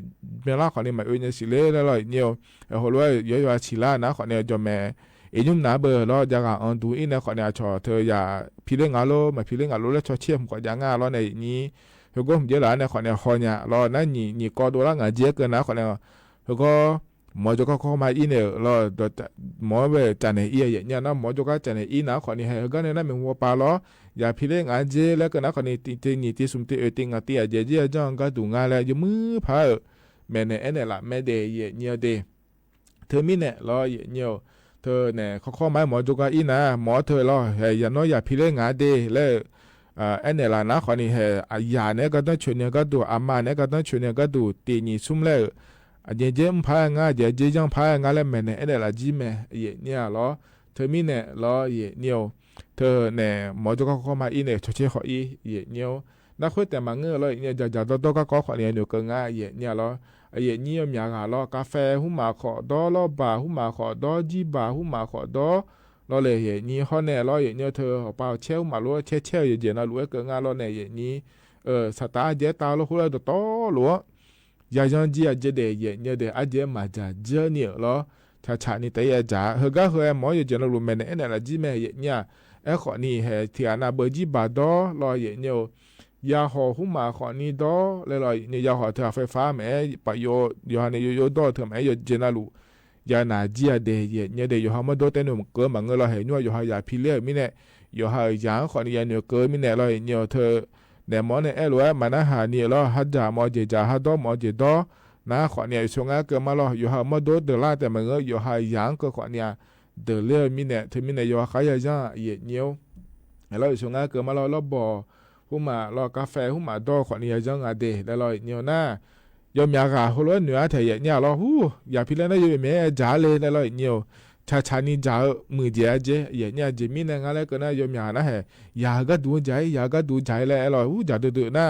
မ့ၢ်လၢ် ခီန့ၣ် မၤအၢညါစံၣ်လၢ လီၤ ယဲၢ်ညိၣ် ဟဲ ဟိၣ်လီၤ ယွၤယွၤစံၣ်လၢ နၤ ခီန့ၣ် ကၠီၤမဲာ် အ့ၣ်ညိၣ် နၤ ဘၣ် လီၤ ယၤဂၤ အီၤဒူၣ် အ့ၣ် နဲ ခီန့ၣ် အဆီၣ် ထဲ ယၤဖံးလၢ ငါ လီၤ မၤဖံးလၢ ငါ လီၤ လၢ ဆီၣ်ဆံၣ် မုၢ်ကီး ယၤ ငါ လီၤ နဲ ယဲၢ်ညိၣ် ဟဲဂီၤ မုၢ်ကၠ့ လၢ နဲ ခီန့ၣ် ဟီၣ်ညါ လီၤ နၤ ညိၣ် ညိၣ်ကီၢ်ဒိၣ်လၢ ငါကၠ့ ကၢၤ နၤ ခီန့ၣ် ဟဲဂီၤ မ်ယိၤကီၢ် ခီခီမး အ့ၣ် နဲလီၤ မ်ဘၣ် ကၠီၤနဲ အ့ၣ် ယဲၢ်ညိၣ် နၤ မ်ယိၤကီၢ် ကၠီၤနဲ အ့ၣ် နၤ ခီန့ၣ် ဟဲ ဟဲဂီၤ နဲ နၤ မ့ၢ်ဝီၤပၤ လီၤ ယၤဖံးလၢ ငါကၠ့ လၢကနၤ ခီန့ၣ် တံၢ်တ့ၢ် နံၣ်တ့ၢ် သူၣ်တ့ၢ် အၢတ့ၢ် နၢ်တ့ၢ် အယဲၢ်ကၠ့ အကၠီၤ ကၢ်ဒူၣ် ငါ လၢ ယမိၢ်ဖး မဲာ်နဲ အဲၣ်နဲလး မဲာ်ဒဲး ယဲၢ်ညိၣ် ဒဲး ထဲ မ့ၢ်နဲ လီၤ ယဲၢ်ညိၣ် ထဲ နဲ ခီခီမး မ်ယိၤကီၢ် အ့ၣ် နၤ မ်ထဲ လီၤ ဟဲ ယၤနီၢ် ယၤဖံးလၢ ငါဒဲး လၢ အဲၣ်နဲလး နၤ ခီန့ၣ် ဟဲ အယၤနဲ ကတၢၢ်ဆိၣ်န့ၢ် ကၢ်ဒိၣ် အမါနဲ ကတၢၢ်ဆိၣ်န့ၢ် ကၢ်ဒိၣ် တ့ၢ် နံၣ် သူ လၢ အယဲၢ်ကၠ့ မုၢ်ဖး ငါ ယဲၢ်ကၠ့ ယီၤဖး ငါ လၢ မဲာ်နဲ အဲၣ်နဲလး ကၠံ မဲာ် ယဲၢ်ညိၣ် လီၤ ထဲ မ့ၢ်နဲ လီၤ ယဲၢ်ညိၣ် ထဲ နဲ မ်ယိၤကီၢ် ခီခီမး အ့ၣ် နဲ ဆီၣ်ဆ့ ဃီ အ့ၣ် ယဲၢ်ညိၣ် နၢ်ဃုတဲာ်မး ငၢၢ် လီၤ ယဲၢ်ညိၣ် ဒၣ်ဒၣ်ဒီးဒီး ကၣ်ကီၢ် ခီန့ၣ် အနုာ်ကၢၤ ငါ ယဲၢ်ညိၣ် လီၤ အယဲၢ်ညိၣ် ယီၤမၠါဂၤ လီၤ ကၣ်ဖဲ ဟူမး ဃီဒီး လီၤ ဘၣ် ဟူမး ဃီဒီး ကၠံဘၣ် ဟူမး ဃီဒီး လီၤ လၢ ယဲၢ်ညိၣ် ဟီၣ်နဲ လီၤ ယဲၢ်ညိၣ် ထဲ ဟီၣ်ပၢ် ဆဲ ဟူမး လိ ဆဲဆဲ ယဲၢ်ကၠ့ နၤလိာ် အဲၣ်ကၢၤ ငါ လီၤ နဲ ယဲၢ်ညိၣ် အဲ သတး အကၠ့ တၢ်လီၤ ဃိလၢ တတီလိၤ ယၤယီၤ ကၠံ အကၠ့ ဒဲး ယဲၢ်ညိၣ် ဒဲး အကၠ့ မၤဒၣ် ကၠၢန့ၣ် လီၤ ဆၣ်ဆၣ် နံၤတယဲၢ် အကၠ့ ဟဲဂီၤ ဟဲ မ်ယဲၢ်ကၠ့ နၤလိာ် မဲာ်နဲ အဲၣ်နဲလး ကၠံ မဲာ် ယဲၢ်ညိၣ် အဲၣ် ဃီန့ၣ် ဟဲ ထံၣ်အနၢ် ဘၢ ကၠံဘၣ်ဒီး လီၤ ယဲၢ်ညိၣ် ယၤဟီၣ် ဟူမး ဃီန့ၣ်ဒီး လၢ လီၤ ယဲၢ်ညိၣ် ယၤဟီၣ် ထဲ အ ไฟฟ้า မး ပာ်ယိၤ ယီၤဟးန့ၣ် ယိယိဒီး ထဲ မး ယဲၢ်ကၠ့ နၤလိာ် ယၤနၢ် ကၠံ အဒဲး ယဲၢ်ညိၣ် ဒဲး ယီၤဟးမီၣ်ဒိ တဲ နုာ်ကၢၤ မး ငၢၢ် လီၤ ဟဲ ညိၣ် ယီၤဟး ယၤဖံးလၢ မ့ၢ်နဲ ယီၤဟး ယၤ ဃီန့ၣ် ယၤနုာ်ကၢၤ မ့ၢ်နဲ လီၤ ယဲၢ်ညိၣ် ထဲ နဲ မ်နဲ အဲၣ်လိာ် မၤနၢ်ဟး နံၤ လီၤ ဟးဒၣ် မ်ယဲၢ်ကၠ့ ဟးဒီး မ်ယဲၢ်ကၠ့ဒီး နၤ ဃီန့ၣ် ယဆိ ငါ ကၢၤ မး လီၤ ယီၤဟး မီၣ်ဒိ ဒၢးလၢ် တဲ မး ငၢၢ် ယီၤဟး ယၤ ကၢၤ ဃီန့ၣ် ဒၢးလၢ မ့ၢ်နဲ ထဲ မ့ၢ်နဲ ယီၤဟး ဃါ ယၤယီၤ ယဲၢ်ညိၣ် လီၤ ယဆိ ငါ ကၢၤ မး လီၤ လီၤ ဘၣ် ဟူမး လီၤ ကၣ်ဖဲ ဟူမး ဒီး ဃီန့ၣ် ယၤယီၤ ငါ ဒဲး လၢ လီၤ ယဲၢ်ညိၣ် နၤ ယီၤမၠါဂၤ ဟိၣ်လီၤ နုာ် အထဲ ယဲၢ်ညိၣ် လီၤ ဟူ ယၤဖံးလၢ နၤ ယီၤ မဲာ်မဲာ် အကၠ့ လၢ လီၤ ယဲၢ်ညိၣ် ဆၣ်ဆၣ် နံၤ ကၠ့ မုၢ်ကၠ့ အကၠ့ ယဲၢ်ညိၣ် အကၠ့ မ့ၢ်နဲ ငါ လၢကနၤ ယီၤမၠါ နၤ ဟဲ ယၤ ကၢ်ဒိၣ် ကၠ့ ယၤ ကၢ်ဒိၣ် ကၠ့ လၢ လီၤ ဟူ ကၠ့ ဒိၣ်ဒိၣ် နၤ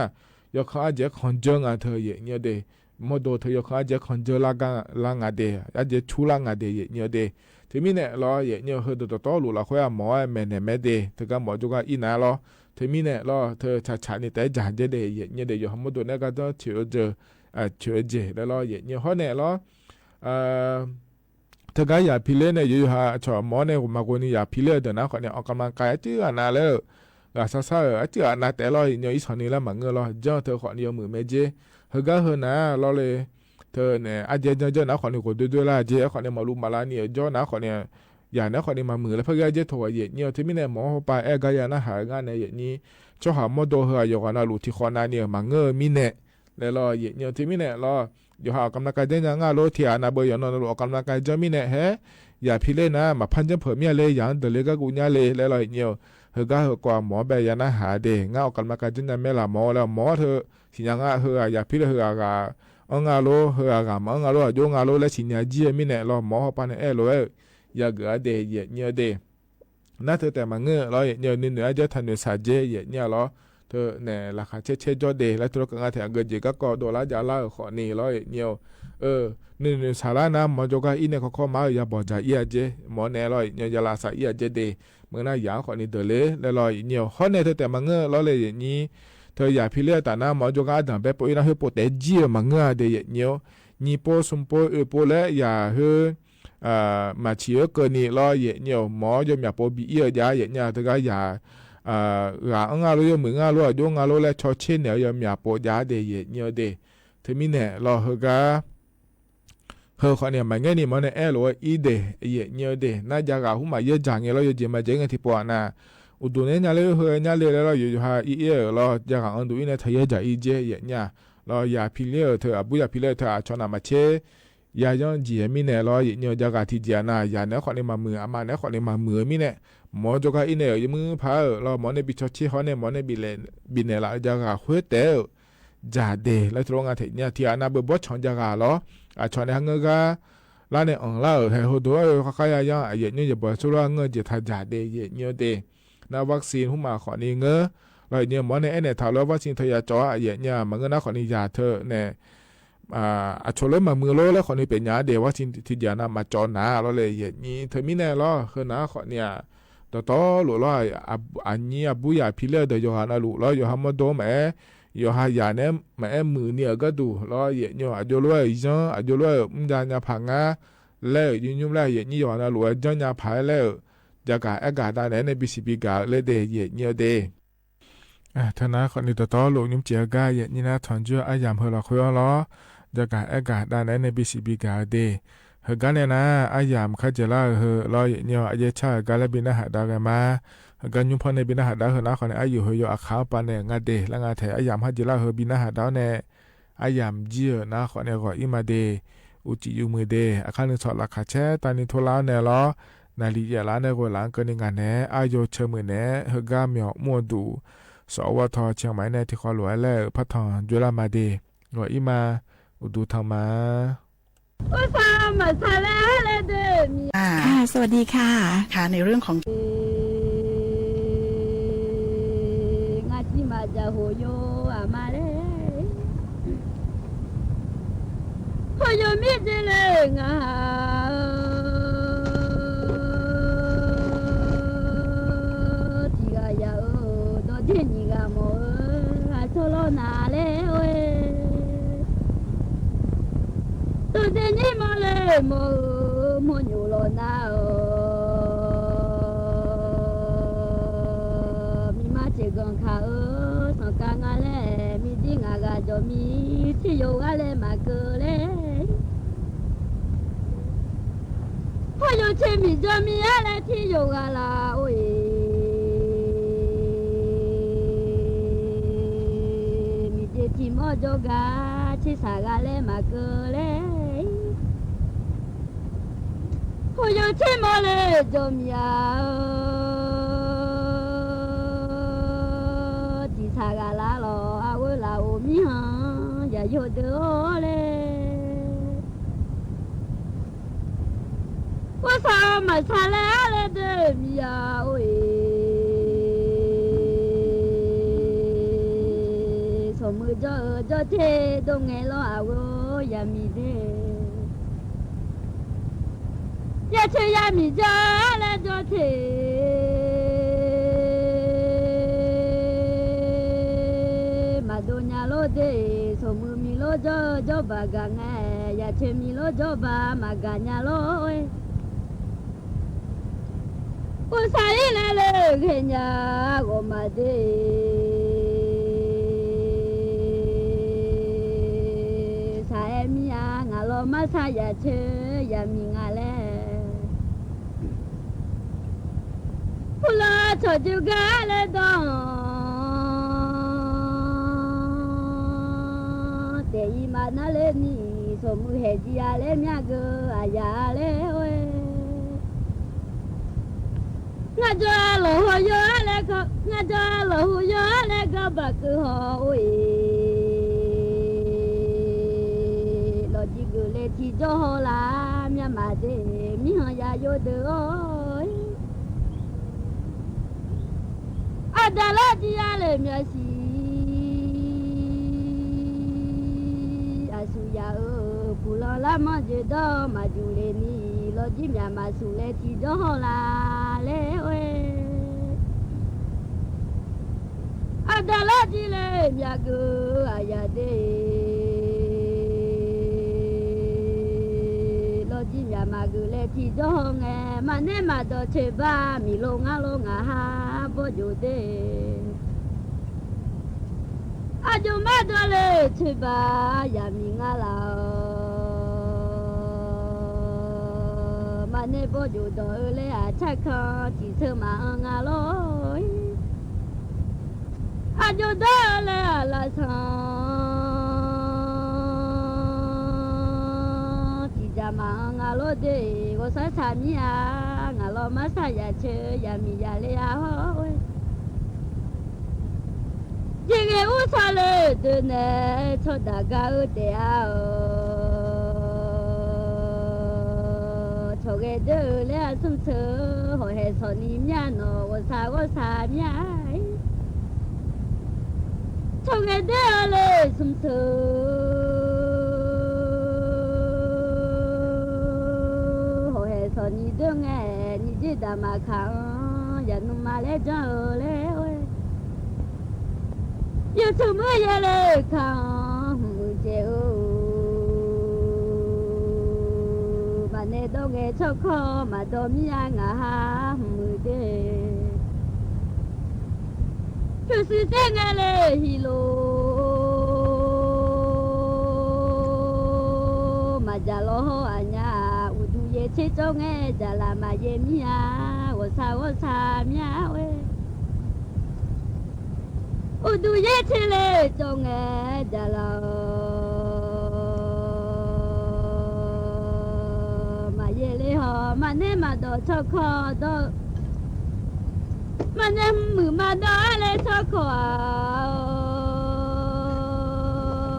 ယီၤခါ အကၠ့ ခီၣ်ကၠၢ ငါ ထဲ ယဲၢ်ညိၣ် ဒဲး မီၣ်ဒိ ထဲ ယီၤခါ အကၠ့ ခီၣ်ကၠၢ လၢ လၢ ငါ ဒဲး အကၠ့ ဆူ လၢ ငါ ဒဲး ယဲၢ်ညိၣ် ဒဲး ထဲ မ့ၢ်နဲ လီၤ ယဲၢ်ညိၣ် ဟဲ ဒၣ်တတီလိၤ လီၤ ခွဲး အ မ် မဲာ်နဲ မဲာ်ဒဲး ထဲ ကၢ် မ်ယိၤကီၢ် အံၤ နၤ လီၤ ထဲ မ့ၢ်နဲ လီၤ ထဲ ဆၣ်ဆၣ် နံၤ တဲ ကၠ့ ကၠ့ ဒဲး ယဲၢ်ညိၣ် ဒဲး ယီၤဟးမီၣ်ဒိ နဲ ကၢ်ဒိၣ် ဆၢ ဆၢ ကၠ့ လၢ လီၤ ယဲၢ်ညိၣ် ဟီၣ်နဲ လီၤ ထဲ ကၢ် ယၤဖံးလၢ နဲ ယီၤဟး ဆီၣ် မ်နဲ မၤကိးနံၤ ယၤဖံးလၢ ဒၢး နၤ ဃီန့ၣ် အီၣ်ကၣ်မကၣ် အစု အနၢ် လၢ ဂၤဆၣ်ဆၣ် အစု အနၢ် တဲ လီၤ ယဲၢ်ညိၣ် အံၤ ဆီၣ် နံၤ လၢ မၤ ငၢၢ် လီၤ ကၠၢ ထဲ ဃီန့ၣ် ယီၤမုၢ်မဲာ်ကၠ့ ဟဲဂီၤ ဟဲနၤ လီၤ လၢ ထဲ နဲ အကၠ့ ကၠၢ ကၠၢ နၤ ဃီန့ၣ် ကိးဒိၣ်ဒိၣ် လၢ အကၠ့ ဃီန့ၣ် မၤလူၤမၤလၤ နံၤ ကၠၢ နၤ ဃီန့ၣ် ယၤ နၤ ဃီန့ၣ် မၤမုာ် လၢ ဖဲ ကၠ့ ထဲ ယဲၢ်ညိၣ် ထဲ မ့ၢ်နဲ မ်ဟီၣ်ပၢ် အဲၣ် ကၢ် ယၤ နၢ်ဟး ဂၤ နဲ ယဲၢ်ညိၣ် ဆီၣ် ဟးမီၣ်ဒိ ဟဲ ယီၤ ဂၤ နၤလိာ် ထံၣ်ဃီ နၤ နံၤ မၤ ငၢၢ် မ့ၢ်နဲ လၢ လီၤ ယဲၢ်ညိၣ် ထဲ မ့ၢ်နဲ လီၤ ယီၤဟး အီၣ်ကၣ်မကၣ် ကၠၢ ညါ ငါ လီၤ ထံၣ် အနၢ် ဘၢ ယီၤနီၢ် နၤလိာ် အီၣ်ကၣ်မကၣ် ကၠၢ မ့ၢ်နဲ ဟဲ ယၤဖံးလၢ နၤ မၤဖးကၠၢ ဖၢမ့ၢ် လၢ ယၤ ဒၢး လၢ ကၢ် ကူ ညါ လၢ လၢ လီၤ ယဲၢ်ညိၣ် ဟဲဂီၤ ဟဲကွၢ် မ် ဘၣ် ယၤ နၢ်ဟး ဒဲး ငါ အီၣ်ကၣ်မကၣ် ကၠၢ ညါ မဲာ်လး မ် လၢ မ် ထဲ ထံၣ်ညါ ငါ ဟဲ ယၤဖံးလၢ ဟဲ ဂၤ အီၣ်ငါလိ ဟၢအဂၤမၤအီၣ်ငါလိ အကၠိငါလိ လၢဆံညါကၠံအမံၤနဲၣ်လီၤ. မ်ဟီၣ်ပၢ်န့ၣ်အဲၣ်လိာ်ဝဲ ယၤဂ့ၤအါဒ့ၣ် ယဲၢ်ညိဒ့ၣ် နၢ်တၢ်တဲမၤငၢၢ်လီၤ ယဲၢ်ညိ နုၢ်နုၢ်အါကၠိ ထးနုာ်စးကၠ့ ယဲၢ်ညိလီၤ. တၢ်နဲၣ် လၢခးဆဲးဆဲးကၠီဒ့ၣ် လၢတြီကငါထဲအဂ့ၢ် ကၠ့ကၣ်ကီၢ်ဒိၣ်လၢယၤလၢအဃိန့ၣ်လီၤ ယဲၢ်ညိ အၢ နုၢ်နုၢ်စးလၢနၤ မ်ကၠိကၣ်အံၤနဲၣ် ခီခီမၤအၢ ယၤဘီၣ်စၢ်အံၤအကၠ့ မ်နဲၣ်လီၤ ယဲၢ်ညိ ယၤလၢစၢ်အံၤအကၠ့ဒ့ၣ် မ့ၢ်နၤယၤအဃိန့ၣ်ဒၢးလၢ လဲၤလီၤ ယဲၢ်ညိ ဟီၣ်နဲၣ် တၢ်တဲမၤငၢၢ်လီၤလၢယဲၢ်ညိ တၢ်ယၤဖံးလၢတၢ်နၤ မ်ကၠိကၣ်အဒၢး ပဲပိအံၤနၤ ဟၢပိာ်တဲာ်ကၠံအမၤငၢၢ်အါဒ့ၣ် ယဲၢ်ညိ ညိပိ သၢပိ အၢပိလၢယၤဟၢ မၤဆံးအၢကၢန့ၣ်လီၤ ယဲၢ်ညိ မ်ယမၠးပိဘံအံၤအကၠ ယဲၢ်ညိ တဂၤယၤ ဂၤအီၣ်ငါလိ ယမုာ်ငါလိ အကၠိငါလိ လၢဆီဆ့န့ၣ် ယမၠးပိကၠဒ့ၣ် ယဲၢ်ညိဒ့ၣ် တမံၤနဲၣ်လီၤ ဟၢဂၤ ဟၢဃိန့ၣ် မၤငဲၢ်န့ၣ် မ်နဲၣ်အဲၣ်လိာ်ဝဲအံၤဒ့ၣ် ယဲၢ်ညိဒ့ၣ် နၤယၤဂၤဟူမးယဲၢ်ကၠန့ၣ်လီၤ ယဲၢ်ကၠ့မၤကၠ့ ငဲၢ်ထံပိနၤ အိၣ်ဒိၣ်နဲၣ်ညါလၢဟၢညါလၢလဲၤလီၤ ယိၤဟၣ်အံၤအၢလီၤ ယၤဂၤအီၤဒိၣ်အံၤနဲၣ် ထၢယဲၢ်ကၠအံၤကၠ့ ယဲၢ်ညိ လီၤယၤဖံးလၢတၢ် အဘူးယၤဖံးလၢတၢ် အဆီနၤမၤဆ့ ယၤယီၣ်ကၠံအမံၤနဲၣ်လီၤ ယဲၢ်ညိ ယၤဂၤထံၣ်ကၠံနၤ ယၤနဲၣ်ဃိန့ၣ်မၤမုာ် အမါနဲၣ်ဃိန့ၣ်မၤမုာ်အမံၤနဲၣ် မ်ကၠိကၣ်အံၤနဲၣ် ယမုၢ်ဖးအၢလီၤ မ်နဲၣ်ဘံဆီဆ့ဟီန့ၣ် မ်နဲၣ်ဘံနဲၣ်လၢ ယၤဂၤဃုတဲာ် ကၠဒ့ၣ် လၢတြီကငါထဲညါ ထံအနၢ်ဘၢဘီဆီယၤဂၤလီၤ အဆီန့ၣ်ဟးငၢၢ်ဂၤ လၢန့ၣ်အီၤလၢအၢ ဟဲဟိဒိၣ်အၢ ဃၣ်ဃၣ်ယါယါ အယဲၢ်ညိ ယဘီဆိလၢအငၢၢ်ကၠ့ထးကၠဒ့ၣ် ယဲၢ်ညိဒ့ၣ် နၤ vaccine ဟူမးဃိန့ၣ်ငၢၢ် လီၤယဲၢ်ညိ မ်နဲၣ်အဲၣ်နဲၣ်ထးလၢ vaccine ထၢယၤကၠီ အယဲၢ်ညိ မၤငၢၢ်နၤဃိန့ၣ် ယၤထၢန့ၣ် အဆိလၢမၤမုာ်လီၤလၢဃိန့ၣ် ပညါဒ့ၣ် vaccine ထံၣ်ကၠနၤ မၤကၠီနၤလီၤလၢယဲၢ်ညိ တမံၤနဲၣ်လီၤ ဟၢနၤဃိန့ၣ် တတီလိာ်လီၤ အညံအဘူးယၤဖံးလၢဒီး ယိၤဟၣ်နၤလူၤလီၤ ယိၤဟၣ်မီၢ်ဒိၣ်မး ယိၤဟၣ်ယၤနဲၣ် မၤအဲၣ်မုာ်နံၤအဂၤဒူၣ်လီၤ ယဲၢ်ညိ အကၠိလၢယီၢ် အကၠိလၢမုၢ်ဒါညါဖးငါ လဲၤယုၢ်ညိလၢယဲၢ်ညိ ယိၤဟၣ်နၤလူၤဝဲ ယီၢ်ညါဖးလဲၣ် ယၤဂၤအဲၣ်ဂၤဒၣ်နဲၣ် နဲၣ်ဘံစံးဘံဂၤလၢဒ့ၣ် ယဲၢ်ညိဒ့ၣ် တၢ်နၤဃိန့ၣ် တတီလိာ်ညိမ့ၢ်ကဲအဂၤ ယဲၢ်ညိနၤ ထွန်ကြွ အယၢမ်ၣ်ဟၢလီၤဃုအီၤလီၤ ယၤဂၤအဲၣ်ဂၤဒၣ်နဲၣ် နဲၣ်ဘံစံးဘံဂၤဒ့ၣ် ဟၢဂၤနဲၣ်နၤ အယၢမ်ၣ်ခါကဲလၢအဟၢလီၤ ယဲၢ်ညိ အယဲၢ်ဆၣ်ဟၢဂၤလၢဘံနၢ်ဟးဒါဂ့ၤမး ဟၢဂၤညိဖီန့ၣ် ဘံနၢ်ဟးဒါဟၢနၤဃိန့ၣ် အယုၢ်ဟၢယိၤအခါပၤနဲၣ် ငါဒ့ၣ် လၢငါထဲ အယၢမ်ၣ်ဟါကဲလၢအဟၢ ဘံနၢ်ဟးဒါန့ၣ် အယၢမ်ၣ်ကၠံအၢနၤဃိန့ၣ် ဂီၤအံၤမးဒ့ၣ် အူကၠံယုၢ်မုာ်ဒ့ၣ် အခါနုၤ ဆီၣ်လီၤခးဆဲး တၢ်နံၤထိလါအီၤနဲၣ်လီၤ နၤလံယဲၢ်လါနဲၣ် ဂီၤလၢကၢန့ၣ် ငါနဲၣ် အယိၤဆၢမုၢ်နဲၣ် ဟၢဂၤမၠီၣ်မူၣ်အဒူၣ် စီၤဝီထီၣ် ဆဲးမၤအံၤနဲၣ် ထံၣ်ဃီလိာ်ဝဲလၢ ဖးထီၣ် ယွဲလၢမးဒ့ၣ် ဂီၤအံၤမး အိၣ်ဒူထီၣ်မး ค่ะ สวัสดีค่ะ ค่ะ ในเรื่องของ ငါကၠံမၤစၢၤဟိုယိၤအမါလဲၣ် ဟိုယိၤမ့ၢ်ဒ်လဲၣ် ငါ တံၤဂၤယၤဧၢ ဒီးဒ့ၣ်နံၤဂၤမီၢ်ဧၢ အဆိလီၤနၤလဲၣ်ဝဲ တဒ့ၣ်နံၤမီၢ်လဲၣ် မီၢ်ဧၢ မိၢ်ညိၣ်လီၤနၤဧၢ မံမၤစၢၤဂီၤခါဧၢ စီၤကါငါလဲၣ် မံဒ်ငါဂၤဒီးမံ ထံယိၤဂၤလဲၣ်မၤကၢလဲၣ် ဟိုယိၤဆ့မံၤဒီးမံအါလဲၣ် ထံယိၤဂၤလၢအိၣ်အံၤ မံဒ်ထံမီၢ်ဒီဂၤ ဆ့ဆၣ်ဂၤလဲၣ်မၤကၢလဲၣ် ဟိုယိၤဆ့မီၢ်လဲၣ် ဒီးမံဧါ တံၢ်ဆၣ်ဂၤလၢလီၤ အဝဲလၢအိၣ်မံဟီ ယၤယိၤဒၢအီၤလဲၣ် အိၣ်ဆၣ်မၤဆၣ်လဲၣ် အါလဲၣ်ဒၢမံယၤအိၣ်အံၤ ဆိမိၣ်ကၠီအၢကၠီထံ ဒိၣ်ငဲၤလီၤအဝဲ ယၤမံဒ့ၣ် ယၤဆၢယၤမံကၠီလဲၣ်ကၠီထံ မၤဒိၣ်ညါလီၤဒ့ၣ် ဆိမိၣ်မံလီၤကၠီ ကၠီဘၣ်ဂၤငါ ယၤဆၢမံလီၤကၠီဘၣ် မၤဂၤညါလီၤ အိၣ်ဆၣ်အံၤလဲၣ်လၢဂ့ၤညါ ဂီၤမးဒ့ၣ် ဆၣ်အဲၣ်မံဧါ ငါလီၤမၢ်ဆၣ် ယၤဆၢယၤမံငါလဲၣ် ပူၤလီၤဆီၣ်ဒုးဂၤလဲၣ်ဒီး တဲအံၤမးနၤလၢနံၤ ဆိမိၣ်ဟဲကံအါလဲၣ် မၠၣ်ကၢအယၤလဲၣ်ဝဲ ငါကၠီလီၤဟူယိၤလဲၣ်ကီး ငါကၠီလီၤဟူယိၤလဲၣ်ကီး ဘၣ်ကၢဟီၣ်အိၣ်အံၤ ထံၣ်ဒိၣ်ဟောလာ မျၢၢ်မၤဒ့ မံဟီၣ်ယၤယိၣ်ဒိၣ်အိၣ် အဒၣ်လၢဒံးယၤလၢမျၢၢ်ဆံး အဆူၣ်ယၤအၢ ပူၤလီၤလၢမီၢ်ယိၤဒီး မၤယူၤလ့ၤနံၤ လီၤဒံးမျၢ်မၤဆူၣ်လၢထံၣ်ဒိၣ်ဟောလာလဲၣ်ဝဲ အဒၣ်လၢဒံးလၢမျၢ်ဂုၤအယၤဒ့ လီၤဒံးမျၢ်မၤဂုၤလၢထံၣ်ဒိၣ်ဟောငဲ မၤနဲမၤဒီးဆၢဘၣ် မံၤလိာ်ငါလိာ်ငါဟးဘီၣ်ယိၤဒ့ အယိၤမၤဒီးလၢဆၢဘၣ် ယၤမံၤငါလၢ်အီၤ မၤနဲဘီၣ်ယိၤဒီးအၢလၢအဆၢခီ ထံၣ်ဆၢမၤအၢငါလိာ် အယိၤဒီးအၢလၢအလၢ်ဆၢ ထံၣ်ယၤမၤအၢငါလိာ်ဒ့ ဂီၤဆၢဆၢမံၤဧါ ငါလီၤမၤဆၢယၤဆၢ ယၤမံၤယၤလၢအဟီၣ်ဝဲ ယဂဲၤအူဆၢလၢဒၢးနဲ ဆီၣ်ဒၣ်ဂၤအၢတဲာ်အါအီၤ ဆီၣ်ဂဲၤဒၢးလၢအဆူၣ်ဆၢ ဟီၣ်ဟဲဆီၣ်နံၤမျၢ်နီၤ ဂီၤဆၢဂီၤဆၢမံၤ ဆီၣ်ဂဲၤဒၢးအၢလၢဆူၣ်ဆၢ ဟီၣ်ဟဲဆီၣ်နံၤဒၢးငဲ နံၤဒ့ဒၣ်မၤခး ယၤနုၢ်မၤလဲၣ်ကၠီအၢလဲၣ်ဝဲ ယဆိကမိၣ်ယဲလၢခါ မုၢ်ကဲအိၣ် မၤနဲဒီးငဲဆီၣ်ခီ မၤဒီးမံၤအါငါဟး မုၢ်ဒ့ ထုးစုသ့ၣ်ငဲလၢဟံၣ်လိၤ မၤယၤလီၤဟီၣ်အညါ အိၣ်ဒူယဲဆ့ကၠီငဲ ယၤလၢမၤယဲမံၤအါ ဂီၤဆၢဂီၤဆၢမံၤအါဝဲ အိၣ်ဒူယဲဆ့လၢကၠီငဲ ဒၣ်လီၤ မၤယဲလၢဟီၣ် မၤနဲမၤဒီးဆီၣ်ခီဒီး မၤနဲမုာ်မၤဒီးအါလၢဆီၣ်ခီဧါ မၤဒီးလီၤနူ ဖုးစုမၤစ့ဟံၣ်လိၤ မၤယၤလီၤနူဧါ ဒီးကုၢ်အယုၢ်နံၤ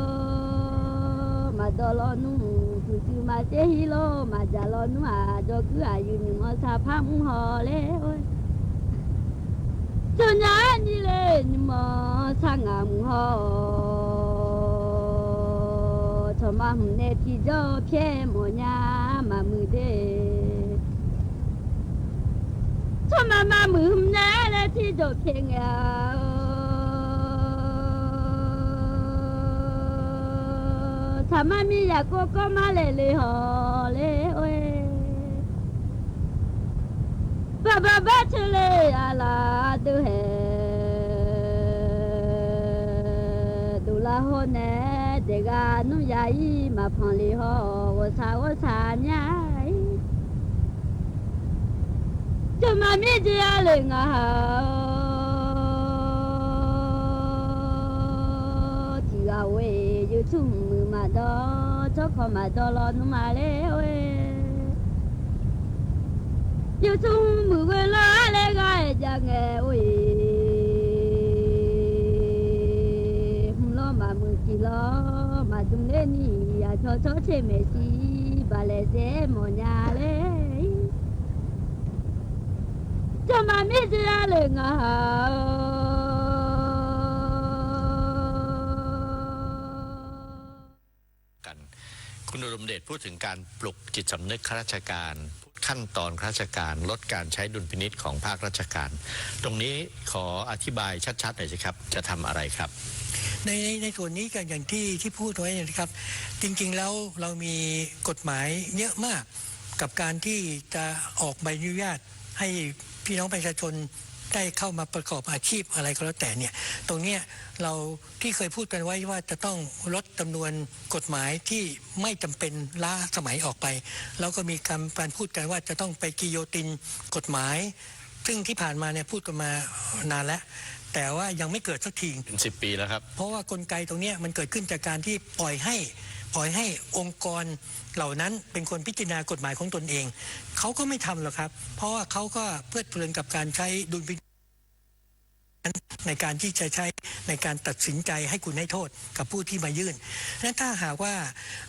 မီၤဆါဖးမုၢ်ဟီၣ်လဲၣ်ဝဲ ကၠီညါနံၤလၢနံၤမီၤဆါငါမုၢ်ဟီၣ် ဆီၣ်မၤမုၢ်နဲထံကၠီဖျဲးမီၢ်ညါမၤမုၢ်ဒ့ ဆီၣ်မၤမၤမုၢ်နဲလၢထံကၠီဖျဲးငဲ ဆၣ်မၤမံၤယၤကိးကီမၤလဲၣ်လၢဟီၣ်လဲၣ်ဝဲ ဘၣ်ဘၣ်ဘၣ်ဆၢလၢအလၢဒုးဟဲ ဒိၣ်လၢဟီၣ်နဲ ဒဲးဂၤနူယၤအံၤ မၤဖီၣ်လၢဟီၣ် ဂီၤဆၢဂီၤဆၢမံၤအံၤ ကၠီမၤမံၤဒ့အါလၢငါဟး ထံဂၤဝဲ ယိၤဆူၣ်မုာ်မၤဒီး ဆီၣ်ခီမၤဒီးလီၤနူမၤလဲၣ်ဝဲ ယိၤဆူၣ်မုာ်ဝဲလီၤအါလၢဂၤအဲၣ်ဒၣ်ငဲအိၣ်အံၤ မုၢ်လီၤမၤမုၢ်ကံၢ်လီၤ မၤဒုးလၢနံၤ အဆီဆီဆ့မဲာ်ဆံ ဘၣ်လဲၣ်စဲမီၢ်ညါလဲၣ် ကၠီမၤမံၤဒ့အါလၢငါဟး กัน คุณอุดมเดชพูดถึงการปลุกจิตสำนึกข้าราชการ ขั้นตอนข้าราชการ ลดการใช้ดุลพินิจของภาคราชการ ตรงนี้ขออธิบายชัดๆหน่อยสิครับ จะทำอะไรครับ ใน ใน ในส่วนนี้ก็อย่างที่ ที่พูดไว้นะครับ จริงๆแล้วเรามีกฎหมายเยอะมาก กับการที่จะออกใบอนุญาตให้พี่น้องประชาชนได้เข้ามาประกอบอาชีพอะไรก็แล้วแต่เนี่ย ตรงเนี้ยเรา ที่เคยพูดกันไว้ว่าจะต้องลดจำนวนกฎหมายที่ไม่จำเป็นล้าสมัยออกไป แล้วก็มีการ การพูดกันว่าจะต้องไปกิโยตินกฎหมาย ซึ่งที่ผ่านมาเนี่ยพูดกันมานานแล้ว แต่ว่ายังไม่เกิดสักที เป็นสิบปีแล้วครับ เพราะว่ากลไกตรงเนี้ยมันเกิดขึ้นจากการที่ปล่อยให้ ปล่อยให้องค์กรเหล่านั้นเป็นคนพิจารณากฎหมายของตนเอง เขาก็ไม่ทำหรอกครับ เพราะว่าเขาก็เพลิดเพลินกับการใช้ดุลพินิจ นั้นในการที่จะใช้ในการตัดสินใจให้คุณให้โทษกับผู้ที่มายื่น และถ้าหากว่า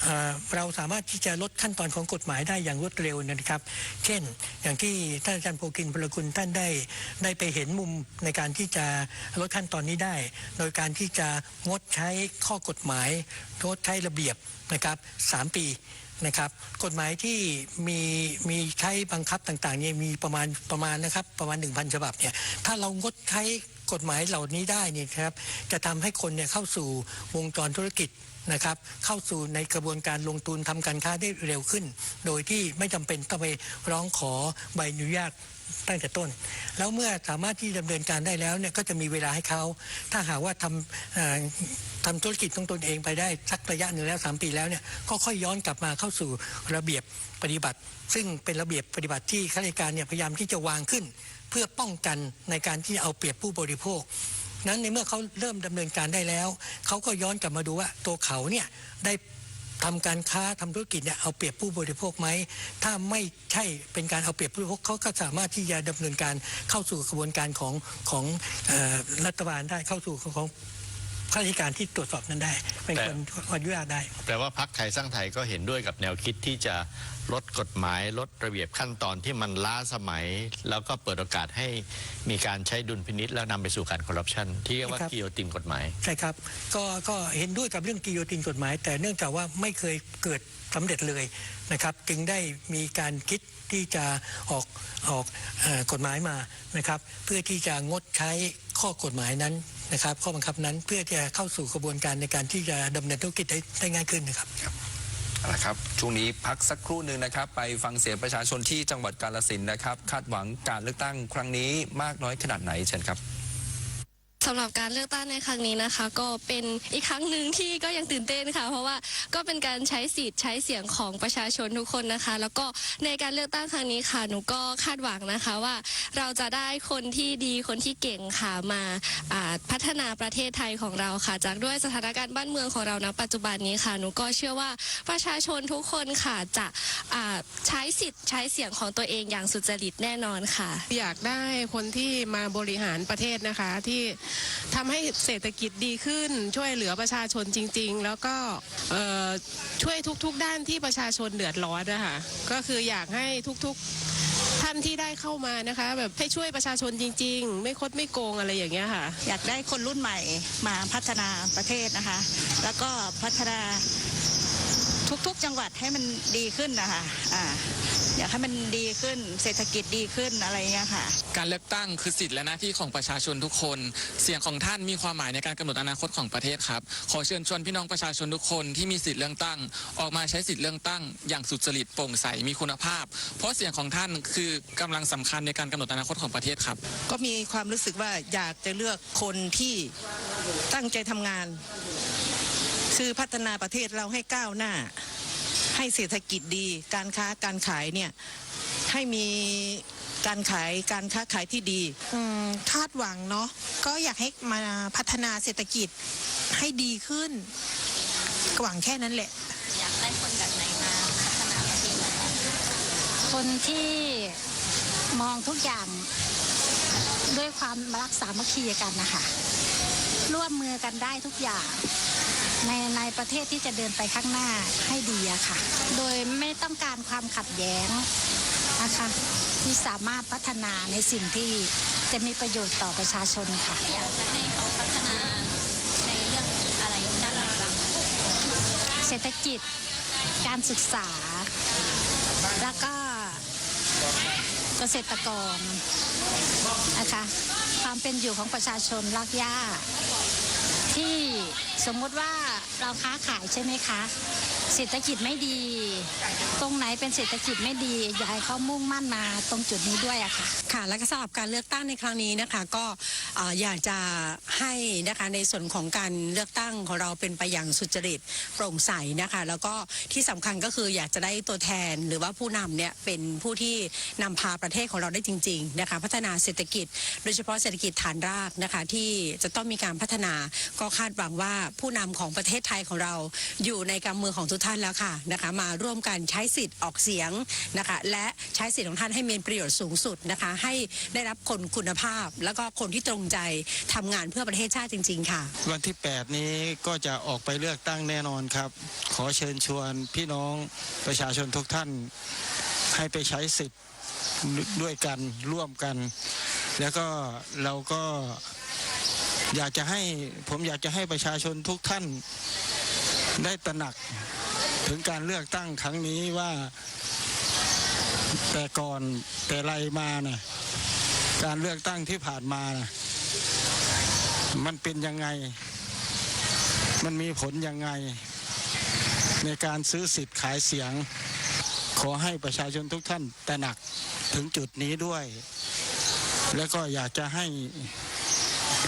เอ่อ เราสามารถที่จะลดขั้นตอนของกฎหมายได้อย่างรวดเร็วนะครับ เช่น อย่างที่ท่านอาจารย์โพคิน พลกุล ท่านได้ ได้ไปเห็นมุมในการที่จะลดขั้นตอนนี้ได้ โดยการที่จะงดใช้ข้อกฎหมาย งดใช้ระเบียบนะครับ สามปีนะครับ กฎหมายที่มี มีใช้บังคับต่างๆ เนี่ยมีประมาณ ประมาณนะครับ ประมาณ หนึ่งพัน ฉบับเนี่ย ถ้าเรางดใช้กฎหมายเหล่านี้ได้เนี่ยครับ จะทำให้คนเนี่ยเข้าสู่วงจรธุรกิจนะครับ เข้าสู่ในกระบวนการลงทุนทำการค้าได้เร็วขึ้น โดยที่ไม่จำเป็นต้องไปร้องขอใบอนุญาตตั้งแต่ต้น แล้วเมื่อสามารถที่ดำเนินการได้แล้วเนี่ย ก็จะมีเวลาให้เขา ถ้าหากว่าทำ เอ่อ ทำธุรกิจของตนเองไปได้สักระยะหนึ่งแล้ว สามปีแล้วเนี่ย ก็ค่อยย้อนกลับมาเข้าสู่ระเบียบปฏิบัติ ซึ่งเป็นระเบียบปฏิบัติที่ข้าราชการเนี่ยพยายามที่จะวางขึ้น เพื่อป้องกันในการที่จะเอาเปรียบผู้บริโภค นั้นในเมื่อเขาเริ่มดำเนินการได้แล้ว เขาก็ย้อนกลับมาดูว่าตัวเขาเนี่ยได้ทำการค้าทำธุรกิจเนี่ยเอาเปรียบผู้บริโภคไหม ถ้าไม่ใช่เป็นการเอาเปรียบผู้บริโภค เขาก็สามารถที่จะดำเนินการเข้าสู่กระบวนการของ ของ เอ่อ รัฐบาลได้ เข้าสู่ของข้าราชการที่ตรวจสอบนั้นได้ เป็น แต่ คนอนุญาตได้ แปลว่าพรรคไทยสร้างไทยก็เห็นด้วยกับแนวคิดที่จะลดกฎหมาย ลดระเบียบขั้นตอนที่มันล้าสมัย แล้วก็เปิดโอกาสให้มีการใช้ดุลพินิจแล้วนำไปสู่การคอร์รัปชัน ที่เรียกว่า ใช่ครับ กิโยตินกฎหมาย ใช่ครับ ก็ ก็เห็นด้วยกับเรื่องกิโยตินกฎหมาย แต่เนื่องจากว่าไม่เคยเกิดสำเร็จเลยนะครับ จึงได้มีการคิดที่จะออก ออก เอ่อ กฎหมายมานะครับ เพื่อที่จะงดใช้ข้อกฎหมายนั้นนะครับ ข้อบังคับนั้น เพื่อจะเข้าสู่กระบวนการในการที่จะดำเนินธุรกิจได้ ได้ง่ายขึ้นนะครับ ครับ เอาละครับ ช่วงนี้พักสักครู่หนึ่งนะครับ ไปฟังเสียงประชาชนที่จังหวัดกาฬสินธุ์นะครับ คาดหวังการเลือกตั้งครั้งนี้มากน้อยขนาดไหน เชิญครับ สำหรับการเลือกตั้งในครั้งนี้นะคะ ก็เป็นอีกครั้งหนึ่งที่ก็ยังตื่นเต้นค่ะ เพราะว่าก็เป็นการใช้สิทธิ์ใช้เสียงของประชาชนทุกคนนะคะ แล้วก็ในการเลือกตั้งครั้งนี้ค่ะ หนูก็คาดหวังนะคะว่าเราจะได้คนที่ดี คนที่เก่งค่ะ มา อ่า พัฒนาประเทศไทยของเราค่ะ จากด้วยสถานการณ์บ้านเมืองของเราณปัจจุบันนี้ค่ะ หนูก็เชื่อว่าประชาชนทุกคนค่ะ จะ อ่า ใช้สิทธิ์ใช้เสียงของตัวเองอย่างสุจริตแน่นอนค่ะ อยากได้คนที่มาบริหารประเทศนะคะ ที่ทำให้เศรษฐกิจดีขึ้น ช่วยเหลือประชาชนจริงๆ แล้วก็ เอ่อ ช่วยทุกๆด้านที่ประชาชนเดือดร้อนนะคะ ก็คืออยากให้ทุกๆท่านที่ได้เข้ามานะคะ แบบให้ช่วยประชาชนจริงๆ ไม่คดไม่โกงอะไรอย่างเงี้ยค่ะ อยากได้คนรุ่นใหม่มาพัฒนาประเทศนะคะ แล้วก็พัฒนาทุกๆจังหวัดให้มันดีขึ้นนะคะ อ่า อยากให้มันดีขึ้น เศรษฐกิจดีขึ้นอะไรเงี้ยค่ะ การเลือกตั้งคือสิทธิ์และหน้าที่ของประชาชนทุกคน เสียงของท่านมีความหมายในการกำหนดอนาคตของประเทศครับ ขอเชิญชวนพี่น้องประชาชนทุกคนที่มีสิทธิ์เลือกตั้ง ออกมาใช้สิทธิ์เลือกตั้งอย่างสุจริต โปร่งใส มีคุณภาพ เพราะเสียงของท่านคือกำลังสำคัญในการกำหนดอนาคตของประเทศครับ ก็มีความรู้สึกว่าอยากจะเลือกคนที่ตั้งใจทำงาน คือพัฒนาประเทศเราให้ก้าวหน้า ให้เศรษฐกิจดี การค้าการขายเนี่ย ให้มีการขาย การค้าขายที่ดี อืม คาดหวังเนาะ ก็อยากให้มาพัฒนาเศรษฐกิจให้ดีขึ้น หวังแค่นั้นแหละ อยากได้คนแบบไหนมาพัฒนาประเทศ คนที่มองทุกอย่างด้วยความรักสามัคคีกันนะคะ ร่วมมือกันได้ทุกอย่าง ใน ในประเทศที่จะเดินไปข้างหน้าให้ดีอะค่ะ โดยไม่ต้องการความขัดแย้งนะคะ ที่สามารถพัฒนาในสิ่งที่จะมีประโยชน์ต่อประชาชนค่ะ อยากจะให้เขาพัฒนาในเรื่องอะไรด้านไหนบ้าง เศรษฐกิจ การศึกษา แล้วก็เกษตรกรนะคะ ความเป็นอยู่ของประชาชนรากหญ้า ที่สมมุติว่าเราค้าขายใช่ไหมคะ เศรษฐกิจไม่ดี ตรงไหนเป็นเศรษฐกิจไม่ดี อยากให้เขามุ่งมั่นมาตรงจุดนี้ด้วยอะค่ะ ค่ะ และก็สำหรับการเลือกตั้งในครั้งนี้นะคะ ก็ เอ่อ อยากจะให้นะคะ ในส่วนของการเลือกตั้งของเราเป็นไปอย่างสุจริต โปร่งใสนะคะ แล้วก็ที่สำคัญก็คืออยากจะได้ตัวแทนหรือว่าผู้นำเนี่ยเป็นผู้ที่นำพาประเทศของเราได้จริงๆนะคะ พัฒนาเศรษฐกิจ โดยเฉพาะเศรษฐกิจฐานรากนะคะ ที่จะต้องมีการพัฒนา ก็คาดหวังว่า ผู้นำของประเทศไทยของเราอยู่ในกำมือของทุกท่านแล้วค่ะนะคะ มาร่วมกันใช้สิทธิ์ออกเสียงนะคะ และใช้สิทธิ์ของท่านให้มีประโยชน์สูงสุดนะคะ ให้ได้รับคนคุณภาพ แล้วก็คนที่ตรงใจทำงานเพื่อประเทศชาติจริงๆ ค่ะ วันที่แปดนี้ก็จะออกไปเลือกตั้งแน่นอนครับ ขอเชิญชวนพี่น้องประชาชนทุกท่านให้ไปใช้สิทธิ์ ด้วยกัน ร่วมกัน แล้วก็เราก็อยากจะให้ ผมอยากจะให้ประชาชนทุกท่านได้ตระหนักถึงการเลือกตั้งครั้งนี้ว่า แต่ก่อนแต่ไรมาน่ะ การเลือกตั้งที่ผ่านมาน่ะ มันเป็นยังไง มันมีผลยังไง ในการซื้อสิทธิ์ขายเสียง ขอให้ประชาชนทุกท่านตระหนักถึงจุดนี้ด้วย แล้วก็อยากจะให้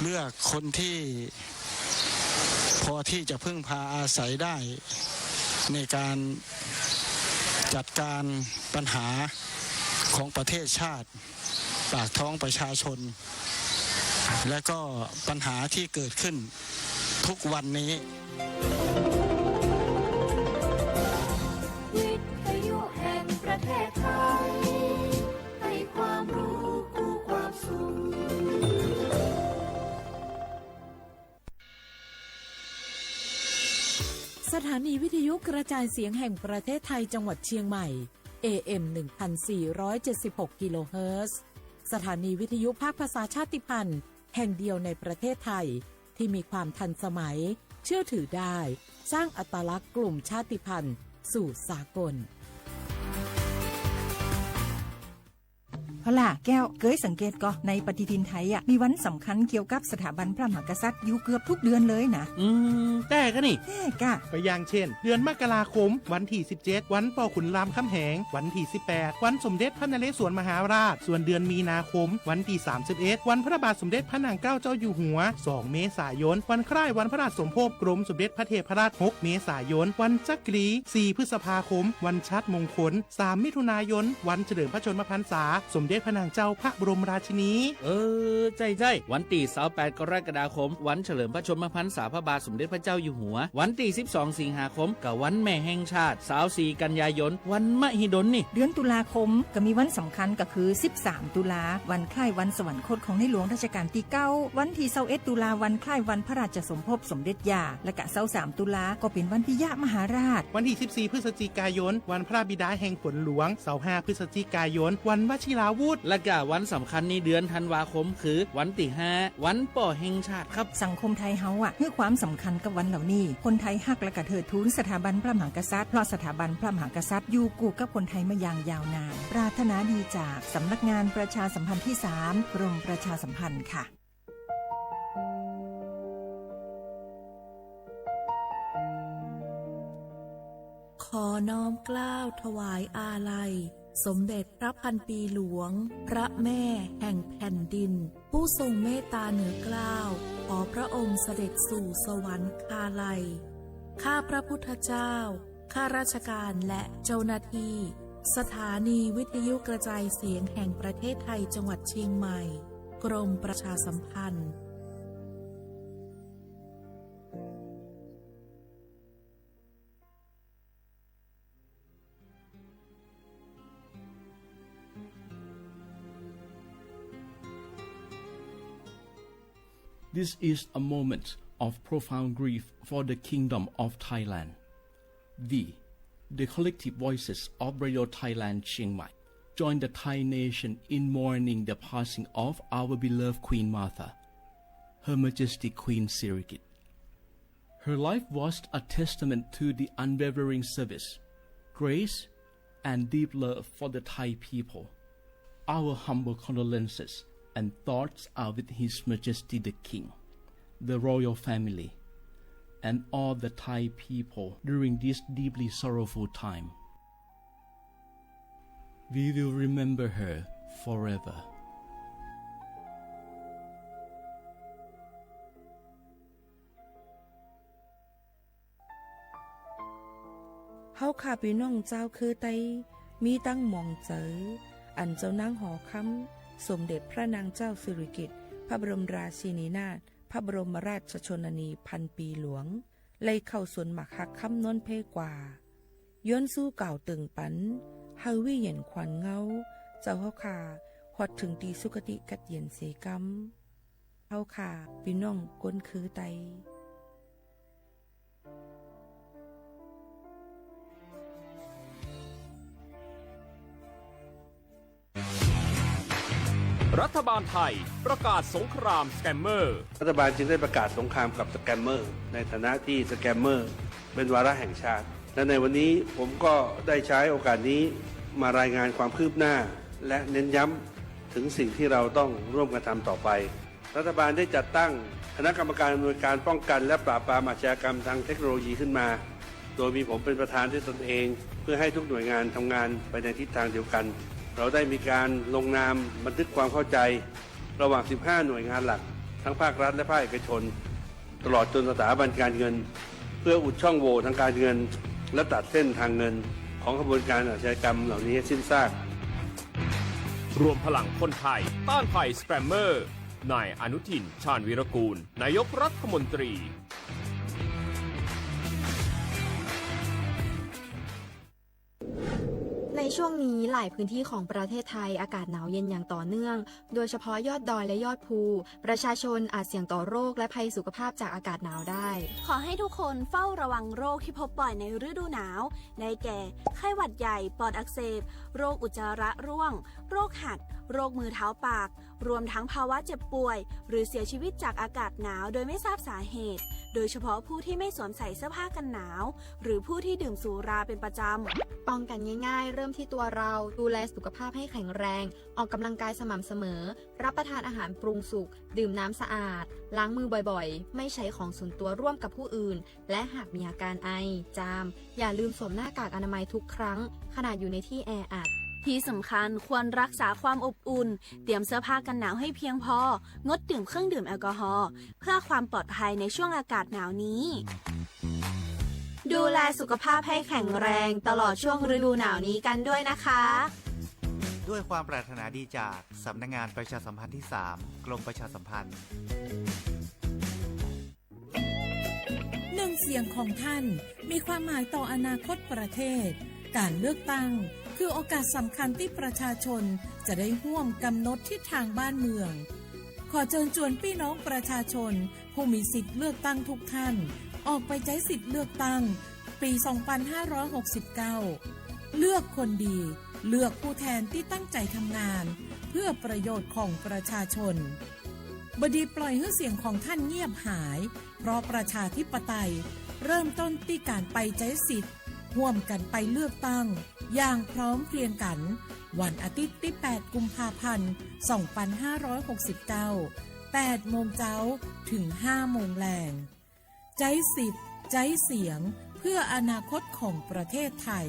เลือกคนที่พอที่จะพึ่งพาอาศัยได้ ในการจัดการปัญหาของประเทศชาติ ปากท้องประชาชน และก็ปัญหาที่เกิดขึ้นทุกวันนี้ วิทยุแห่งประเทศไทย ให้ความรู้คู่ความสุข สถานีวิทยุกระจายเสียงแห่งประเทศไทยจังหวัดเชียงใหม่ เอ เอ็ม หนึ่งพันสี่ร้อยเจ็ดสิบหก กิโลเฮิรตซ์ สถานีวิทยุภาคภาษาชาติพันธุ์แห่งเดียวในประเทศไทย ที่มีความทันสมัย เชื่อถือได้ สร้างอัตลักษณ์กลุ่มชาติพันธุ์สู่สากล พะล่ะแก้ว เกยสังเกตก่อ ในปฏิทินไทยอะ มีวันสำคัญเกี่ยวกับสถาบันพระมหากษัตริย์อยู่เกือบทุกเดือนเลยนะ อืม แต๊กะนี่ แต๊กะ ก็อย่างเช่น เดือนมกราคม วันตี้สิบเจ็ด วันป้อขุนรามคำแหง วันตี้สิบแปด วันสมเด็จพระนเรศวรมหาราช ส่วนเดือนมีนาคม วันตี้สามสิบเอ็ด วันพระบาทสมเด็จพระนางเกล้าเจ้าอยู่หัว สองเมษายน วันคล้ายวันพระราชสมภพกรมสมเด็จพระเทพรัตน์ หกเมษายน วันจักรี สี่พฤษภาคม วันชาติมงคล สามมิถุนายน วันเฉลิมพระชนมพรรษาสมเด็จพระนางเจ้าพระบรมราชินี เออ ใจ้ๆ วันตี้ซาวแปดกรกฎาคม วันเฉลิมพระชนมพรรษาพระบาทสมเด็จพระเจ้าอยู่หัว วันตี้สิบสองสิงหาคม ก็วันแม่แห่งชาติ ซาวสี่กันยายน วันมหิดลนี่ เดือนตุลาคมก็มีวันสำคัญก็คือ สิบสามตุลา วันคล้ายวันสวรรคตของในหลวงรัชกาลตี้เก้า วันตี้ซาวเอ็ดตุลา วันคล้ายวันพระราชสมภพสมเด็จย่า และกะซาวสามตุลาก็เป๋นวันปิยมหาราช วันตี้สิบสี่พฤศจิกายน วันพระบิดาแห่งฝนหลวง ซาวห้าพฤศจิกายน วันวชิราวุธ และกะวันสำคัญในเดือนธันวาคมคือวันตี้ห้า วันป้อแห่งชาติครับ สังคมไทยเฮาอะ หื้อความสำคัญกับวันเหล่านี้ คนไทยฮักและกะเทิดทูนสถาบันพระมหากษัตริย์ เพราะสถาบันพระมหากษัตริย์อยู่กู้กับคนไทยมาอย่างยาวนาน ปรารถนาดีจากสำนักงานประชาสัมพันธ์ตี้สาม กรมประชาสัมพันธ์ค่ะ ขอน้อมเกล้าถวายอาลัย สมเด็จพระพันปีหลวง พระแม่แห่งแผ่นดิน ผู้ทรงเมตตาเหนือเกล้า ขอพระองค์เสด็จสู่สวรรคาลัย ข้าพระพุทธเจ้า ข้าราชการและเจ้าหน้าที่ สถานีวิทยุกระจายเสียงแห่งประเทศไทยจังหวัดเชียงใหม่ กรมประชาสัมพันธ์ This is a moment of profound grief for the Kingdom of Thailand. We, the collective voices of Radio Thailand Chiang Mai, join the Thai nation in mourning the passing of our beloved Queen Mother, Her Majesty Queen Sirikit. Her life was a testament to the unwavering service, grace, and deep love for the Thai people. Our humble condolences and thoughts are with His Majesty the King, the royal family, and all the Thai people during this deeply sorrowful time. We will remember her forever. เฮาข้าปี้น้องจาวเครือไต มีตังหมองเจอ อันเจ้านางหอคำ สมเด็จพระนางเจ้าสิริกิติ์ พระบรมราชินีนาถ พระบรมราชชนนีพันปีหลวง ไล่เข้าสวนหมากฮักค่ำนนเพกว่า ย้อนสู้กล่าวเติ่งปั๋น หื้อวิญญาณขวัญเงา เจ้าเฮาข้า ฮอดเถิงตี้สุคติกั๊ดเย็นเสียกำ เฮาข้า ปี้น้องคนคือไต รัฐบาลไทยประกาศสงครามสแกมเมอร์ รัฐบาลจึงได้ประกาศสงครามกับสแกมเมอร์ ในฐานะที่สแกมเมอร์เป็นวาระแห่งชาติ และในวันนี้ผมก็ได้ใช้โอกาสนี้มารายงานความคืบหน้า และเน้นย้ำถึงสิ่งที่เราต้องร่วมกันทำต่อไป รัฐบาลได้จัดตั้งคณะกรรมการอำนวยการป้องกันและปราบปรามอาชญากรรมทางเทคโนโลยีขึ้นมา โดยมีผมเป็นประธานด้วยตนเอง เพื่อให้ทุกหน่วยงานทำงานไปในทิศทางเดียวกัน เราได้มีการลงนามบันทึกความเข้าใจระหว่าง สิบห้า หน่วยงานหลัก ทั้งภาครัฐและภาคเอกชน ตลอดจนสถาบันการเงิน เพื่ออุดช่องโหว่ทางการเงิน และตัดเส้นทางเงินของขบวนการอาชญากรรมเหล่านี้ให้สิ้นซาก รวมพลังคนไทยต้านภัยสแกมเมอร์ นายอนุทิน ชาญวีรกูล นายกรัฐมนตรี ในช่วงนี้หลายพื้นที่ของประเทศไทยอากาศหนาวเย็นอย่างต่อเนื่อง โดยเฉพาะยอดดอยและยอดภู ประชาชนอาจเสี่ยงต่อโรคและภัยสุขภาพจากอากาศหนาวได้ ขอให้ทุกคนเฝ้าระวังโรคที่พบบ่อยในฤดูหนาว ได้แก่ ไข้หวัดใหญ่ ปอดอักเสบ โรคอุจจาระร่วง โรคหัด โรคมือเท้าปาก รวมทั้งภาวะเจ็บป่วย หรือเสียชีวิตจากอากาศหนาวโดยไม่ทราบสาเหตุ โดยเฉพาะผู้ที่ไม่สวมใส่เสื้อผ้ากันหนาว หรือผู้ที่ดื่มสุราเป็นประจำ ป้องกันง่ายๆ เริ่มที่ตัวเรา ดูแลสุขภาพให้แข็งแรง ออกกำลังกายสม่ำเสมอ รับประทานอาหารปรุงสุก ดื่มน้ำสะอาด ล้างมือบ่อยๆ ไม่ใช้ของส่วนตัวร่วมกับผู้อื่น และหากมีอาการไอ จาม อย่าลืมสวมหน้ากากอนามัยทุกครั้ง ขณะอยู่ในที่แออัด ที่สำคัญควรรักษาความอบอุ่น เตรียมเสื้อผ้ากันหนาวให้เพียงพอ งดดื่มเครื่องดื่มแอลกอฮอล์ เพื่อความปลอดภัยในช่วงอากาศหนาวนี้ ดูแลสุขภาพให้แข็งแรงตลอดช่วงฤดูหนาวนี้กันด้วยนะคะ ด้วยความปรารถนาดีจากสำนักงานประชาสัมพันธ์ที่สาม กรมประชาสัมพันธ์ หนึ่งเสียงของท่านมีความหมายต่ออนาคตประเทศ การเลือกตั้งคือโอกาสสำคัญที่ประชาชนจะได้ร่วมกำหนดทิศทางบ้านเมือง ขอเชิญชวนพี่น้องประชาชนผู้มีสิทธิ์เลือกตั้งทุกท่าน ออกไปใจ๊สิทธิ์เลือกตั้งปี สองพันห้าร้อยหกสิบเก้า เลือกคนดี เลือกผู้แทนที่ตั้งใจทำงานเพื่อประโยชน์ของประชาชน บ่ดีปล่อยหื้อเสียงของท่านเงียบหาย เพราะประชาธิปไตยเริ่มต้นที่การไปใจ๊สิทธิ์ ร่วมกันไปเลือกตั้งอย่างพร้อมเพรียงกัน วันอาทิตย์ที่แปดกุมภาพันธ์ สองพันห้าร้อยหกสิบเก้า แปดโมงเจ๊าถึงห้าโมงแลง ใจ๊สิทธิ์ ใจ๊เสียง เพื่ออนาคตของประเทศไทย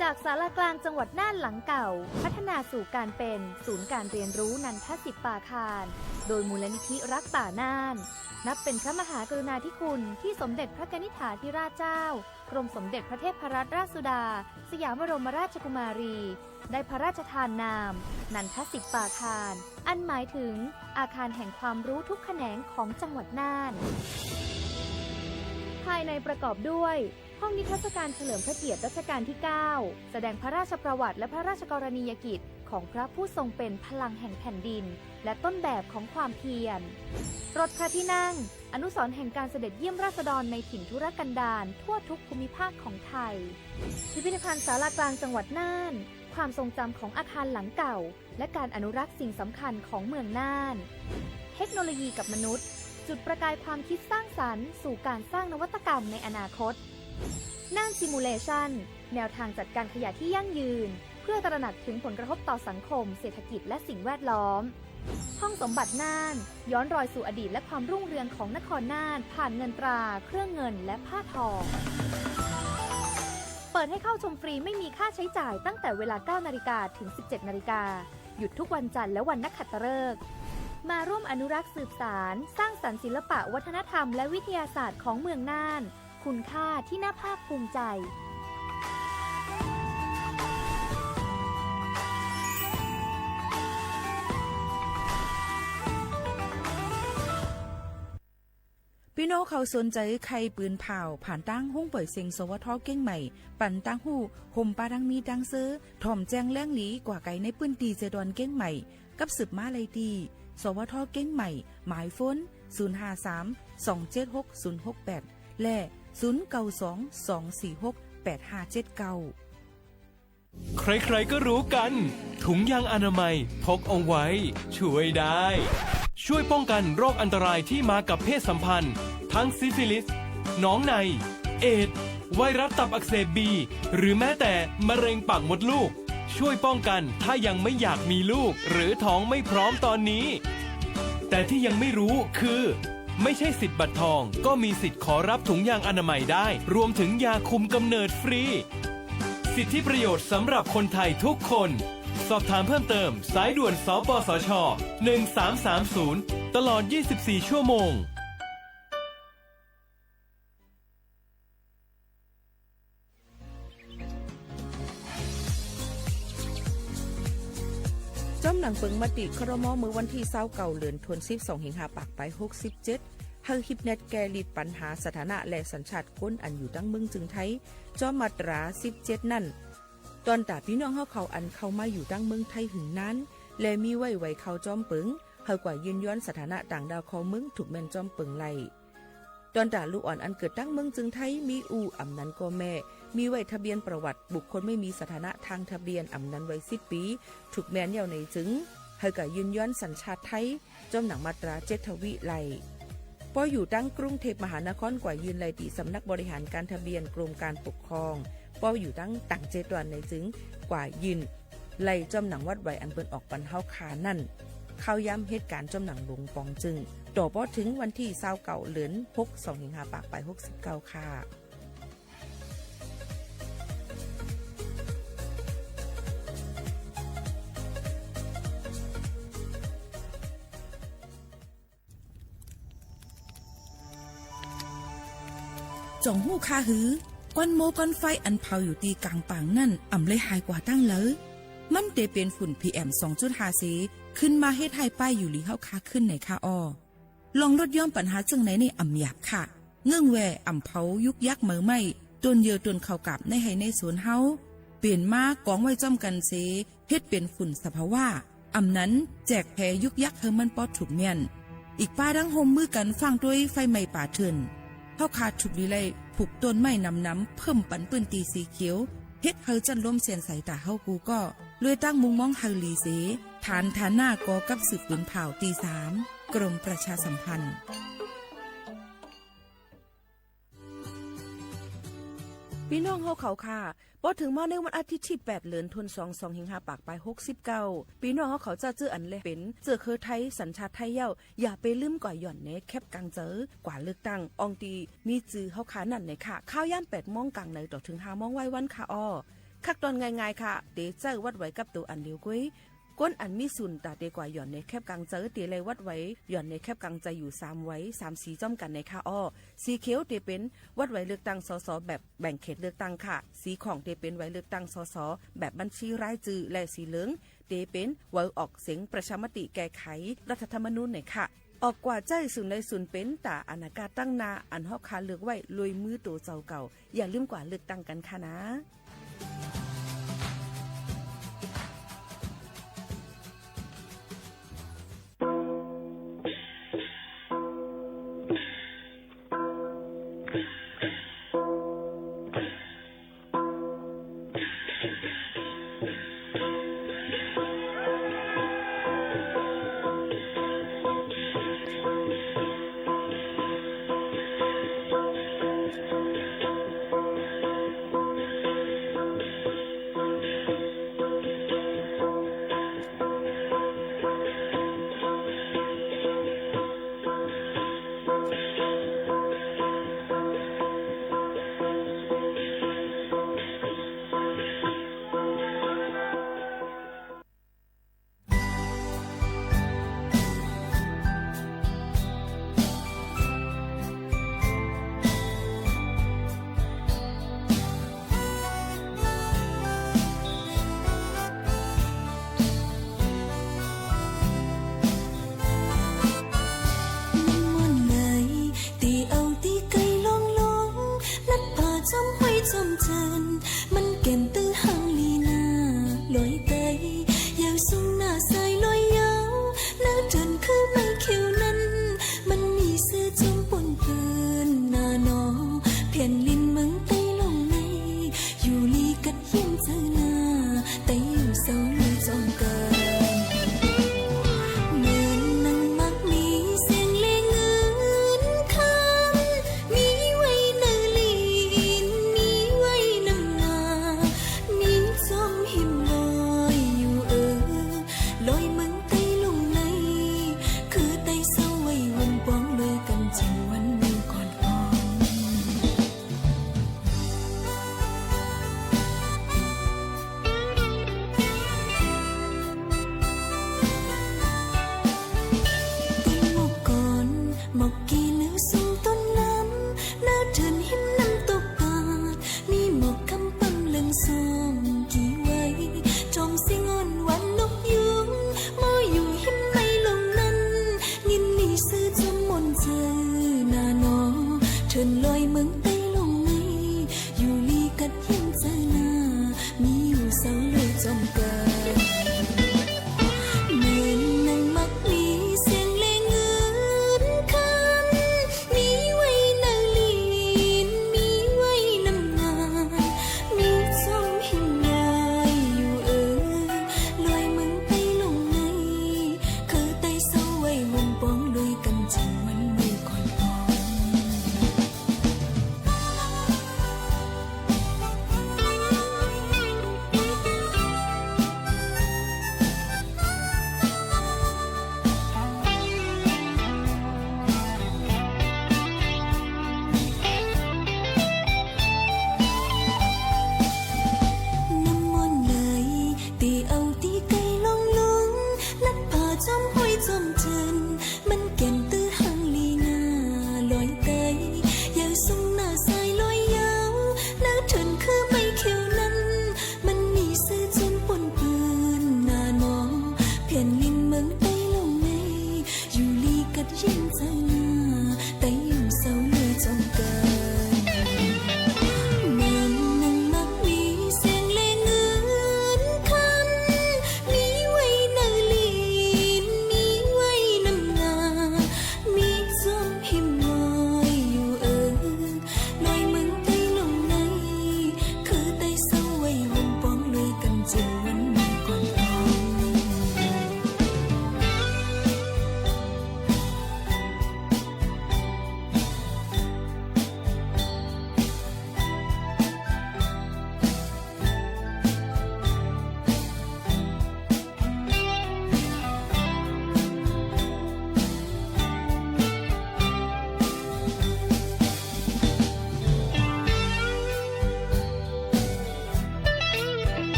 จากศาลากลางจังหวัดน่านหลังเก่า พัฒนาสู่การเป็นศูนย์การเรียนรู้นันทสิปปาคาร โดยมูลนิธิรักป่าน่าน นับเป็นพระมหากรุณาธิคุณที่สมเด็จพระกนิษฐาธิราชเจ้า กรมสมเด็จพระเทพรัตนราชสุดา สยามบรมราชกุมารี ได้พระราชทานนาม นันทสิปปาคาร อันหมายถึงอาคารแห่งความรู้ทุกแขนงของจังหวัดน่าน ภายในประกอบด้วย ห้องนิทรรศการเฉลิมพระเกียรติรัชกาลที่เก้า แสดงพระราชประวัติและพระราชกรณียกิจของพระผู้ทรงเป็นพลังแห่งแผ่นดิน และต้นแบบของความเพียร รถพระที่นั่ง อนุสรณ์แห่งการเสด็จเยี่ยมราษฎรในถิ่นทุรกันดารทั่วทุกภูมิภาคของไทย พิพิธภัณฑ์ศาลากลางจังหวัดน่าน ความทรงจำของอาคารหลังเก่า และการอนุรักษ์สิ่งสำคัญของเมืองน่าน เทคโนโลยีกับมนุษย์ จุดประกายความคิดสร้างสรรค์สู่การสร้างนวัตกรรมในอนาคต น่าน Simulation แนวทางจัดการขยะที่ยั่งยืน เพื่อตระหนักถึงผลกระทบต่อสังคม เศรษฐกิจ และสิ่งแวดล้อม ห้องสมบัติน่าน ย้อนรอยสู่อดีตและความรุ่งเรืองของนครน่าน ผ่านเงินตรา เครื่องเงิน และผ้าทอง เปิดให้เข้าชมฟรีไม่มีค่าใช้จ่ายตั้งแต่เวลา เก้านาฬิกา ถึง สิบเจ็ดนาฬิกา หยุดทุกวันจันทร์และวันนักขัตฤกษ์ มาร่วมอนุรักษ์สืบสาน สร้างสรรค์ศิลปะวัฒนธรรมและวิทยาศาสตร์ของเมืองน่าน คุณค่าที่น่าภาคภูมิใจ ปี้น้องเขาสนใจ๋ใค่ปืนผ่าว ผ่านตางห้องป่อยเซ็ง สวท เกียงใหม่ ปันตางฮู้ ห่มปาดังมีดังเซอ ถ่อมแจ้งแหล่งหลี กว่าไกลในปื้นตี้เจดอนเกียงใหม่ กับสืบมาได้ตี้ สวท เกียงใหม่ หมายโฟน ศูนย์ห้าสาม สองเจ็ดหก ศูนย์หกแปด และ ศูนย์เก้าสอง สองสี่หก แปดห้าเจ็ดเก้า ใครๆ ก็รู้กัน ถุงยางอนามัยพกเอาไว้ ช่วยได้ ช่วยป้องกันโรคอันตรายที่มากับเพศสัมพันธ์ ทั้งซิฟิลิส หนองใน เอดส์ ไวรัสตับอักเสบบี หรือแม้แต่มะเร็งปากมดลูก ช่วยป้องกันถ้ายังไม่อยากมีลูกหรือท้องไม่พร้อมตอนนี้ แต่ที่ยังไม่รู้คือ ไม่ใช่สิทธิ์บัตรทอง ก็มีสิทธิ์ขอรับถุงยางอนามัยได้ รวมถึงยาคุมกำเนิดฟรี สิทธิประโยชน์สำหรับคนไทยทุกคน สอบถามเพิ่มเติม สายด่วน สปสช หนึ่งสามสามศูนย์ ตลอด ยี่สิบสี่ ชั่วโมง จ้อมหนังเปิงมติ ครม. เมื่อวันตี้ ซาวเก้า เดือนธันวาคม สองพันห้าร้อยหกสิบเจ็ด หื้อฮิปแนทแก้ลิดปัญหาสถานะและสัญชาติคนอันอยู่ตังเมืองจึงไทย จ้อมมาตรา สิบเจ็ด นั้น ตอนต๋าปี้น้องเฮาเขาอันเข้ามาอยู่ตังเมืองไทยหึงนาน และมีไว้ไหวเข้าจ้อมเปิง หื้อกว่ายื่นย้อนสถานะต่างด้าวเข้าเมือง ถูกแม่นจ้อมเปิงไล่ ตอนต๋าลูกอ่อนอันเกิดตังเมืองจึงไทย มีอู้อำนั้นก็แม่ มีไว้ทะเบียนประวัติบุคคลไม่มีสถานะทางทะเบียน อำนั้นวัย สิบ ปี๋ ถูกแม่นแล้วในจึง หื้อกว่ายื่นย้อนสัญชาติไทย จ้อมหนังมาตรา เจ็ด ทวีไล่ ปออยู่ตังกรุงเทพมหานคร กว่ายื่นไล่ตี้สำนักบริหารการทะเบียนกรมการปกครอง ปออยู่ตังต่างเจดอนในจึง กว่ายื่นไล่จ้อมหนังวัดไหวอันเปิ้นออกปันเฮาข้านั้น ข้าวยามเหตุก๋ารณ์จ้อมหนังหลวงป๋องจึง ต่อปอเถิงวันตี้ ซาวเก้า เดือนหก สองพันห้าร้อยหกสิบเก้า ค่ะ จ๋องฮู้คาหือ ก้อนโม้ก้อนไฟอันเผาอยู่ตี้ก๋างป่างนั้น อ่ำไล่หายกว่าตังเลิว มันเต๋เป๋นฝุ่น PM สองจุดห้า เส ขึ้นมาเฮ็ดหื้อป้ายอยู่หลีเฮาคาขึ้นไหนคะอ้อ ลองลดย่อมปัญหาเจิ่งไหนนี่อ่ำหยาบค่ะ เงื่องแว่อ่ำเผายุกยักเหมอไหม้ ต้นเยื่อต้นข้าวกาบในไฮ่ในสวนเฮา เป๋นมากองไว้จ้อมกั๋นเส เฮ็ดเป๋นฝุ่นสภาวะ อ่ำนั้นแจกแผยุกยักหื้อมันปอถูกแม่น อีกป้าดั้งฮ่วมมือกั๋นฟั่งตวยไฟไหม้ป่าเถื่อน เฮาคาถูกดีไล่ผูกต้นไม้หนำๆ เพิ่มปันปื้นตี้สีเขียว เฮ็ดหื้อจั้นลมเสี้ยนใสต๋าเฮากู้ก็ ลวยตั้งมุมมองหื้อหลีเส ฐานฐานะก่อกับสืบปืนผ่าวตี้สาม กรมประชาสัมพันธ์ ปี้น้องเฮาเขาค่ะ ปอเถิงมาในวันอาทิตย์ตี้ แปด เดือนธันวาคม สองพันห้าร้อยหกสิบเก้า ปี้น้องเฮาเขาเจ้าเจื้ออันแลเป๋นเจื้อเครือไทย สัญชาติไทยแล้ว อย่าไปลืมกว่าหย่อนในแคปก๋างเจิว กว่าเลือกตั้ง อ่องตี้มีจื้อเฮาคานั้นไหนคะ ข้าวยาม แปด โมงก๋างในต่อเถิง ห้า โมงวายวันค่ะอ้อ คักตอนง่ายๆ ค่ะ เต๋ใจ๊วัดไหวกับตั๋วอันเดียวก้วย คนอันมีสุนต๋าเต๋กว่าหย่อนในแคปก๋างเจิว เต๋ไล่วัดไหวหย่อนในแคปก๋างเจิวอยู่สามไหว สามสีจ้อมกั๋นไหนคะอ้อ สีเขียวเต๋เป๋นวัดไหวเลือกตั้ง สส แบบแบ่งเขตเลือกตั้งค่ะ สีข่องเต๋เป๋นไหวเลือกตั้ง สส แบบบัญชีรายจื้อ และสีเหลืองเต๋เป๋นไหวออกเสียงประชามติแก้ไขรัฐธรรมนูญไหนคะ ออกกว่าใจ๊สุนใดสุนเป๋นต๋าอนาคตตังหน้า อันเฮาคาเลือกไว้ลวยมือตั๋วเจ้าเก่า อย่าลืมกว่าเลือกตั้งกั๋นค่ะนะ เ เปิ้นลอยเมืองใต้ลงใน อยู่ลีกัดเฮียนเจิ่นนา มีอยู่เซาเลยจอมกั๋น เหมือนนางมักมีแสงและเงินคำ มีไว้เนินลิ้น มีไว้นำหน้า มีจ้อมหิ้งลอยอยู่เออ ลอยเมืองใต้ลงใน คือใต้เซาไว้ห่มปองลุยกั๋นเจิ่งวันเมื่อก่อนปอง น้ำม่อนไหล เต๋เอาตี้ไกลล่องลง ลัดผาจ้อมห้วยจ้อมเจิ่น มันแก่นตื้อหางลีนา ลอยใต้ ยาวสูงหน้าสายลอยยาว หน้าเถินคือใบเขียวนั้น มันมีซื่อจนปนเปื้อนนาหนอ แผ่นดินเมืองใต้ลงใน อยู่ลีกัดเฮียนเจิ่นนา ใต้อยู่เซาเลยจอมกั๋น เหมือนนางมักมีแสงและเงินคำ มีไว้เนินลิ้น มีไว้นำหน้า มีจ้อมหิ้งลอยอยู่เออ ลอยเมืองใต้ลงใน คือใต้เซาไว้ห่มปองลุยกั๋นเจิ่งวันเมื่อก่อนปอง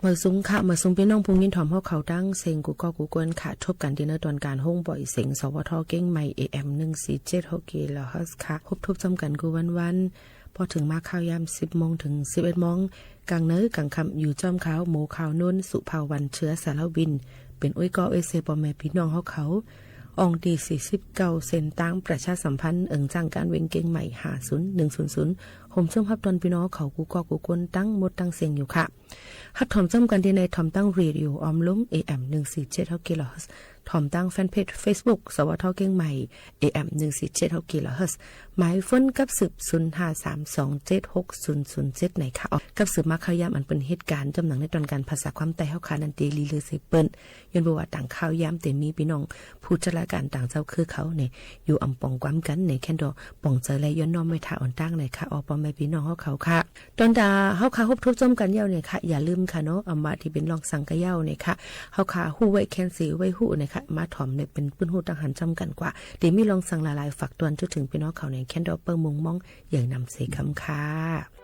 เมิดสุงค่ะ เมิดสุงปี้น้องผู้ยินถอมเฮาเขาตังเซ็งกู้ก๊อกกู้คนค่ะ ทบกั๋นตี้เนินตอนก๋านโฮงบ่อยเสียง สวท เกียงใหม่ เอเอ็ม หนึ่งสี่เจ็ดหก กิโลเฮิรตซ์ค่ะ พบทบจ้อมกั๋นกู้วันๆ ปอเถิงมาข่าวยามสิบโมงเถิงสิบเอ็ดโมง ก๋างเนินก๋างค่ำอยู่จ้อมข่าว หมวดข่าวนุ้น สุภาวัน เชื้อสารวิน เป๋นอุ้ยก้ออุ้ยเซป้อแม่ปี้น้องเฮาเขา อ่องตี้สี่สิบเก้า เส้นตางประชาสัมพันธ์ เอิงจ้างก๋านเวงเกียงใหม่ ห้าศูนย์หนึ่งศูนย์ศูนย์ โฮมซุ่มฮับต้อนปี้น้องเฮาเขากู้ก๊อกกู้คนตังหมดตังเสียงอยู่ค่ะ ฮับถอมจ้อมกั๋นตี้ใน ถอมตังเรดิโอออมลม เอเอ็ม หนึ่งสี่เจ็ดหก กิโลเฮิรตซ์ ถอมตังแฟนเพจเฟซบุ๊ก สวท เกียงใหม่ เอเอ็ม หนึ่งสี่เจ็ดหก กิโลเฮิรตซ์ หมายโฟนกับสืบ ศูนย์ห้าสามสองเจ็ดหกศูนย์ศูนย์เจ็ด ไหนค่ะ กับสืบมาข่าวยามอันเปิ้นเฮ็ดก๋านจำหนังในตอนก๋านภาษาความใต้เฮาค่ะ นั้นเต๋หลีเลือเสียเปิ้น ย้อนเปื้อว่าตางข่าวยามเต๋มีปี้น้องผู้จัดรายก๋านต่างเจ้าคือเขาเนี่ย อยู่อำป๋องความกั๋นเนี่ย แคนดอป๋องเจิญและย้อนน้อมไว้ถ้าอ่อนตั้งไหนค่ะ ออป้อแม่ปี้น้องเฮาเขาค่ะ ตอนตาเฮาค่ะพบทบจ้อมกั๋นเย้าเนี่ยค่ะ อย่าลืมค่ะเนาะ อำว่าตี้เป๋นลองสังกะเย้าเนี่ยค่ะ เฮาค่ะฮู้ไว้แคนเสียไว้ฮู้เนี่ยค่ะ มาถอมเนี่ยเป๋นปื้นฮู้ตังหันจ้อมกั๋นกว่า เต๋มีลองสังหลายๆ ฝากตวนจนเถิงปี้น้องเขาเนี่ย แคนดอเปิ้งมุงมอง ใหญ่นำเสกำค่ะ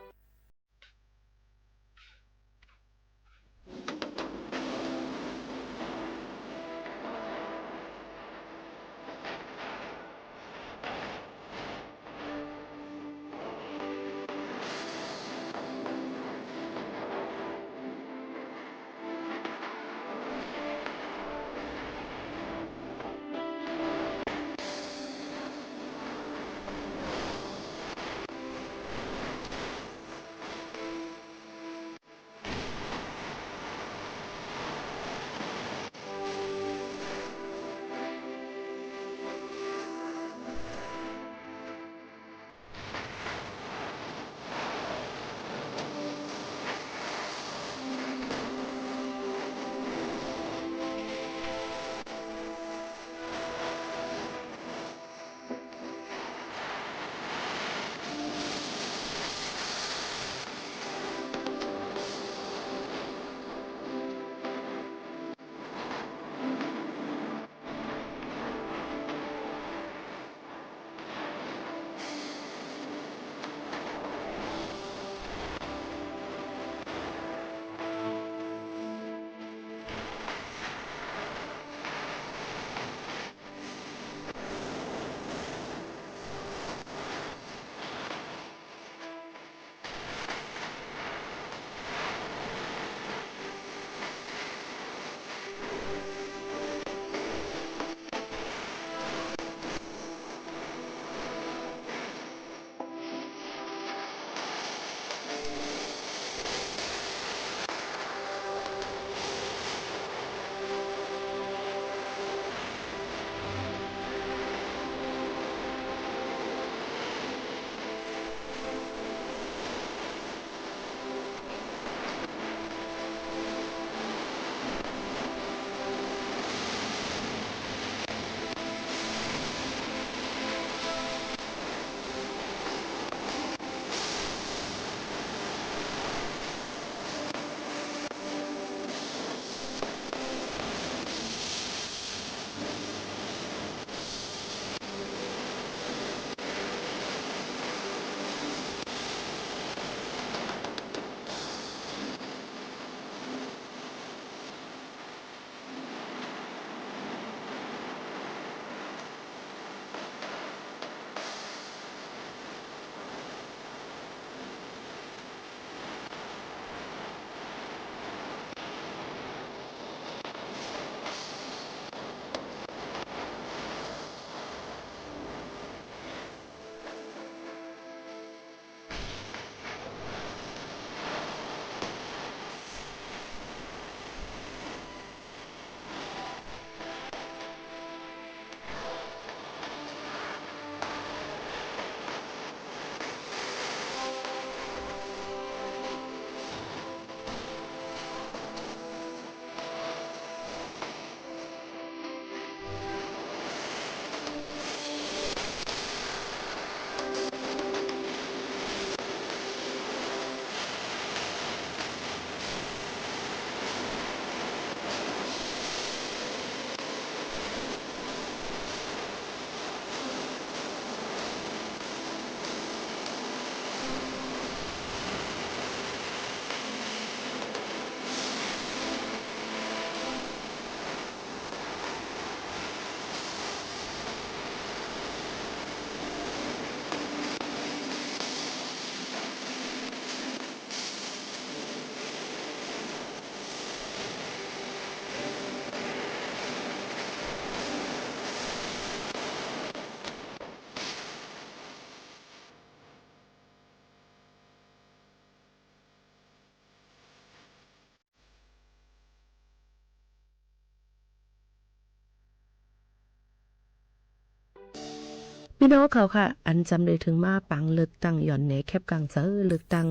ปี้น้องเขาค่ะ อันจำได้เถิงมาปางเลือกตั้งหย่อนแหนแคปก๋างเจิงเลือกตั้ง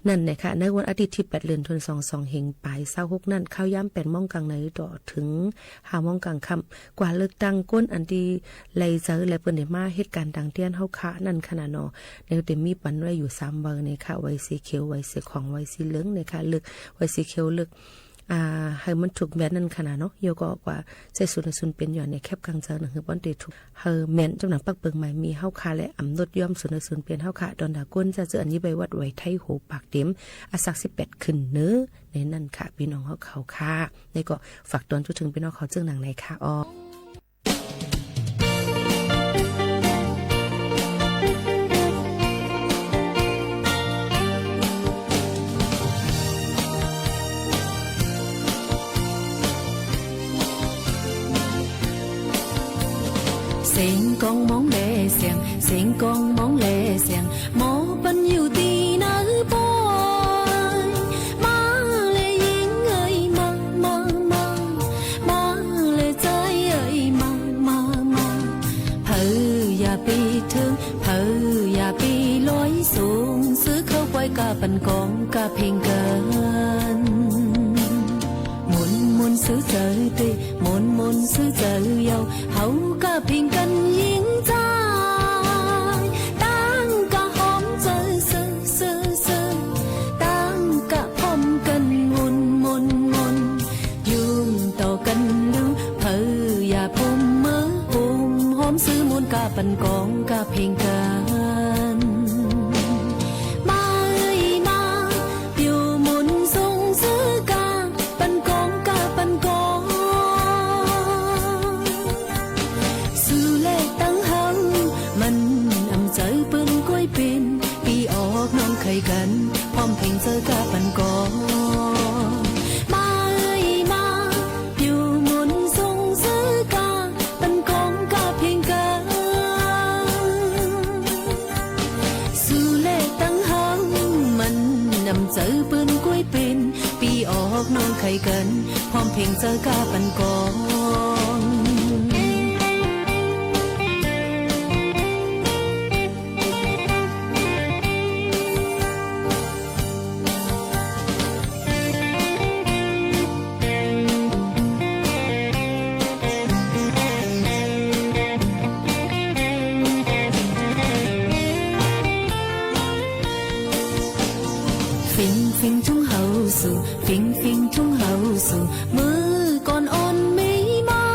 นั้นแหละค่ะ ในวันอาทิตย์ตี้แปด เดือนธันวาคม สองพันยี่สิบหกนั้น ข่าวยามแปดโมงก๋างในต่อเถิงห้าโมงก๋างค่ำ กว่าเลือกตั้งคนอันตี้ไล่เจิงและเปิ้นได้มาเฮ็ดก๋านตางเตี้ยนเฮาค่ะนั้นค่ะนาเนาะ ในเต็มมีปันไว้อยู่สามวัยนี่ค่ะ วัยสีเขียว วัยสีขาว วัยสีเหลืองนี่ค่ะ เลือกวัยสีเขียวเลือก อ่า หื้อมันถูกแบบนั้นค่ะนาเนาะ เยี่ยวก็กว่าใจ๊สูตรหาสูตรเป๋นหย่อนแหนแคปก๋างเจิงหนังหื้อป้อนเตถูก หื้อแม่นจ๋ำหนังปากเปิงหมายมีเฮาค่ะ และอำนวยยอมสูตรหาสูตรเป๋นเฮาค่ะ ตอนดาก้นจะเจออันนี้ใบวัดไหวไทยโหปากเต็ม อายุสิบแปดขึ้นเน้อ ในนั้นค่ะ ปี้น้องเฮาเขาค่ะ นี่ก็ฝากตอนจุดถึงปี้น้องเขาเจิ่งหนังในค่ะ อ้อ เสียงกองมองแลเสียง เสียงกองมองแลเสียง หมอปันอยู่ตี้ไหนปอย มาแลหญิงเอ๋ย มา มา มา มาแลใจ๋เอ๋ย มา มา มา เผยอย่าไปเถิง เผยอย่าไปลอย ส่งซื้อเข้าไปก้าปันกองก้าเพลงกั๋น มนต์มนต์ซื้อเจ๋อเต๊ มนต์มนต์ซื้อเจ๋อเยา เฮาก้าเพลงกั๋นหญิงจ๋าย ตั้งก้าหอมเจ๋อเซอเซอเซอ ตั้งก้าพร้อมกั๋นมนต์มนต์มนต์ ยุมต่อกั๋นดู เผยอย่าพุมมือพุมหอม ซื้อมนต์ก้าปันกองก้าเพลงกั๋น มาเอ๋ยมา ปิ้วมนต์ส่งซื้อก้าปันกองก้าปันกอง สูแลตังเฮา มันอำเจ๋อเปิ้นก้วยเป๋น ปี้ออกน้องใค่กั๋น พร้อมเพลงเจ๋อก้าปันกอง มาเอ๋ยมา ปิ้วมนต์ส่งซื้อก้าปันกองก้าเพลงกั๋น สูแลตังเฮา มันอำเจ๋อเปิ้นก้วยเป๋น ปี้ออกน้องใค่กั๋น พร้อมเพลงเจ๋อก้าปันกอง เฟียงเฟียงทุ่งเฮาสู่ เฟียงเฟียงทุ่งเฮาสู่ เมื่อก่อนอ่อนมีมา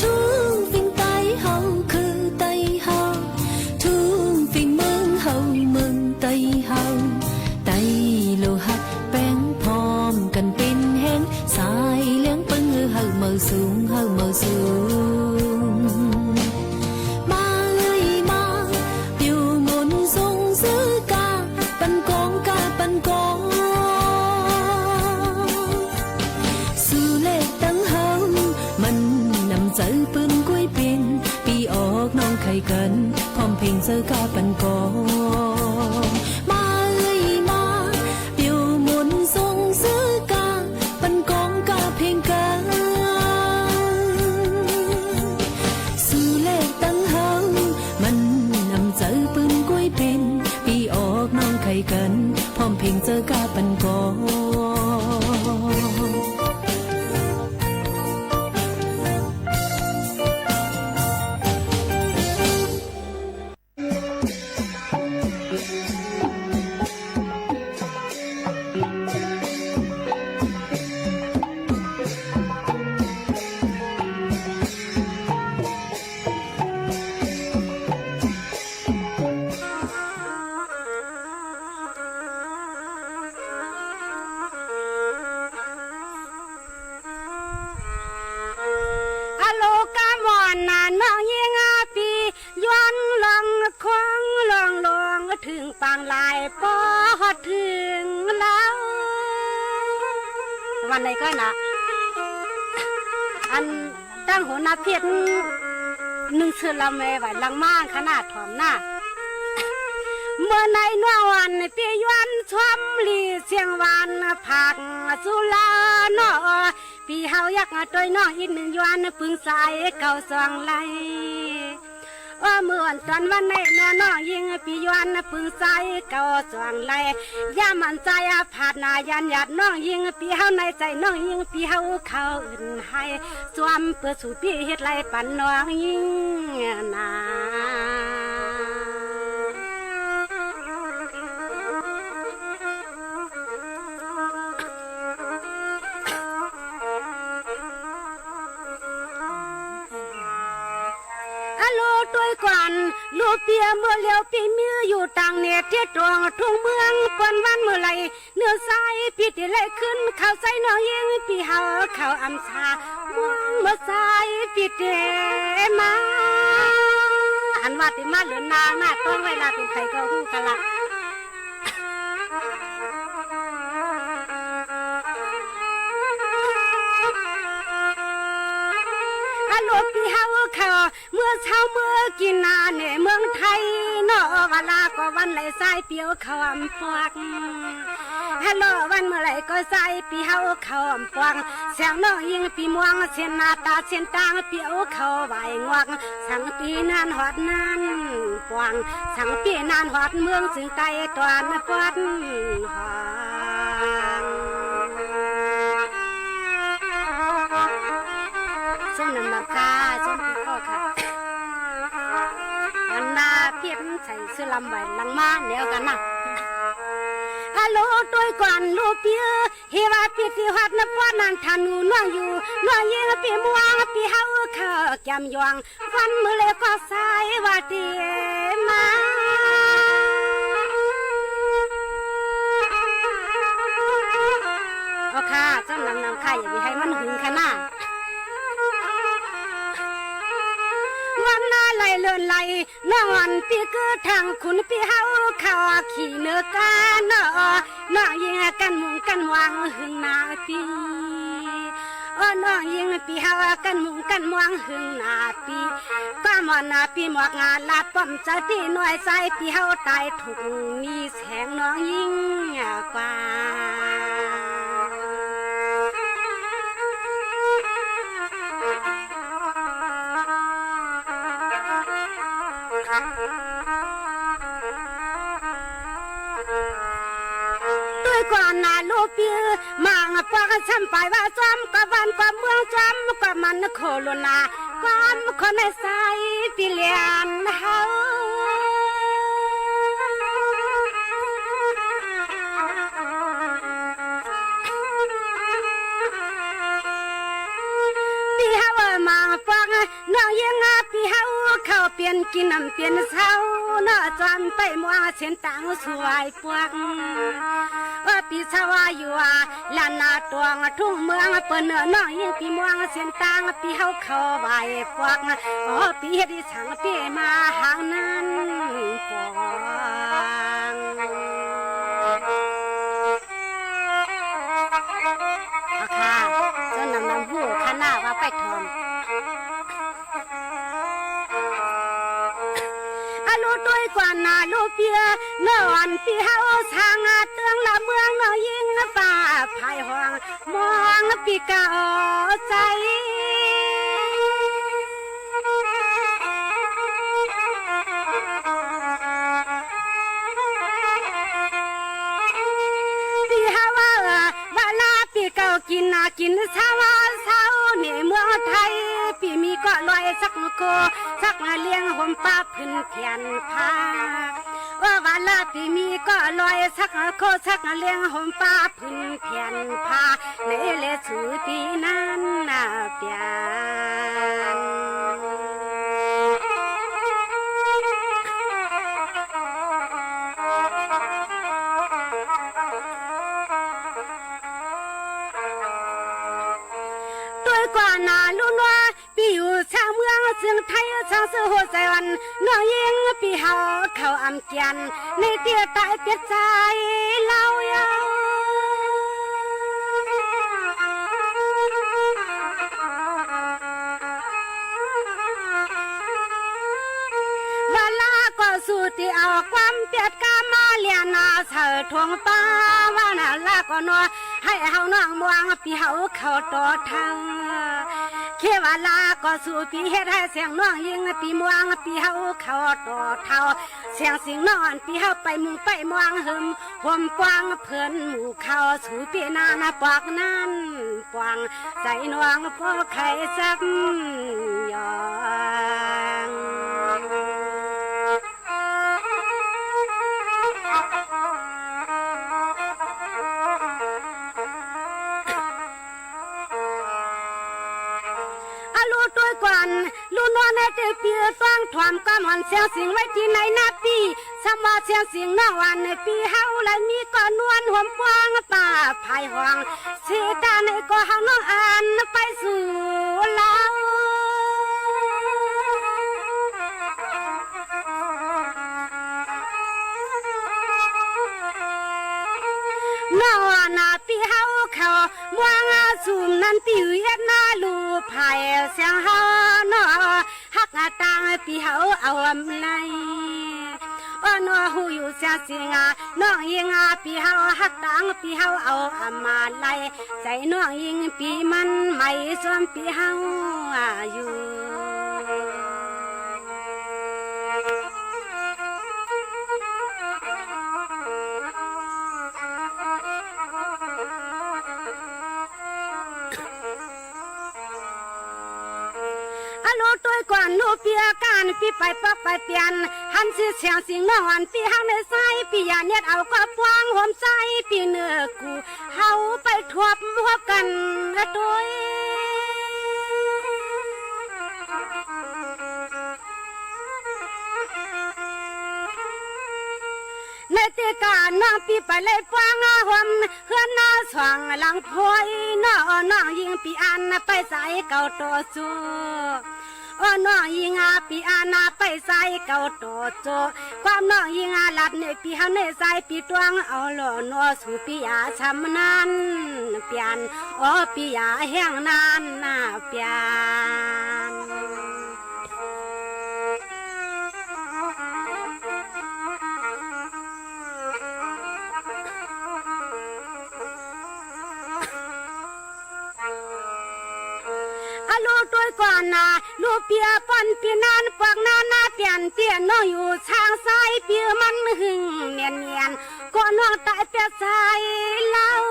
ทุ่งเฟียงใต้เฮาคือใต้เฮา ทุ่งเฟียงเมืองเฮาเมืองใต้เฮา ใต้โลหักแป้งพร้อมกั๋นเป๋นแฮง สายเลี้ยงเปิ้งหื้อเฮาเมาสูง เฮาเมาสูง มาเอ๋ยมา ปิ้วมนต์ส่งซื้อก้าปันกองก้าปันกอง สูแลตังเฮา มันอำเจ๋อเปิ้นก้วยเป๋น ปี้ออกน้องใค่กั๋น พร้อมเพลงเจ๋อก้าปันกอง มาเอ๋ยมา ปิ้วมนต์ส่งซื้อก้าปันกองก้าเพลงกั๋น สูแลตังเฮา มันอำเจ๋อเปิ้นก้วยเป๋น ปี้ออกน้องใค่กั๋น พร้อมเพลงเจ๋อก้าปันกอง อะโลกะหมอนนาน้องหญิงอาปี้ ย้อนลองคว้างลองลอง เถิงปางลายปอดเถิงลาว วันไหนก็นะ อัน ตั้งหัวหน้าเพียรนึ่งเสือละแม่ไหวหลังม่างขนาดถอมหน้า เมื่อในหน้าวันปี้ย้อนชมลีเสียงหวานผักสุราเนาะ ปี้เฮาอยากมาตวยน้องอีกนึ่งย้อนปึงสายเก่าสองไหล อ้อ เมื่อต๋อนวันไหนน้อ น้องญิงปี้ย้อนปึงใจ๊เก่าสวงไหล ยามอันใจ๊อาผาดหน้ายันหยาดน้องญิงปี้เฮาในใจ๋น้องญิงปี้เฮาเขาอื่นไห้ สวมเปื้อสู่ปี้เฮ็ดไหลปันน้องญิงนา อะโล ตวยกวน ลูกปี้เอ๋ย เมื่อเลี้ยวปี้มีอยู่ตางเนตรเตี้ยตรงทุ่งเมือง เปิ้นวันเมื่อไหล เนื้อใจ๊ปี้เต๋ไล่ขึ้น เข้าใจ๊น้องญิงปี้เฮาเขาอำสา ม่วงเมื่อใจ๊ปี้เต๋มา อันว่าเต๋มาเหลือหน้าหน้าต้องไว้ละ เป๋นใผก็ฮู้กั๋นละ อะโล ปี้เฮาเขา เมื่อเช้าเมื่อกี้นาในเมืองไทยเนาะ วาลาก็วันไหลใจ๊ปี้เฮาเขาอำปวก ฮัลโหล วันเมื่อไหลก็ใจ๊ปี้เฮาเขาอำปวก แสงน้องญิงปี้ม่วง เส้นหน้าต๋าเส้นตางปี้เฮาเขาไหวงวก สังปี้นานฮอดนานปวง สังปี้นานฮอดเมืองเซิงใต้ต๋อนปอดฮอง ส้มนำนำค่ะ ส้มปีโป้ค่ะ อันนาเปียบใส่เสื้อลำไหวหลังมาแนวกั๋นนะ อะโล ตวยกวนลูกปี้เอ๋ย เฮว่าปี้ตี้ฮอดนำปอดนานทานูน้องอยู่ น้องญิงปี้ม่วงปี้เฮาเขาแก้มยอง วันเมื่อไหลก็ใจ๊ว่าเต๋มา เอาค่ะ ส้มนำนำค่ะ อย่าไปให้มันหึงค่ะนะ วันนาไหลเลินไหล น้องอ่อนปี้กึ๊ดทางคุณปี้เฮาเขาขี่เนื้อกั๋นเนาะ น้องญิงกั๋นมุงกั๋นม่วงหึงหน้าปี้ โอ้ น้องญิงปี้เฮากั๋นมุงกั๋นม่วงหึงหน้าปี้ ก็หมอนหน้าปี้หมวกงาลาดป้อมใจ๊ตี้น้อยใจ๊ปี้เฮาต๋ายถูกมีแสงน้องญิงกว่า ตวยกวนนาลูกปี้เอ๋ย มางปวกซ้ำไปว่าซ้อมก็วันก็เมืองซ้อมก็มันโคโรนา ความคนในใจ๊ปี้เลียนเฮา ปี้เฮาเอ่ย มางปวก น้องญิงอ่ะ ปี้เฮาเขาเปียนกิ๋นน้ำเปียนเซาเนาะ จวนไปม่วงเส้นตางสวยปวก เออ ปี้เซาอยู่อ่ะ ล้านนาตวงทุ่งเมือง เปิ้นเอ่ย น้องญิงปี้ม่วงเส้นตาง ปี้เฮาเขาไหวปวก โอ้ ปี้เฮ็ดอีสังปี้มาหางนั้นปวง เอาค่ะ ส้มนำนำฮู้ค่ะนะว่าไปถอน อะลูกตวยกวนนาลูกปี้เอ๋ย เมื่อวันปี้เฮาสร้างอาเตื้องละเมืองน้องญิงป้าผายห้อง มองปี้เก่าใจ๋ ปี้เฮาว่า วาลาปี้เก่ากิ๋นนากิ๋นเซาเซา ในเมืองไทยปี้มีก็ลอยสักโค สักเลี้ยงห่มป้าผืนแผ่นผ้า เออ วาลาปี้มีก็ลอยสักโค สักเลี้ยงห่มป้าผืนแผ่นผ้า ในเลสูปี้นั้นนาเปียน ตวยกวนนาลูกน้อย ปี้อยู่ซางเมืองเซิงไทย ซางซื่อหัวใจ๋อ่อน น้องญิงปี้เฮาเขาอำเจียน ในเตี้ยต๋ายเปียดใจ๋เล่าเย้า วาลาก็สู่ตี้เอาความเปียดก้ามาเลียนนาเสิร์ฐงป้า ว่านาลาก็นอ หื้อเฮาน้องม่วงปี้เฮาเขาต่อเทิง เขวลาก็สู่ปี้เฮ็ดหื้อแสงน้องญิงปี้ม่วงปี้เฮาเข้าต่อเต้า แสงสิงห์น้องอันปี้เฮาไปมุ่งไปมองหื้อ โฮมปว้างเปิ้นหมู่เขาสู่ปี้นานาปอกนั้นปวง ใจ๋น้องบ่ใค่สักหย่อน อะลูกตวยก่อน ลูกนวลในตี้ปี้ต้องถวมกำหอนแสงสิงห์ไว้ตี้ไหนนาปี้ ซ้ำว่าแสงสิงห์น้องอันปี้เฮาไหลมีก่อนนวลโฮมปว้างป้าผายห้อง สิตาในก็เฮาน้องอันไปสู่ลาว น้องนาปี้เฮาเข้าม่วงสุมนั้นปี้หื้อเฮ็ดนาลูกผายแสงเฮาน้อ ฮักตางปี้เฮาเอาอำไหน อ้อน้อฮู้อยู่แสงสิงห์น้องญิงปี้เฮาฮักตางปี้เฮาเอาอำมาลัย ใจ๋น้องญิงปี้มันไหมซ้อมปี้เฮาอยู่ อะลูกตวยก่อนลูกปี้อาก๋านปี้ไปปอกไปเปลี่ยน หันสิแสงสิงห์น้องอันปี้ฮักในใสปี้อย่าเนียดเอาก็ปว้างโฮมใสปี้เนื้อกู เฮาไปถวบฮวบกั๋นตวย ในตี้ก๋าน้องปี้ไปเลยปว้างโฮม เฮือนนาสว่างหลังพลอยน้อ น้องญิงปี้อันไปใสเก่าต่อโจ อ้อน้องญิงปี้อันไปใสเก่าต่อโจ ความน้องญิงลัดในปี้เฮาในใสปี้ตวงเอาหล่อน้อสู่ปี้อย่าช้ำนั้นเปลี่ยน อ้อปี้อย่าแห้งนั้นเปลี่ยน อะลูกตวยก่อนนา ลูกปี้ป้อนปี้นานปวกนานาเปลี่ยนเตี้ยน้องอยู่ช้างใสปี้มันหึงเนียนเนียน ก็น้องต๋ายเปียกใสลาว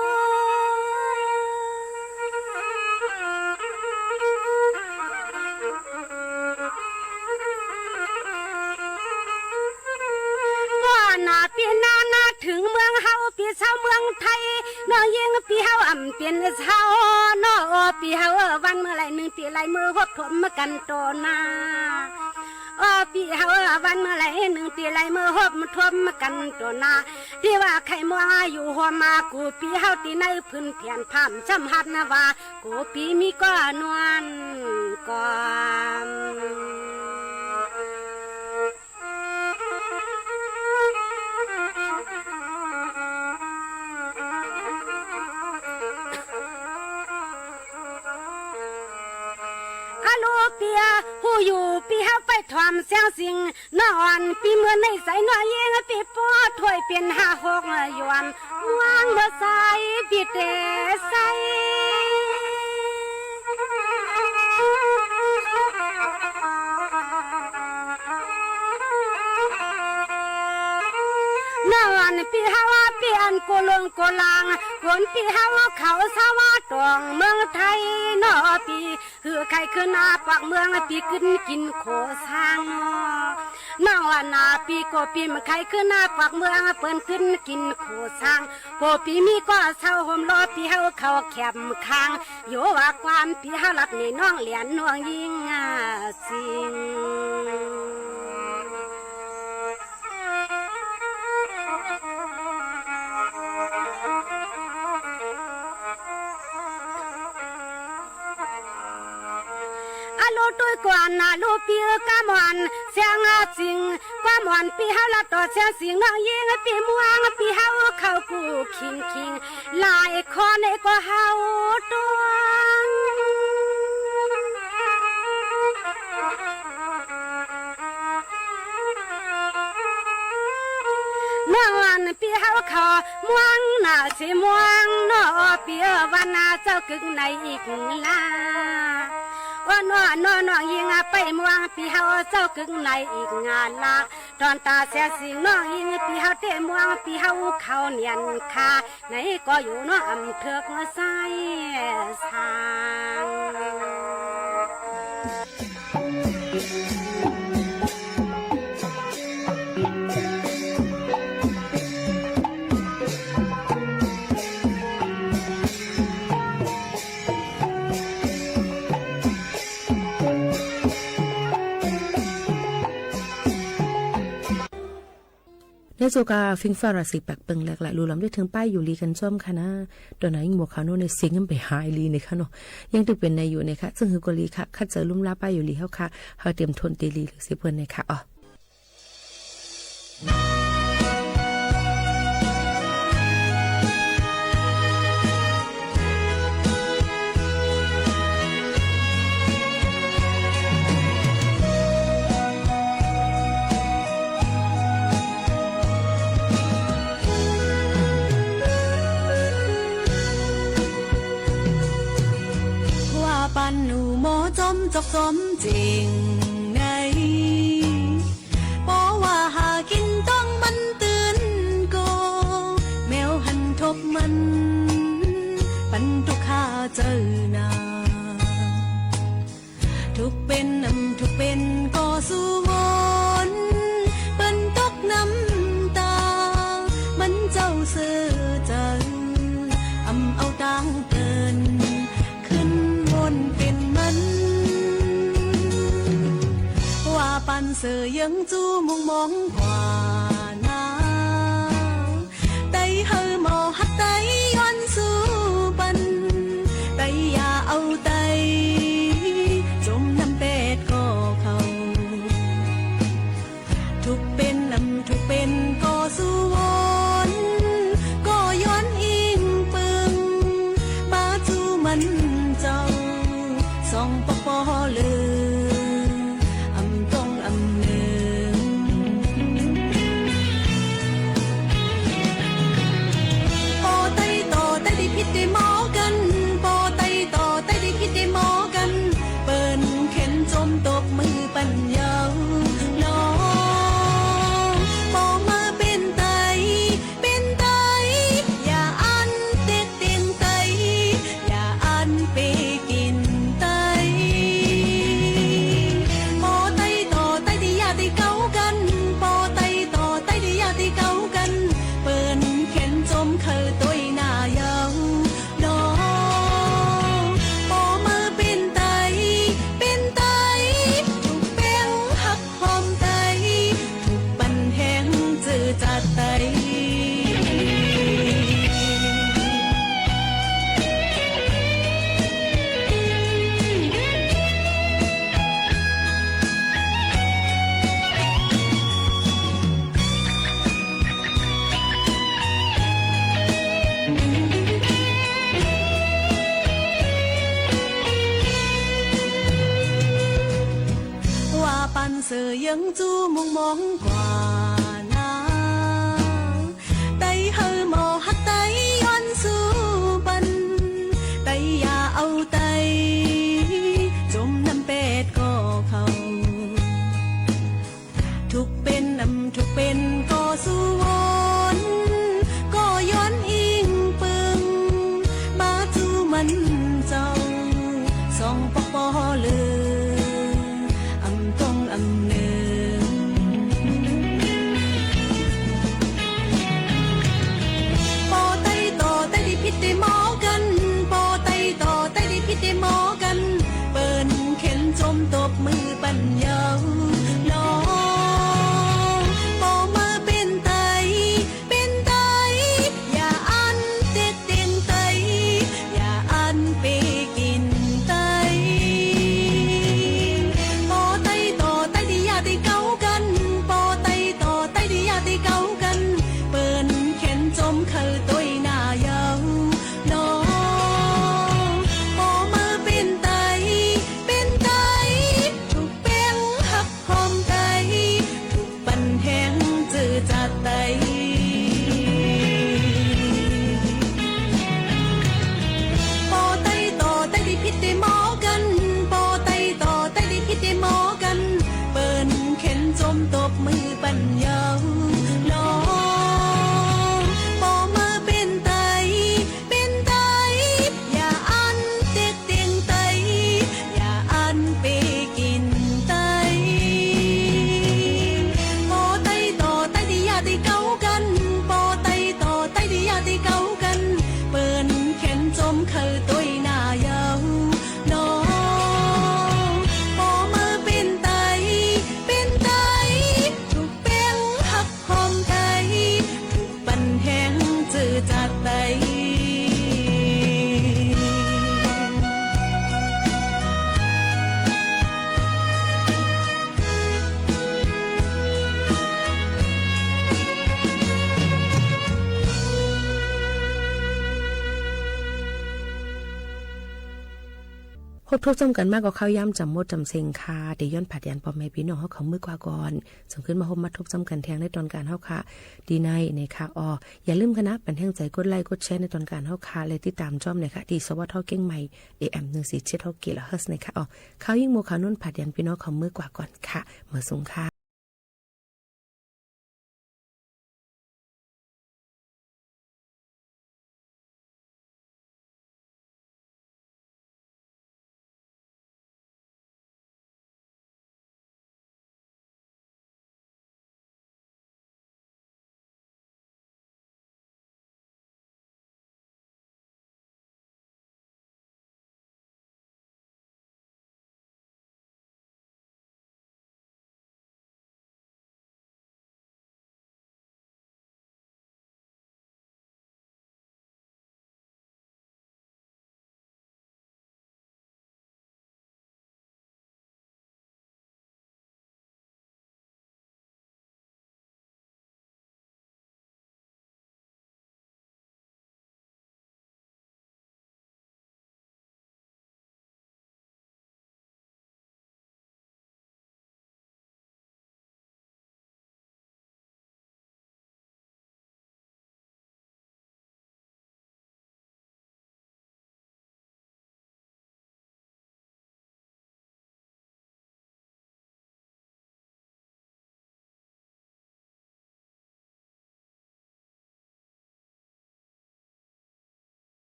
ก่อนนาปี้นานาเถิงเมืองเฮาปี้เซาเมืองไทย น้องญิงปี้เฮาอ่ำเป๋นเซาน้อ ปี้เฮาวันเมื่อไหร่นึ่งตี้ไหลเมื่อฮบถมกั๋นต่อหน้า อ้อปี้เฮาวันเมื่อไหร่นึ่งตี้ไหลเมื่อฮบถมกั๋นต่อหน้า ตี้ว่าใค่มัวอยู่หัวมากูปี้เฮาตี้ในพื้นแผ่นพร่ำซ้ำฮัดนาว่า กูปี้มีก่อนนวลก่อน อะลูกปี้ฮู้อยู่ปี้เฮาไปถวมแสงสิงห์ น้องปี้เมื่อในใสน้องญิงปี้ป้อถ้วยเป๋นห้าหกหย่อม ม่วงเมื่อใสปี้เต๋ใส น้องปี้เฮาปี้อันโกลงโกลาง คนปี้เฮาเขาสาวาตองเมืองไทยน้อปี้ หื้อใค่ขึ้นนาปากเมืองปี้กึ๊ดกิ๋นโขสร้าง น้องว่านาปี้ก็ปี้ใค่ขึ้นนาปากเมืองเปิ้นกึ๊ดกิ๋นโขสร้าง ก็ปี้มีก่อเซาโฮมรอปี้เฮาเข้าแคมป์ค้าง โยว่าความปี้เฮาลัดนี่น้องเหลียนน้องญิงสิงห์ อะลูกตวยก่อนนาลูกปี้เอ๋ยกำหอนแสงสิงห์ กำหอนปี้เฮาลัดต่อแสงสิงห์น้องญิงปี้ม่วงปี้เฮาเข้ากู้คิงคิง หลายคนก็เฮาตวง เมื่อวันปี้เฮาเข้าม่วงนาสิม่วงน้อปี้เอ๋ยวันนาเจ้ากึ๊กในอีกลา ก็น้อ น้อ น้องหญิงอะไปม่วงปี้เฮาเจ้ากึ่งในอีกงานละ ต๋อนต๋าแสนสิงห์น้องหญิงปี้เฮาเต๊ะม่วงปี้เฮาเข้าเนียนค่ะ ไหนก็อยู่น้องอำเถือกสายสาง ในโซกา เฟื่องฟ้าราศีปากเปิงแหลกละ ลูลำได้เถิงป้ายอยู่หลีกั๋นจ้อมค่ะนะ ต๋อนนั้นยิ่งหมวกขาวโน่นในเสียงยังไปหายหลีเนี่ยค่ะเนาะ ยังตึกเป๋นในอยู่เนี่ยค่ะ ซึ่งหื้อก็หลีค่ะ ขัดเจอลุ่มล้าป้ายอยู่หลีเฮาค่ะ เฮาเตรียมทนเตรียมหลีหรือเสียเปิ้นเนี่ยค่ะ อ๋อ ว่าปานหนูหมอจอมจอกจอมเจ๋งใน ปอว่าหากิ๋นต้องมันตื่นโก แมวหันทบมัน ปันตุ๊กข์ข้าเจ้านา ทุกข์เป๋นอำทุกข์เป๋นก็สู้วน เปิ้นตกน้ำตา มันเจ้าเซอเจ้า อำเอาตางเปิ้น ขึ้นวนเป๋นมัน ว่าปานเสอเยิงจู้มุ่งมองกว่านา ไต้หื้อหมอฮักไต้ย้อนสู้ปัน ไต้อย่าเอาไต้ จมน้ำแปดก็เข้า ทุกข์เป๋นอำทุกข์เป๋นก็สู้วน ก็ย้อนอิงเปิง มาจู้มันเจ้า สองปอกปอเลือ อำต้องอำเนิง ปอไต้ต่อไต้ได้ผิดได้หมอกั๋น ปอไต้ต่อไต้ได้ผิดได้หมอกั๋น เปิ้นแขนจมตบมือปันเย้า น้อง ปอเมื่อเป๋นไต้ เป๋นไต้ อย่าอั้นเต๊กเตียงไต้ อย่าอั้นเปกิ๋นไต้ ปอไต้ต่อไต้ได้อย่าได้เก๋ากั๋น ปอไต้ต่อไต้ได้อย่าได้เก๋ากั๋น เปิ้นแขนจมเขอตวยหน้าเย้า น้อง ปอเมื่อเป๋นไต้ เป๋นไต้ ถูกแป้งฮักหอมไต้ ถูกปันแหงจื้อจาดไต้ ว่าปานเสอเยิงจู้มุ่งมองกว่านา ไต้หื้อหมอฮักไต้ย้อนสู้ปัน ไต้อย่าเอาไต้ จมน้ำแปดก็เข้า ทุกข์เป๋นอำทุกข์เป๋นก็สู้วน ก็ย้อนอิงเปิง มาจู้มันเจ้า สองปอกปอเลือ อำต้องอำเนิง ตวยหน้าเยาว์น้อง ปอเมอเป๋นไต เป๋นไต ทุกเป๋งฮักหอมไต ทุกปันแฮงจื้อจาดไต พบทบจ้ำกั๋นมาก็ข้าวยามจ๋ำหมดจ๋ำเซ็งค่ะ เตียย้อนผาดหยันป้อแม่ปี้น้องเฮาเสมอกว่าก่อน ส่งขึ้นมาพบมาทบจ้ำกั๋นแทงในตอนก๋านเฮาค่ะ ตี้ไหนนะคะ อ้อ อย่าลืมค่ะนะ ปันแฮงใจ๋กดไลก์กดแชร์ในตอนก๋านเฮาค่ะ และติดต๋ามจ้อมนะคะ ตี้ สวท เชียงใหม่ เอเอ็ม หนึ่งสี่เจ็ดหก กิโลเฮิรตซ์นะคะ อ้อ ข้าวหญิงโม ขาวนวลผาดหยันปี้น้องเสมอกว่าก่อนค่ะ มาส่งค่ะ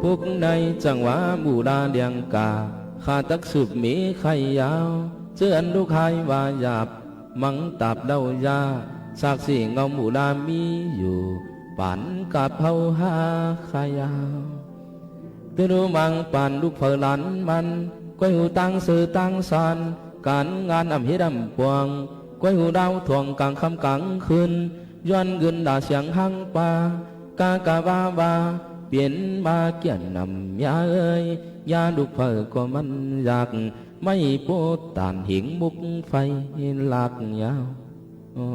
ปุกในจังหวะหมู่ลาเลียงก๋า ข้าตักสืบมีใค่ยาว เจื้ออันลูกฮายว่าหยาบ มังตาบเล่ายา สากสีเงาหมู่ลามีอยู่ ปานกาบเฮาหาใค่ยาว ตึงฮู้มังปานลูกเผอหลานมัน ก้อยฮู้ตางเซอตางซาน ก๋านงานอ่ำเฮ็ดอ่ำปวง ก้อยฮู้ดาวถ่วงก๋างค่ำก๋างคืน ย้อนเงินด่าเสียงฮังปา กากะว่าว่า เป๋นมาเกี้ยนนำยาเอ๋ย ยาลูกเผอก็มันอยาก ไม้โปต้านหิงมุกไฟลากยาว โอ้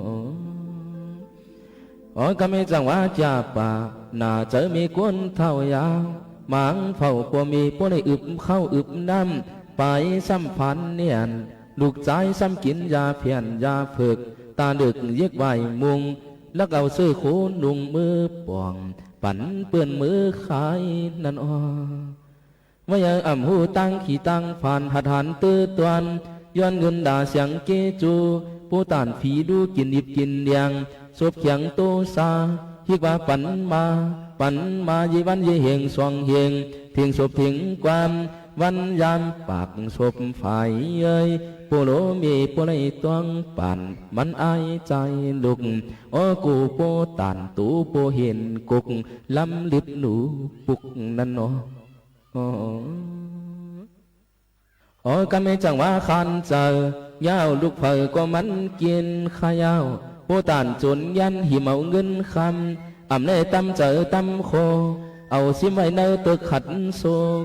โอ้ กำมีจังหวะจ่าป่า หน้าเจอมีก้นเฒ่ายาว หมางเฝ้าปัวมีปัวได้อึบข้าวอึบน้ำ ไปซ้ำฝันเนียน ลูกจายซ้ำกิ๋นยาเผี้ยนยาเผิก ตาเลิกเยียกไหวมุง ลักเอาเสื้อโขนุงมือป่อง ปันเปื้อนมือขายนั่นออ ว่ายังอ่ำฮู้ตังขี้ตังฝัน หัดหันตื้อตวน ย้อนเงินด่าเสียงเกจู ผู้ต้านผีดูกิ๋นอิบกิ๋นเลียง ศพเขียงโตซา ฮิกว่าปันมา ปันมา เยวันเยเฮงสองเฮง เถิงศพเถิงความ วันยามปากศพฝ่ายเย้ย โปโลมีโปไลตวงปาน มันอายใจ๋ลุก โอกูโปต้านตูโปเห็นกุก ล้ำลึกหนูปุกนั่นเนาะ อ๋อ อ๋อ กำมีจังหวะคานเจอ ยาวลูกเผอก็มันกิ๋นข้าวยาว โปต้านจนยันหิมเอาเงินคำ อ่ำได้ตำเจอตำโค เอาซิมไว้ในตึกขัดโซ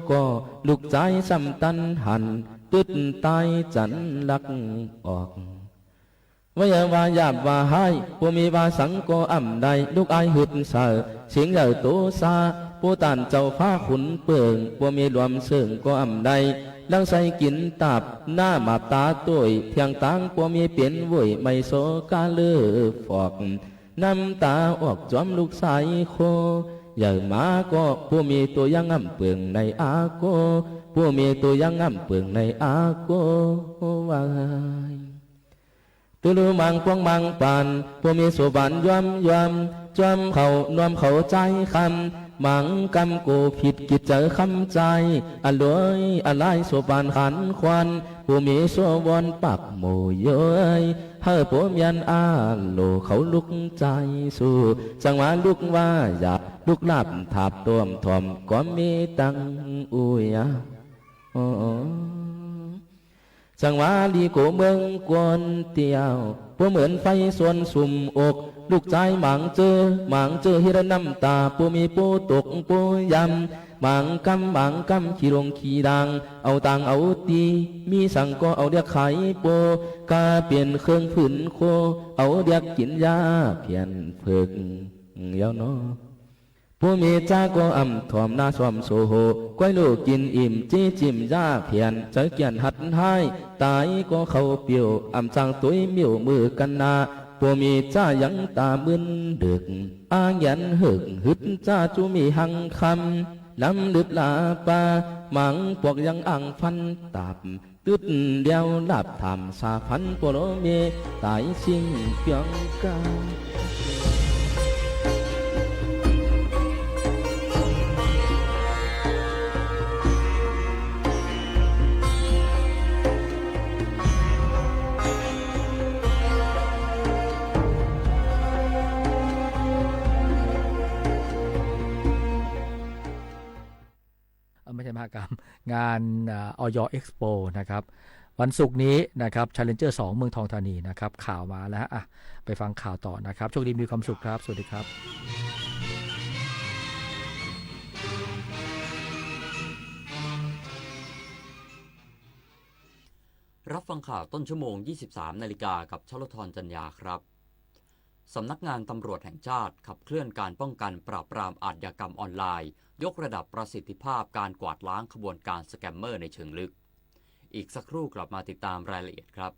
ก็ลูกจายซ้ำตันหัน ตึ๊ดตายจันลักออก ว่าอย่าว่าหยาบว่าฮ้าย ปัวมีว่าสังก็อ่ำได้ ลูกอายหึดเสอ เสียงใหญ่โตซา ปัวต้านเจ้าฟ้าขุนเปิง ปัวมีหลวมเสิงก็อ่ำได้ ลังใส่กิ๋นตาบ หน้าหมาบต๋าโต้ย เพียงตางปัวมีเป๋นโว้ย ไม่โซกาเลือฟอก น้ำต๋าออกจอมลูกสายโค ใหญ่หมาก็ปัวมีตัวยังอ่ำเปิงในอาโก ปัวมีตัวยังอ่ำเปิงในอาโก ว่า ตึงฮู้มังปวงมังปาน ปัวมีโสบานยอมยอม จอมเขานอมเขาใจ๋คำ มังกำโกผิดกิจเจอคำใจ๋ อร่อยอร่ายโสบานขันควัน ปัวมีโสวอนปากหมู่เย้ย หื้อปัวเมียนอาโหลเขาลุกใจ๋สู้ จังหวะลุกว่าหยาบ ลุกลาบถาบต้วมถ่อม ก็มีตังอู้ยา โอ้ จังหวะลีโกเมืองกวนเตี้ยว ปัวเหมือนไฟส่วนสุมอก ลูกจายหมางเจอ หมางเจอเฮ็ดน้ำต๋า ปัวมีปัวตกปัวยำ หมางกำหมางกำขี้ลงขี้ดาง เอาตางเอาตี้ มีสังก็เอาเดียกขายปัว กาเป๋นเครื่องผืนโค เอาเดียกกิ๋นยาเผี้ยนเผิก เย้าเนาะ ปัวมีจ้าก็อ่ำถ่อมหน้าซ่อมโสโห ก้อยลูกกิ๋นอิ่ม จี้จิ้มยาเผี้ยน ใจ๋เกี้ยนหัดฮ้าย ต๋ายก็เข้าเปียว อ่ำจางตุ้ยเมี้ยวมือกั๋นนา ปัวมีจ้ายังต๋ามึนเดิก อาหยันเหิก หึดจ้าจูมีหังคำ ล้ำลึกลาปา หมางปวกยังอ่างฟันตาบ ตึ๊ดเดียวลาบถามสาพัน ปัวโลเมต๋ายสิ่งเปียงกา เอ่อ ไม่ใช่มหกรรม งาน เอ่อ อย.เอ็กซ์โป นะครับ วันศุกร์นี้นะครับ Challenger สอง เมืองทองธานีนะครับ ข่าวมาแล้วฮะ อ่ะ ไปฟังข่าวต่อนะครับ โชคดีมีความสุขครับ สวัสดีครับ รับฟังข่าวต้นชั่วโมง ยี่สิบสามนาฬิกา กับชลธร จันยาครับ สำนักงานตำรวจแห่งชาติขับเคลื่อนการป้องกันปราบปรามอาชญากรรมออนไลน์ ยกระดับประสิทธิภาพการกวาดล้างขบวนการสแกมเมอร์ในเชิงลึก อีกสักครู่กลับมาติดตามรายละเอียดครับ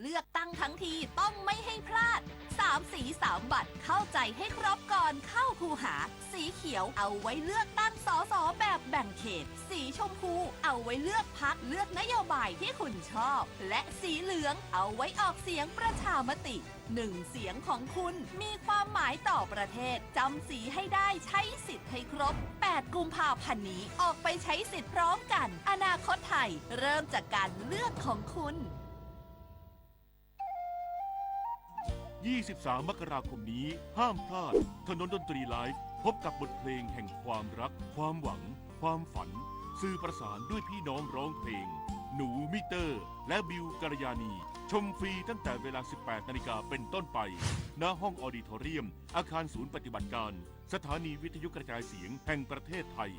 เลือกตั้งทั้งทีต้องไม่ให้พลาด สามสีสามบัตร เข้าใจให้ครบก่อนเข้าคูหา สีเขียวเอาไว้เลือกตั้ง สส แบบแบ่งเขต สีชมพูเอาไว้เลือกพรรค เลือกนโยบายที่คุณชอบ และสีเหลืองเอาไว้ออกเสียงประชามติ หนึ่งเสียงของคุณมีความหมายต่อประเทศ จำสีให้ได้ ใช้สิทธิ์ให้ครบ แปดกุมภาพันธ์นี้ ออกไปใช้สิทธิ์พร้อมกัน อนาคตไทยเริ่มจากการเลือกของคุณ ยี่สิบสาม มกราคมนี้ ห้ามพลาด ถนนดนตรีไลฟ์ พบกับบทเพลงแห่งความรัก ความหวัง ความฝัน สื่อประสานด้วยพี่น้องร้องเพลง หนูมิเตอร์ และบิวกัลยาณี ชมฟรีตั้งแต่เวลา สิบแปดนาฬิกาเป็นต้นไป ณ ห้องออดิทอเรียม อาคารศูนย์ปฏิบัติการ สถานีวิทยุกระจายเสียงแห่งประเทศไทย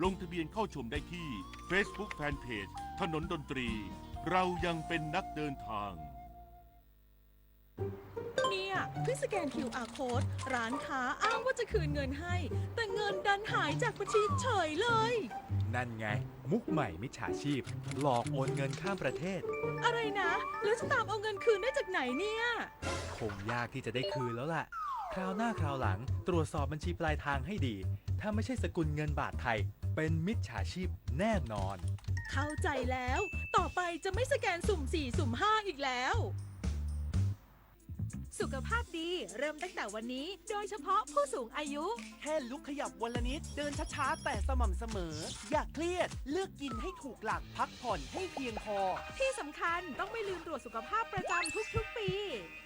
ลงทะเบียนเข้าชมได้ที่ Facebook Fanpage ถนนดนตรี เรายังเป็นนักเดินทาง เนี่ย เพิ่งสแกน QR code ร้านค้าอ้างว่าจะคืนเงินให้ แต่เงินดันหายจากบัญชีเฉยเลย นั่นไง มุกใหม่มิจฉาชีพ หลอกโอนเงินข้ามประเทศ อะไรนะ แล้วจะตามเอาเงินคืนได้จากไหนเนี่ย คงยากที่จะได้คืนแล้วล่ะ คราวหน้าคราวหลังตรวจสอบบัญชีปลายทางให้ดี ถ้าไม่ใช่สกุลเงินบาทไทย เป็นมิจฉาชีพแน่นอน เข้าใจแล้ว ต่อไปจะไม่สแกนสุ่มสี่ สุ่มห้า อีกแล้ว สุขภาพดีเริ่มตั้งแต่วันนี้ โดยเฉพาะผู้สูงอายุ แค่ลุกขยับวันละนิด เดินช้าๆ แต่สม่ำเสมอ อย่าเครียด เลือกกินให้ถูกหลัก พักผ่อนให้เพียงพอ ที่สำคัญต้องไม่ลืมตรวจสุขภาพประจำทุกๆ ปี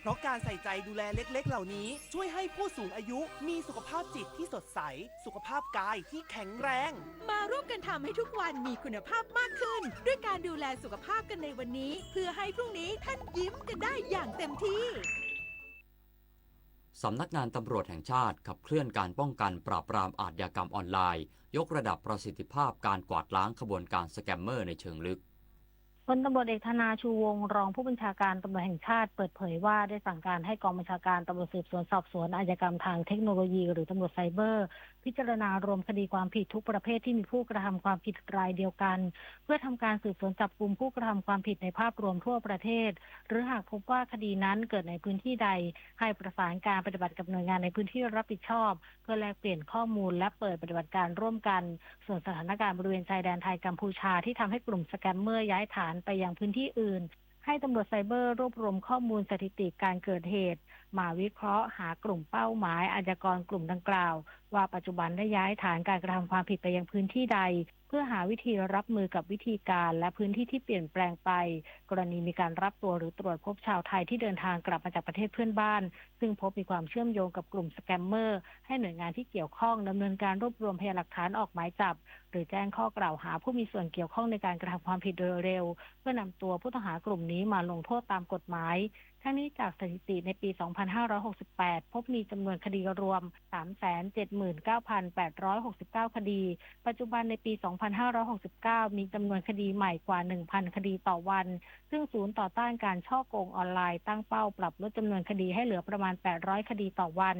เพราะการใส่ใจดูแลเล็กๆ เหล่านี้ ช่วยให้ผู้สูงอายุมีสุขภาพจิตที่สดใส สุขภาพกายที่แข็งแรง มาร่วมกันทำให้ทุกวันมีคุณภาพมากขึ้น ด้วยการดูแลสุขภาพกันในวันนี้ เพื่อให้พรุ่งนี้ท่านยิ้มกันได้อย่างเต็มที่ สำนักงานตำรวจแห่งชาติขับเคลื่อนการป้องกันปราบปรามอาชญากรรมออนไลน์ ยกระดับประสิทธิภาพการกวาดล้างขบวนการสแกมเมอร์ในเชิงลึก พลตำรวจเอกธนา ชูวงศ์ รองผู้บัญชาการตำรวจแห่งชาติ เปิดเผยว่าได้สั่งการให้กองบัญชาการตำรวจสืบสวนสอบสวนอาชญากรรมทางเทคโนโลยี หรือตำรวจไซเบอร์ พิจารณารวมคดีความผิดทุกประเภทที่มีผู้กระทำความผิดรายเดียวกัน เพื่อทำการสืบสวนจับกุมผู้กระทำความผิดในภาพรวมทั่วประเทศ หรือหากพบว่าคดีนั้นเกิดในพื้นที่ใด ให้ประสานการปฏิบัติกับหน่วยงานในพื้นที่รับผิดชอบ เพื่อแลกเปลี่ยนข้อมูลและเปิดปฏิบัติการร่วมกัน ส่วนสถานการณ์บริเวณชายแดนไทยกัมพูชาที่ทำให้กลุ่มสแกมเมอร์ย้ายฐานไปยังพื้นที่อื่น ให้ตำรวจไซเบอร์รวบรวมข้อมูลสถิติการเกิดเหตุ มาวิเคราะห์หากลุ่มเป้าหมายอาชญากรกลุ่มดังกล่าว ว่าปัจจุบันได้ย้ายฐานการกระทำความผิดไปยังพื้นที่ใด เพื่อหาวิธีรับมือกับวิธีการและพื้นที่ที่เปลี่ยนแปลงไป กรณีมีการรับตัวหรือตรวจพบชาวไทยที่เดินทางกลับมาจากประเทศเพื่อนบ้าน ซึ่งพบมีความเชื่อมโยงกับกลุ่มสแกมเมอร์ ให้หน่วยงานที่เกี่ยวข้องดำเนินการรวบรวมพยานหลักฐานออกหมายจับ หรือแจ้งข้อกล่าวหาผู้มีส่วนเกี่ยวข้องในการกระทำความผิดโดยเร็ว เพื่อนำตัวผู้ต้องหากลุ่มนี้มาลงโทษตามกฎหมาย ทั้งนี้จากสถิติในปี สองพันห้าร้อยหกสิบแปด พบมีจำนวนคดีรวม สามแสนเจ็ดหมื่นเก้าพันแปดร้อยหกสิบเก้า คดี ปัจจุบันในปี สองพันห้าร้อยหกสิบเก้า มีจำนวนคดีใหม่กว่า หนึ่งพัน คดีต่อวัน ซึ่งศูนย์ต่อต้านการฉ้อโกงออนไลน์ตั้งเป้าปรับลดจำนวนคดีให้เหลือประมาณ แปดร้อย คดีต่อวัน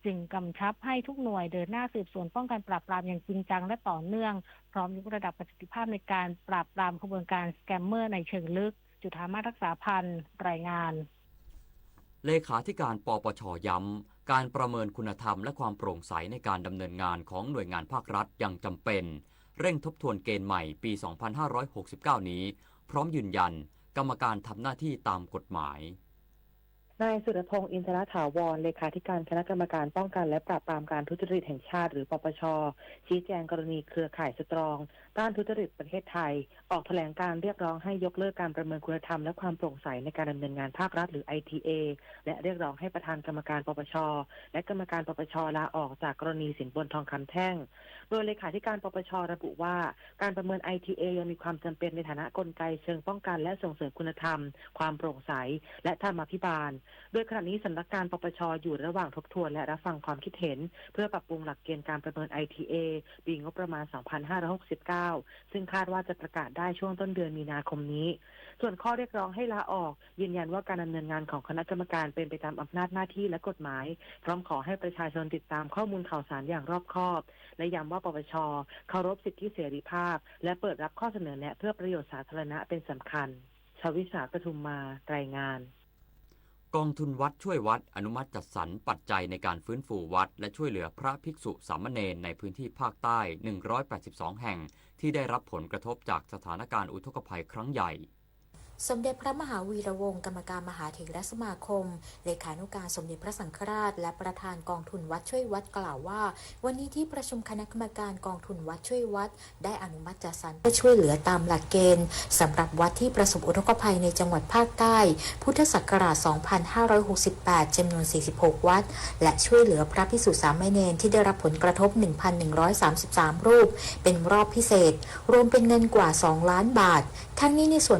จึงกำชับให้ทุกหน่วยเดินหน้าสืบสวนป้องกันปราบปรามอย่างจริงจังและต่อเนื่อง พร้อมยกระดับประสิทธิภาพในการปราบปรามขบวนการสแกมเมอร์ในเชิงลึก จุฑามาศ รักษาพันธ์ รายงาน เลขาธิการ ปปช ย้ำ การประเมินคุณธรรมและความโปร่งใสในการดำเนินงานของหน่วยงานภาครัฐยังจำเป็น เร่งทบทวนเกณฑ์ใหม่ปี สองพันห้าร้อยหกสิบเก้า นี้ พร้อมยืนยัน กรรมการทำหน้าที่ตามกฎหมาย นายสุรพงษ์ อินทรถาวร เลขาธิการคณะกรรมการป้องกันและปราบปรามการทุจริตแห่งชาติ หรือ ปปช ชี้แจงกรณีเครือข่ายสตรอง ต้านทุจริตประเทศไทย ออกแถลงการณ์เรียกร้องให้ยกเลิกการประเมินคุณธรรมและความโปร่งใสในการดำเนินงานภาครัฐ หรือ ไอทีเอ และเรียกร้องให้ประธานกรรมการ ปปช และกรรมการ ปปช ลาออกจากกรณีสินบนทองคำแท่ง โดยเลขาธิการ ปปช ระบุว่า การประเมิน ไอทีเอ ยังมีความจำเป็นในฐานะกลไกเชิงป้องกันและส่งเสริมคุณธรรม ความโปร่งใส และธรรมาภิบาล โดยขณะนี้สำนักงาน ปปช อยู่ระหว่างทบทวนและรับฟังความคิดเห็น เพื่อปรับปรุงหลักเกณฑ์การประเมิน ไอทีเอ ปีงบประมาณ สองพันห้าร้อยหกสิบเก้า ซึ่งคาดว่าจะประกาศได้ช่วงต้นเดือนมีนาคมนี้ ส่วนข้อเรียกร้องให้ลาออก ยืนยันว่าการดำเนินงานของคณะกรรมการเป็นไปตามอำนาจหน้าที่และกฎหมาย พร้อมขอให้ประชาชนติดตามข้อมูลข่าวสารอย่างรอบคอบ และย้ำว่า ปปช เคารพสิทธิเสรีภาพ และเปิดรับข้อเสนอแนะเพื่อประโยชน์สาธารณะเป็นสำคัญ ชวิสา ปทุมมา รายงาน กองทุนวัดช่วยวัดอนุมัติจัดสรรปัจจัยในการฟื้นฟูวัดและช่วยเหลือพระภิกษุสามเณรในพื้นที่ภาคใต้ หนึ่งร้อยแปดสิบสอง แห่ง ที่ได้รับผลกระทบจากสถานการณ์อุทกภัยครั้งใหญ่ สมเด็จพระมหาวีระวงศ์ กรรมการมหาเถรสมาคม เลขานุการสมเด็จพระสังฆราช และประธานกองทุนวัดช่วยวัดกล่าวว่า วันนี้ที่ประชุมคณะกรรมการกองทุนวัดช่วยวัด ได้อนุมัติจัดสรรเพื่อช่วยเหลือตามหลักเกณฑ์สำหรับวัดที่ประสบอุทกภัยในจังหวัดภาคใต้ พุทธศักราช สองพันห้าร้อยหกสิบแปด จำนวน สี่สิบหก วัด และช่วยเหลือพระภิกษุสามเณรที่ได้รับผลกระทบ หนึ่งพันหนึ่งร้อยสามสิบสาม รูป เป็นรอบพิเศษ รวมเป็นเงินกว่า สอง ล้านบาท ทั้งนี้ในส่วน